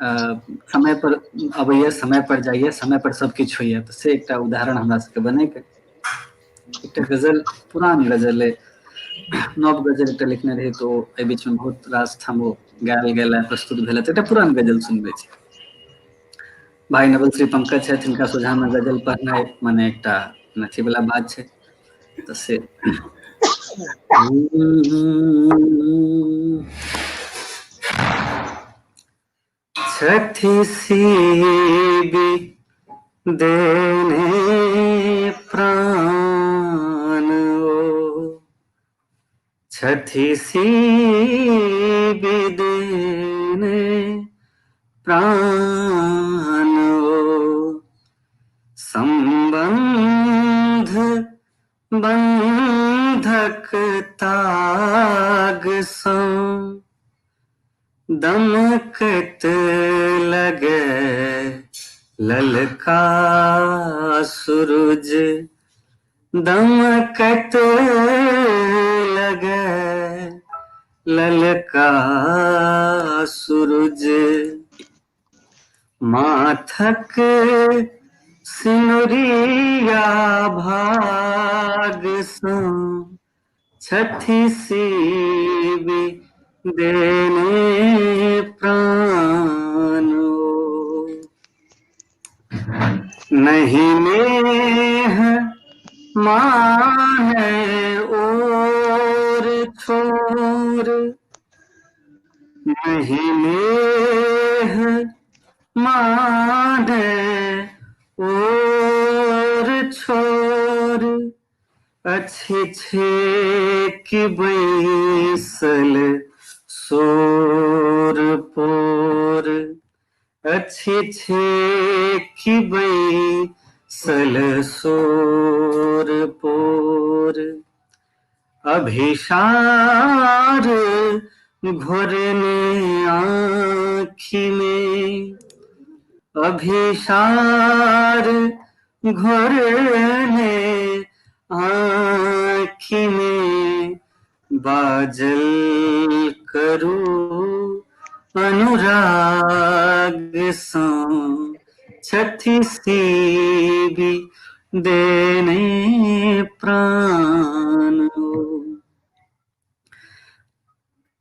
समय पर अबैया, समय पर जाइया, समय पर सब किछु होइया, तऽ से एकटा उदाहरण हमरा सबके बनैके। एकटा गजल, पुरान गजल अइ, नव गजल एकटा लिखने रही तो एहि बीच में बहुत रास ठाम ओ गायल गेल है, प्रस्तुत भेल है, तऽ एकटा पुरान गजल सुनबै छी। भाई नवल श्री पंकज छथि, हिनका सोझा में गजल पढ़नाइ मने एकटा अथी वाला बात छै, तऽ से छथि सीबी देने प्राण ओ, छथि सीबी देने प्राण ओ, संबंध बंधक ताग सँ दमकत लगे ललका सूरज, दमकत लगे ललका सूरज। माथक सिनुरिया भाग सँ छथि सीबी देने प्राण ओ। नहीं नेह माने और छोर, नहीं नेह माने और छोर, अच्छे छे कि बैसल सोर पोर, अछि छेकि बैसल सोर पोर। अभिसार घोरने आँखि में, अभिसार घोरने आँखि में, बाजल करू अनुराग सँ छथि सीबी देने प्राण।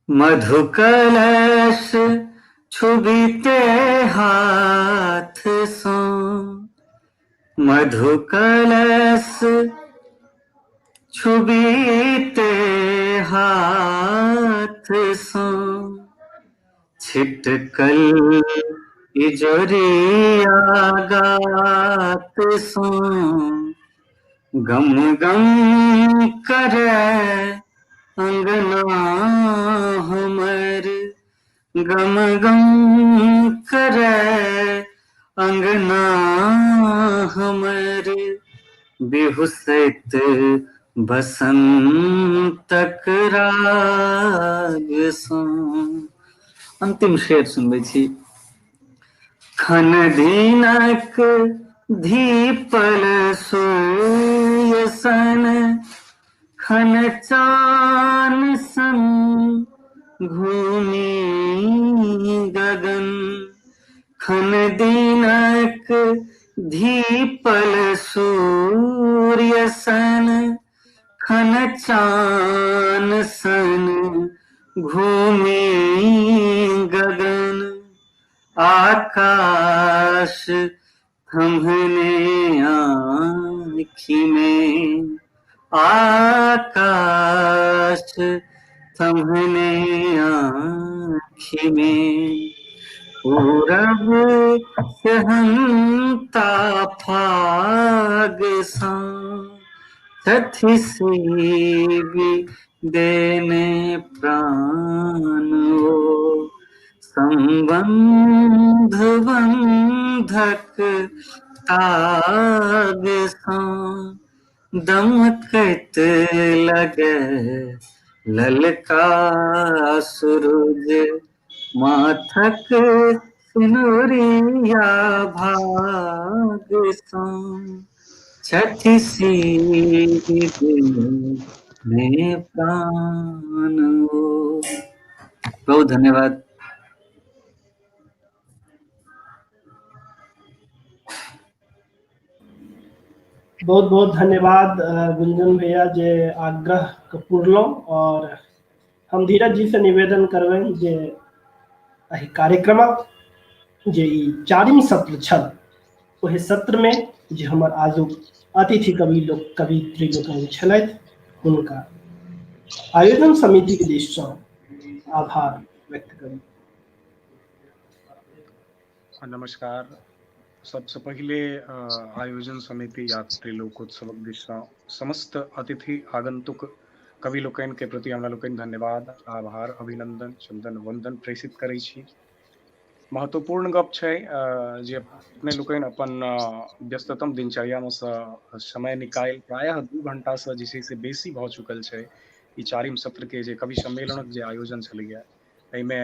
मधुकलश छुबिते हाथ सँ, मधुकलश छुबिते हाथ सँ, छिटकल इजोरिया गात सँ, गम गम करे अंगना हमर, गम गम करे अंगना हमर, बिहुसैत बसंतक राग सँ। अंतिम शेर सुनबै छी। खन दिनक धीपल सूर्य सन, खन चान सन घूमी गगन, खन दिनक धीपल सूर्य सन, खन चान सन घूमी गगन, आकाश थम्हने आँखि में, आकाश थम्हने आँखि में, पूरब से हंता फाग सँ छथि सीबी देने प्राण। ओ संबंध बंधक ताग सँ दमकैत लगे ललका सुरुज, माथक सिनुरिया भाग सँ छथि सीबी देने प्राण। बहुत धन्यवाद। बहुत बहुत धन्यवाद गुंजन भैया जे आग्रह के पुरलहुँ, और हम धीरज जी से निवेदन करबनि जे एहि कार्यक्रमक जे ई चारिम सत्र छल ओहि सत्र में जे हमर आजुक अतिथि कवि लोक कवित्री लोकनि छलथि हुनका आयोजन समिति के दिस सँ आभार व्यक्त करी। नमस्कार। सबसँ पहिले आयोजन समिति यात्री लोकोत्सवक दिस सँ समस्त अतिथि आगंतुक कवि लोकनि के प्रति हमरा लोकनि धन्यवाद, आभार, अभिनंदन, चंदन वंदन प्रेषित करै छी। महत्वपूर्ण गप छै जे अपने लोकनि अपन व्यस्ततम दिनचर्या में सँ समय निकालि प्रायः 2 घंटा सँ जे छै से बेसी भऽ चुकल छै ई चारिम सत्र के जे कवि सम्मेलनक जे आयोजन छलैया एहिमे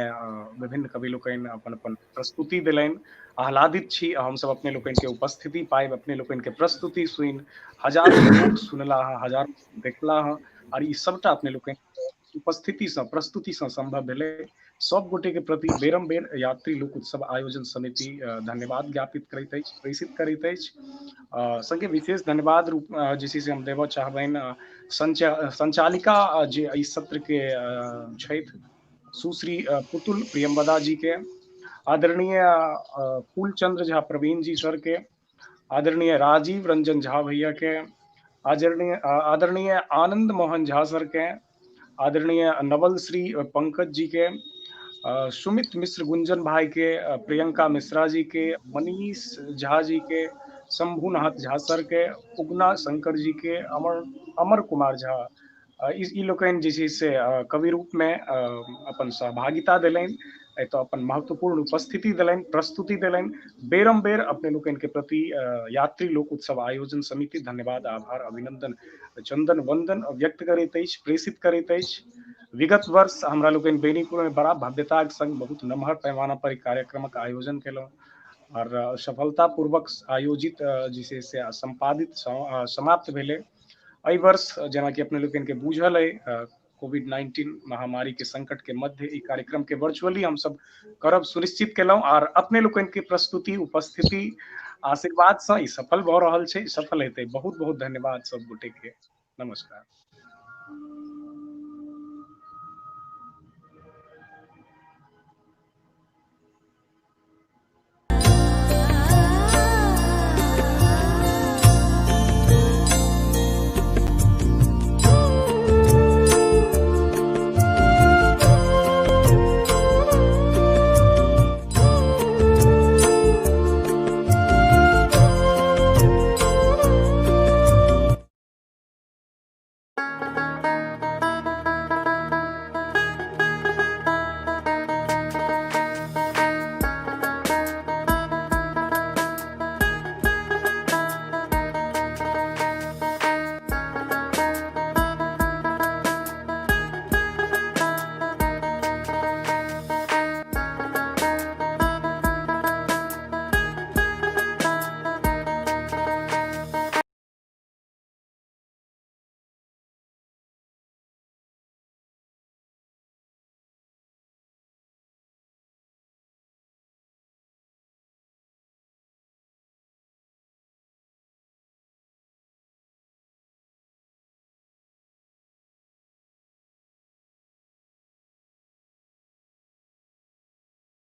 विभिन्न कवि लोकनि अपन अपन प्रस्तुति देलनि। आह्लादित छी हमसब अपने लोकनि के उपस्थिति पाबि, अपने लोकनि के प्रस्तुति सुनि हजारों लोक सुनला हँ, हजारों देखला हँ, और ई सबटा अपने लोकनि उपस्थिति सँ प्रस्तुति सँ संभव भेलै। सब गोटे के प्रति बेरम बेर यात्री लोक उत्सव आयोजन समिति धन्यवाद ज्ञापित करैत अछि, प्रेषित करैत अछि। संगे विशेष धन्यवाद रूप जे छै से हम देबऽ चाहबनि संचालिका जे एहि सत्र के छथि सुश्री पुतुल प्रियंवदा जी के, आदरणीय फूलचंद्र झा प्रवीण जी सर के, आदरणीय राजीव रंजन झा भैया के, आदरणीय आनंद मोहन झा सर के, आदरणीय नवल श्री पंकज जी के, सुमित मिश्र गुंजन भाई के, प्रियंका मिश्रा जी के, मनीष झा जी के, शंभुनाथ झा सर के, उगना शंकर जी के, अमर अमर कुमार झा, ई लोकनि जे छै से कवि रूप में अपन सहभागिता देलनि। एतऽ अपन महत्वपूर्ण उपस्थिति देलनि, प्रस्तुति देलनि। बेरम बेर अपने लोकनि के प्रति यात्री लोक उत्सव आयोजन समिति धन्यवाद, आभार, अभिनंदन, चंदन वंदन व्यक्त करैत अछि, प्रेषित करैत अछि। विगत वर्ष हमरा लोकनि बेनीपुर में बड़ा भव्यताक संग बहुत नमहर पैमाना पर कार्यक्रमक आयोजन केलहुँ और सफलतापूर्वक आयोजित जे छै से सम्पादित समाप्त भेलै। एहि वर्ष जेनाकि अपने लोकनि के बुझल अइ, कोविड-19 महामारी के संकट के मध्य ई कार्यक्रम के वर्चुअली हमसब करब सुनिश्चित केलहुँ आर अपने लोकनि के प्रस्तुति, उपस्थिति, आशीर्वाद सँ ई सफल भऽ रहल छै, सफल हेतै। बहुत बहुत धन्यवाद सब गोटे के। नमस्कार।